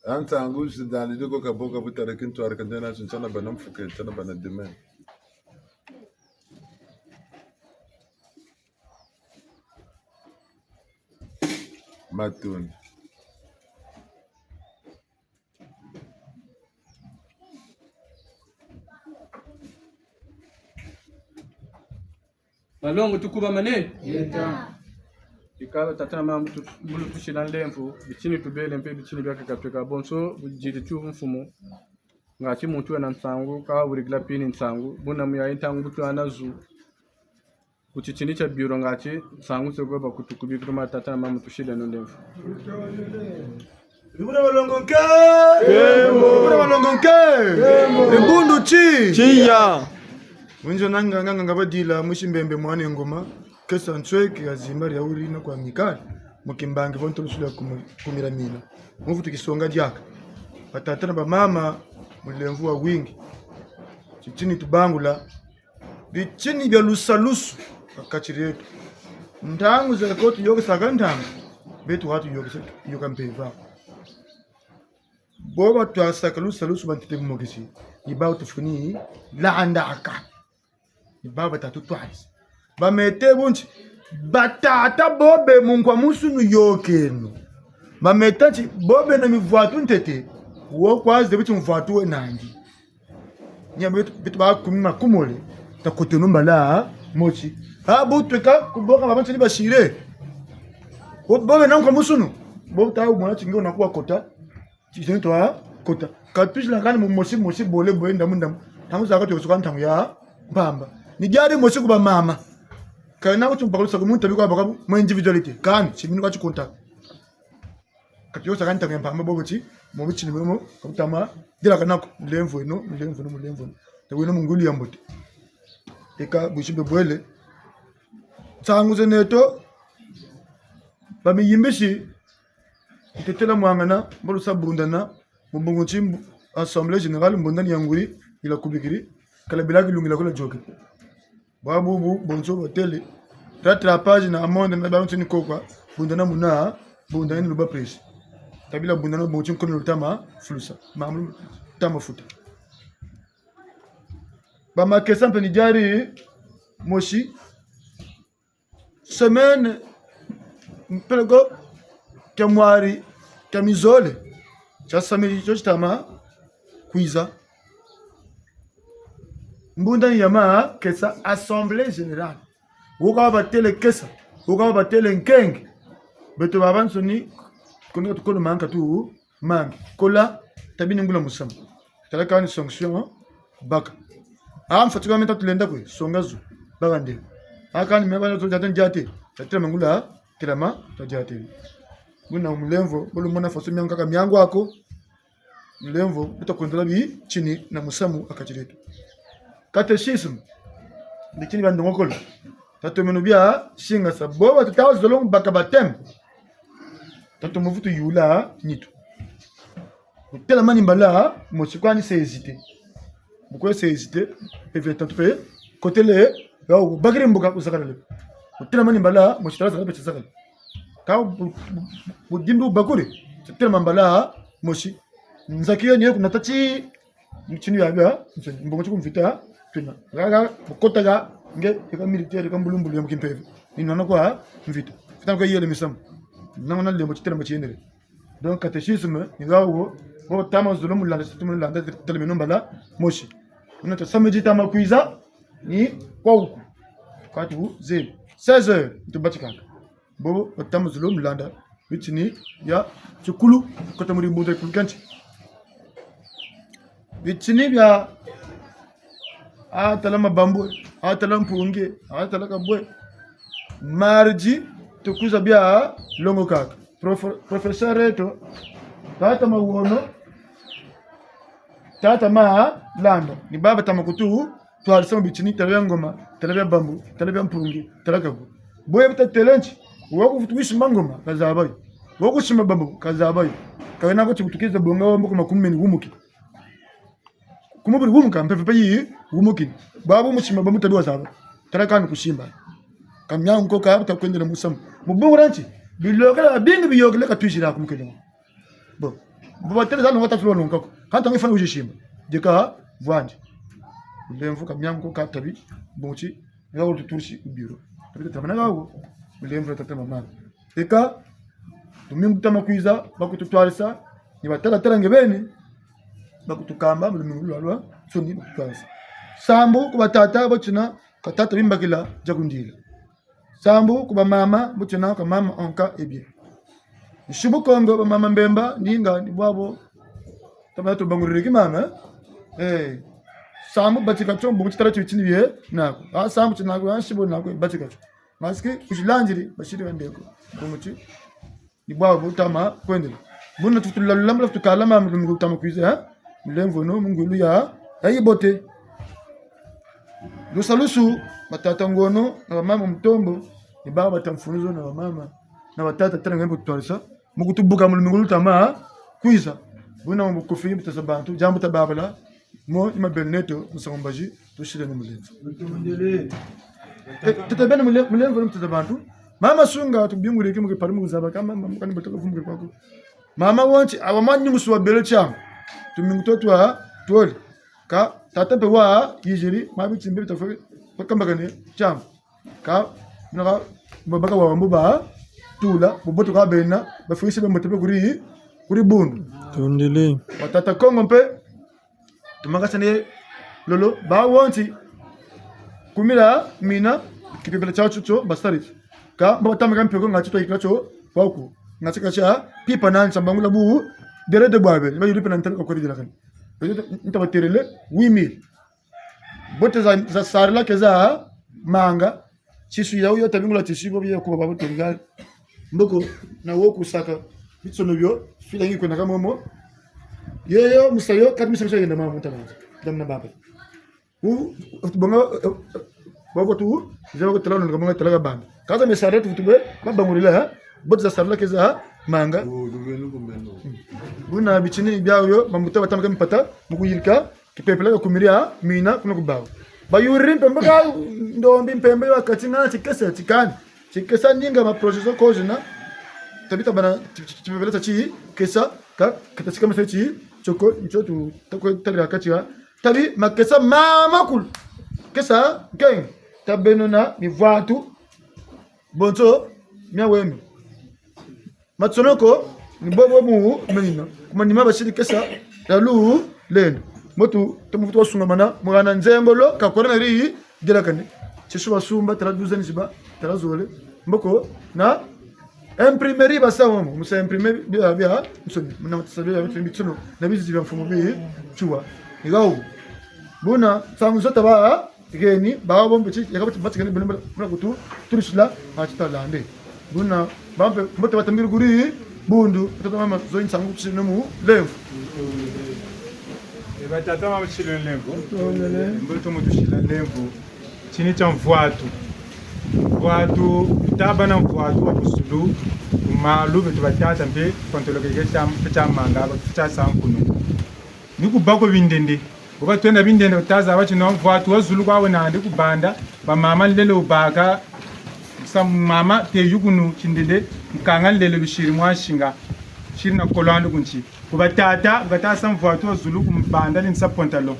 A nsangu zidali diko kaboka butare kintwari kandena ntsana bana mfuke, ntsana bana demain. Matondo. Balongo, tukubamane? Ngeta. Ikala tata na mama, tu-, mu lutusila nlemvo, bitini tubele mpe bitini biakaka tweka bonso, bujiri tu mfumu. Ngati muntu wena nsangu, ka wurikila pini nsangu, buna mu yayi ntangu bu twana zu. Ku titini tia biro ngati nsangu ze ko bakutukubikiri ma tata na mama tusileno ndemvo. Bibuna balongo nke! Kembo! Bibuna balongo nke! Kembo! Dibundu ti! Tiya! Wenzo nanga, nganga, nganga badila, musi Mbembe mwana Ngoma, kesa nsweki ya zimba ria wuri na kwa mikali, mu kimbangi vo ntolo sula kumu-, kumira mina. Muvutu kisonga diaka. Batata na bamama, mulemvo wa wingi. Titini tubangula, bitini bia lusalusu ha kati dieto. Ntangu za ko tuyôkesaka ntangu, beto ha tuyôkesa, yôka mpeve. Bo batwasaka lusalusu bantete bumokisi, ni bawu tufweni landaka. Ni bawu batatu twalisa. Bamete bu nti, batata bo be mu nkwa musunu yôkeno. Bamete nti, bo bena mivwatu ntete, wo kwazi de biti mvwatu we nandi. Nia beto, beto ba kumi makumole, takoteno mbala mosi. Ha bu tweka kuboka babansoni basire. Bo, bo bena nkwa musunu. Bo ta wumona ti nge wuna kuwa kota. Tizeni twakota. Ka twisila kani mu mosi mosi bole bole ndamu ndamu. Ntangu zakaka tuyokosoka ntangu ya mpamba. Ni diari mosi ku bamama. Ka na kuti mpaka lusaku muntu abika baka mu individualité. Kani, timinu ka tikunta. Ka tuyôkosaka ntangu ya mpamba bobo ti, mu bitini momo, ka butama, dilakana ko, mulemvo eno, mulemvo eno, mulemvo eno. Taweno mu ngulu ya mbote. Eka, bwisi bwe bwele. Nsangu zeneto, bamiyimbisi, ntetela mwangana, mbo lusa bundana, mu bungu ti mbu-, Assemblée Générale, mbundani ya nguri, yila kubikiri, kala bila kilungila kula dioke. Bwabubu, bonso batele. Rattrapage na amende na babansoni ko kwa, bundana muna, bundana ni luba presse. Tabila bundana bonso nkono lutama fulusa. Mambu lutama futa. Bamakesa mpe ni diari mosi. Semaine, mpeleko, tia mwari, tia mizole. Tia samedi tio titama kwiza. Mbundani ya makesa Assemblée Générale. Wo ka batele kesa, wo ka batele nkenge. Beto babansoni, kono tukono manka tu, mangi. Kola, tabi ni ngula musamu. Tala kani sanction, baka. Ah, mfati kwa meta tulenda kwe, songa zu, baka nde. Ah, kani meba na to diate, diate. Tatela mangula, telama, to diate. Muna mulemvo, bolo mona faso miangu kaka miangu ako. Mulemvo, buta kwendela bitini na musamu ha kati dieto. Catéchisme, bitini bia ndongokolo. Tatomeno bia singasa, bo ba tuta zolo baka baptême. Tatomo vutu yula nitu. Kutelama ni mbala mosi kwani se hésiter. Bu kwe se hésiter, mpeve tatu mpe, kotele, ya wu bakiri mbuka ku zakala le. Kutelama ni mbala mosi tala zakala mpe zakala. Ka bu, bu, bu dimbu bakuri, kutelama mbala mosi. Nzaki yo ni yo kuna tati, ntinu ya bia, nsoni, mbongo ti ku mvita, tuna. Gaga, bu kota ga, nge, eka militaire, eka mbulumbulu ya mu kimpeve. Ni nwana kwa mvita. Mvita kwa yele misamu. Nangana lembo titelama tienere. Donc, catéchisme, ni gawo, bo tama zolo mu landa, si tumu landa, telemeno mbala mosi. Muna ta samedi tama kwiza, ni kwa wuku. Katu zebi. Seize heures, ntu batikaka. Bo, bo tama zolo mu landa, bitini bia tikulu, kota mu dibundu dikulu kanti. Bitini bia, ah, tala mabambwe, ah, tala mpungi, ah, tala kabwe. Mardi, tukwiza bia longo kaka. Profe-, professeur eto, tata Mawono, tata Malanda, ni baba tama kutu, twalisa mu bitini, tala bia ngoma, tala bia bambu, tala bia mpungi, tala kabu. Boye bita tele nti, wo kuvutu wisimba ngoma, kazaba yo. Wo kusimba bambu, kazaba yo. Kawena ko ti kutukiza bonga wa mboko makumeni wumuki. Ku mubiri wumuka, mpeve mpe yi wumukini. Bwabu mutima bamutabi wazaba. Tala kani kusimba. Ka miangu ko ka buta kwendela musamu. Mu bungu dia nti, bilokela bingi biyokele ka twizila ku mukele. Bon. Bo batele za longa ta tulo longa ko. Ka ntangu yifwana wuzisimba. Dieka vwandi. Mulemvo ka miangu ko ka tabi. Bon ti. Nga wo tuturisi ku biro. Tabi tatamana nga wo. Mulemvo tata mama. Eka, lumingu tama kwiza, bakututwalisa, ni batala tala nge beni, bakutukamba, mu lumingu lwalwa, nsoni bakututwalisa. Sambu ku batata, bo tina, ka tata bimbakila, dia kundila. Sambu ku bamama, bo tina, ka mama onka ebie. Nsibu Kongo, bamama Mbemba, ninga, ni bwabo, tama tubanguriri ki mama, eh? Eh. Sambu batika tio, bungu ti tala tio tini bie naku. Ah, sambu ti naku, ah, sibo naku, batika tio. Masiki, kusilandiri, basiri wa ndeko. Bungu ti, ni bwabu bu tama kwendela. Buna tutu lula lula, tutu kala ma mu, mu tama kwiza, eh? Mulemvo no, mu ngwilu ya, ya yibote. Lusalusu, batata Ngono, na bamama Mutombo, ni baba bata mfunu zo na bamama, na batata tala ngembo tutwarisa, mu kutubuka mu lumingu lutama kwiza. Buna mu bukufi, mbuta za bantu, diambu tababala, mo, ni mabele neto, musangu mbazi, tusileno mulemvo. Eh, tata beno mule-, mulemvo, mbuta za bantu. Mama Sunga, tubinguliki mu kipari mu kuzaba, kama, mama, kani batoka vumbukiri kwaku. Mama wonti, awa mani musu wa bele tiamu. Tumingu to twa, twole. Ka, tata mpe wa, yiziri, mwa biti mbe bitafwe, bakambakane tiamu. Ka, naka, babaka wa mbo ba, tula, bubote kwa bena, bafwisi be mbote be kuri, kuri bundu. Tondele. Batata Kongo mpe, tumakasane lolo, bawonti, kumila mina, kipepela tiawu tio, basari. Ka, mbo batamaka mpeko nga tio twayikila tio, kwaku. Nga tika tia, pipa na nsambangula bu, dere de bwabe, bayuri pe na ntali kwa kweri dilakani. Nta baterele, huit mille. Bote za, za sarila ke za manga, tisu yawu yo tabingula tisu bo bie kuba babo tenga. Mboko, na wo kusaka, bitsono bio, fila ngi kwena ka momo. Yo, yo, musa yo, kati misa misa yenda mamu ntama. Dam na baba. U, u, bonga, eh, eh, babo tu, zaba ko tala no, bonga tala ka banda. Kaza me sarila tu tube, babangurila, ha? Bote za sarila ke za manga. Oh, lubenu kumeno. Buna bitini biawu yo, bambuta batamaka mpata, mu kuyirika, kipepela ka kumiri ya mina kuna ku bawu. Bayuri mpembe ka ndombi mpembe wa kati na tikesa tikani. Tikesa ninga ma procession kozina. Tabita bana ti-, ti-, tipepela ta tikesa ka, kata tikama sa ti, tioko, ncho tu, tako tabira kati ya. Tabi makesa mama kulu. Kesa nkenge. Tabeno na mivwatu. Bonso, mia wemi. Matsonoko, ni bobo mu menina. Ku manima basiri kesa, ya lulendo. Mbo tu, tumufutu wasungamana, mwana nzengolo, ka kwena na ri, delakane. Tisu basumba, tala douze ni ziba, tala zole. Mboko, na imprimerie basa momo, musa imprimer bia, bia, nsoni, muna matasa bia, bia, bitsono, na bizizi bia mfumu bi, tiwa. Ni gawu. Buna, nsangu zo taba, Geni, bawu bo mpe ti, yaka bati, bati geni bele muna kutu, turisila, ati talande. Buna, bampe, mbote batambiri kuri, bundu, tata mama zo nsangu kusiri na mulemvo. E batata mama tusiri na mulemvo. Mbote mu tusiri na mulemvo. Tini tia mvwatu. Mvwatu, taba na mvwatu wa ku zulu, ku malu, beto batata mpe, kontolo keke tia, tia manga, ba tia sankunu. Ni ku bako bindende. Bo batwenda bindende, bata zaba ti no mvwatu wa zulu kwa wena nandi ku banda, bamama nlele wubaka, sa mama te yukunu tindende, nkanga nlele lusiri mwa nsinga. Siri na kolo andi ku nsi. Ku batata, bata sa mvwatu wa zulu ku banda ni nsa pantalon.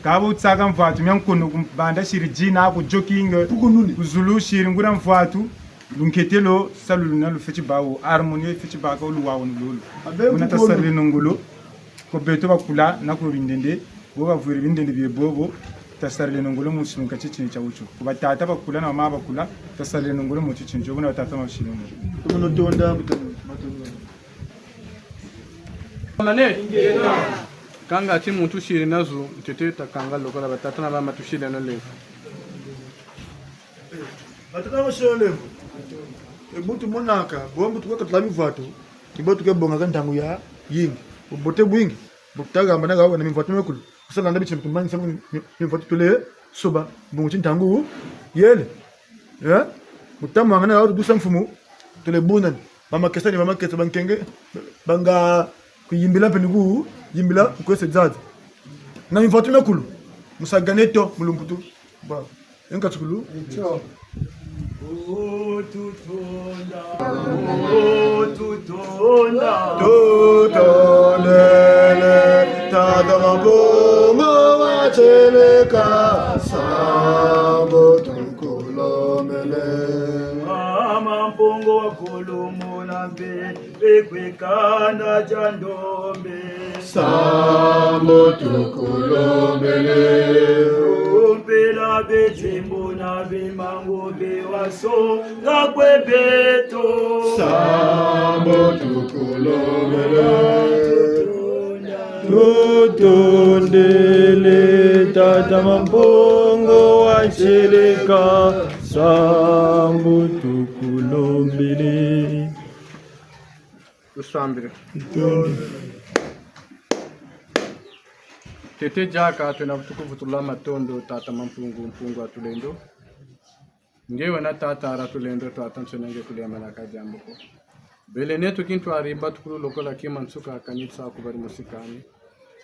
Kâ bo wutsaka mvwatu mia nkono ku banda siri jean aku jogging. Ku zulu siri nguria mvwatu, lunkete lo, salu luna lufweti bâ wo, harmonie fweti bâka wo, luwawanu lolo. Buna tasarileno ngolo. Ko beto bakula na ko bindende, bo bavwiri bindende bie bobo, tasarileno ngolo mu nsilunka titini tia wutio. Ko batata bakula na bamama bakula, tasarileno ngolo mu titini tio, buna batata mabisiri ngolo. Tumono tonda, butono, matondo. Nane? Kanga ti muntu siri nazo, ntete takanga lokola batata na bamama tusiri na lefu. Batata na bamama tusiri na lefu. E muntu monaka, bo mbo tuka katula mivwatu, ni bo tuke bongaka ntangu ya yingi. Bubote bwingi, bo tuta gamba na gawa na mivwatu miakulu. Kusa landa bitini tumani samu mi-, mivwatu tule soba, bungu ti ntangu yele. Eh? Mu ta mwangana gawa tudusa mfumu, tule bunani. Bamakesa ni bamakesa, bankenge, banga kuyimbila mpe ni kuyimbila, kukwese zaza. Na mivwatu miakulu, mu sa gagner temps, mu lumputu. Bon. Enka tukulu. Tutondele, tata Mpungu wa tieleka, sambu tukulombele. Mama Mpungu wa kulumuna mpe, mpe kwe kanda dia ndombe. Sambu tukulombele. Kumpela bidimbu na bimangu bi wasonga kwe beto. Sambu tukulombele. Tutunda. Tutondele Tata Mampungu wa nsieleka, sambu tukulombele. Tusambile. Tutondele. Ntete diaka twena vutu kuvutula matondo Tata Mampungu, Mpungu wa tulendo. Nge wena Tata, ara tulendo twata nsoni nge kulemanaka diambu ko. Bele neto kintwari, batukulu lokola kima nsuka, kani saku bari musikani.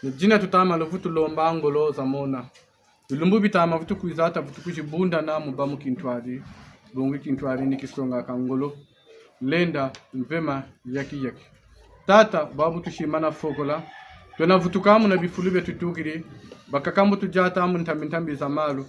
Ni dina tutama luvutu lomba ngolo za mona. Bilumbu bitama vutu kwiza ta vutu kuzibundana mu ba mu kintwari. Bungu kintwari ni kisonga ka ngolo. Lenda, mvema, yaki yaki. Tata, babu tusimana fokola. Twena vutuka muna bifulu bia tutukiri. Bakaka mbo tudiata mu ntambi ntambi za malu.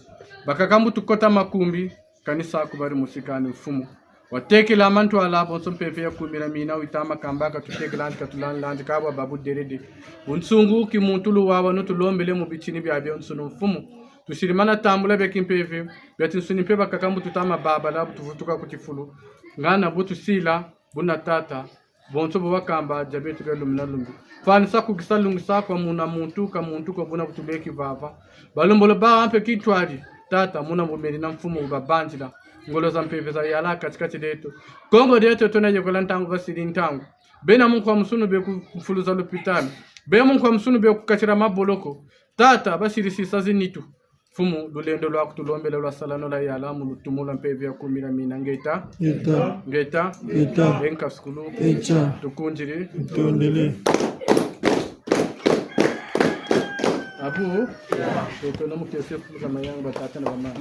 Bakaka mbo tukota makumbi. Kani saku bari musikani Mfumu. Watekela mantwala bonso mpeve ya kumira mina witama kamba katutekela andi katulandilandi kabwa babu derede. Bunsungu ki muntu luwawa nutulombele mu bitini biabionsono Mfumu. Tusirimana tambula bia kimpeve, bia tinsuni mpe bakaka mbo tutama babala, bu tuvutuka ku tifulu. Ngana bu tusila, buna Tata, bonso bo bakamba, dia beto bia lumbu na lumbu. Fwanisa kukisa lungisa kwa muna muntu, ka muntu kwa buna bu tuleki vava. Balombolo ba mpe kintwari, Tata, muna bumeri na Mfumu babanzila. Ngolo za mpeve zayala kati kati dieto. Kongo dieto twena yekola ntangu basiri ntangu. Bena mu nkwamusunu be ku mfulu za lupitalu. Be mu nkwamusunu be ku katira maboloko. Tata, basiri sisa zinitu. Mfumu, lulendo lwaku tulombele lwasala no lwayala mu lutumu lwa mpeve ya kumira mina ngeta. Ngeta. Ngeta. Ngeta. Enka sukulu. Enka. Tukundiri. Ntondele. Abu. Eto na mukese fulu za mayanga ba tata na ba mama.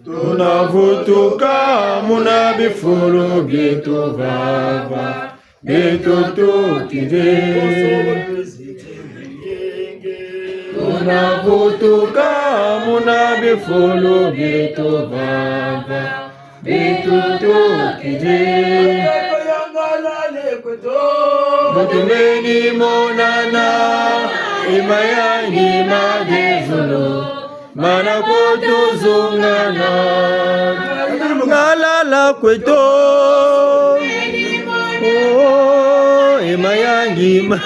Tunavutuka muna bifulu bieto vava. Beto tukiri. Tunavutuka muna bifulu bieto vava. Beto tukiri. Butumeni monana, ema ya ngima dezolo. Mana kutuzungana. Ngalala kweto. Oh, ema ya ngima.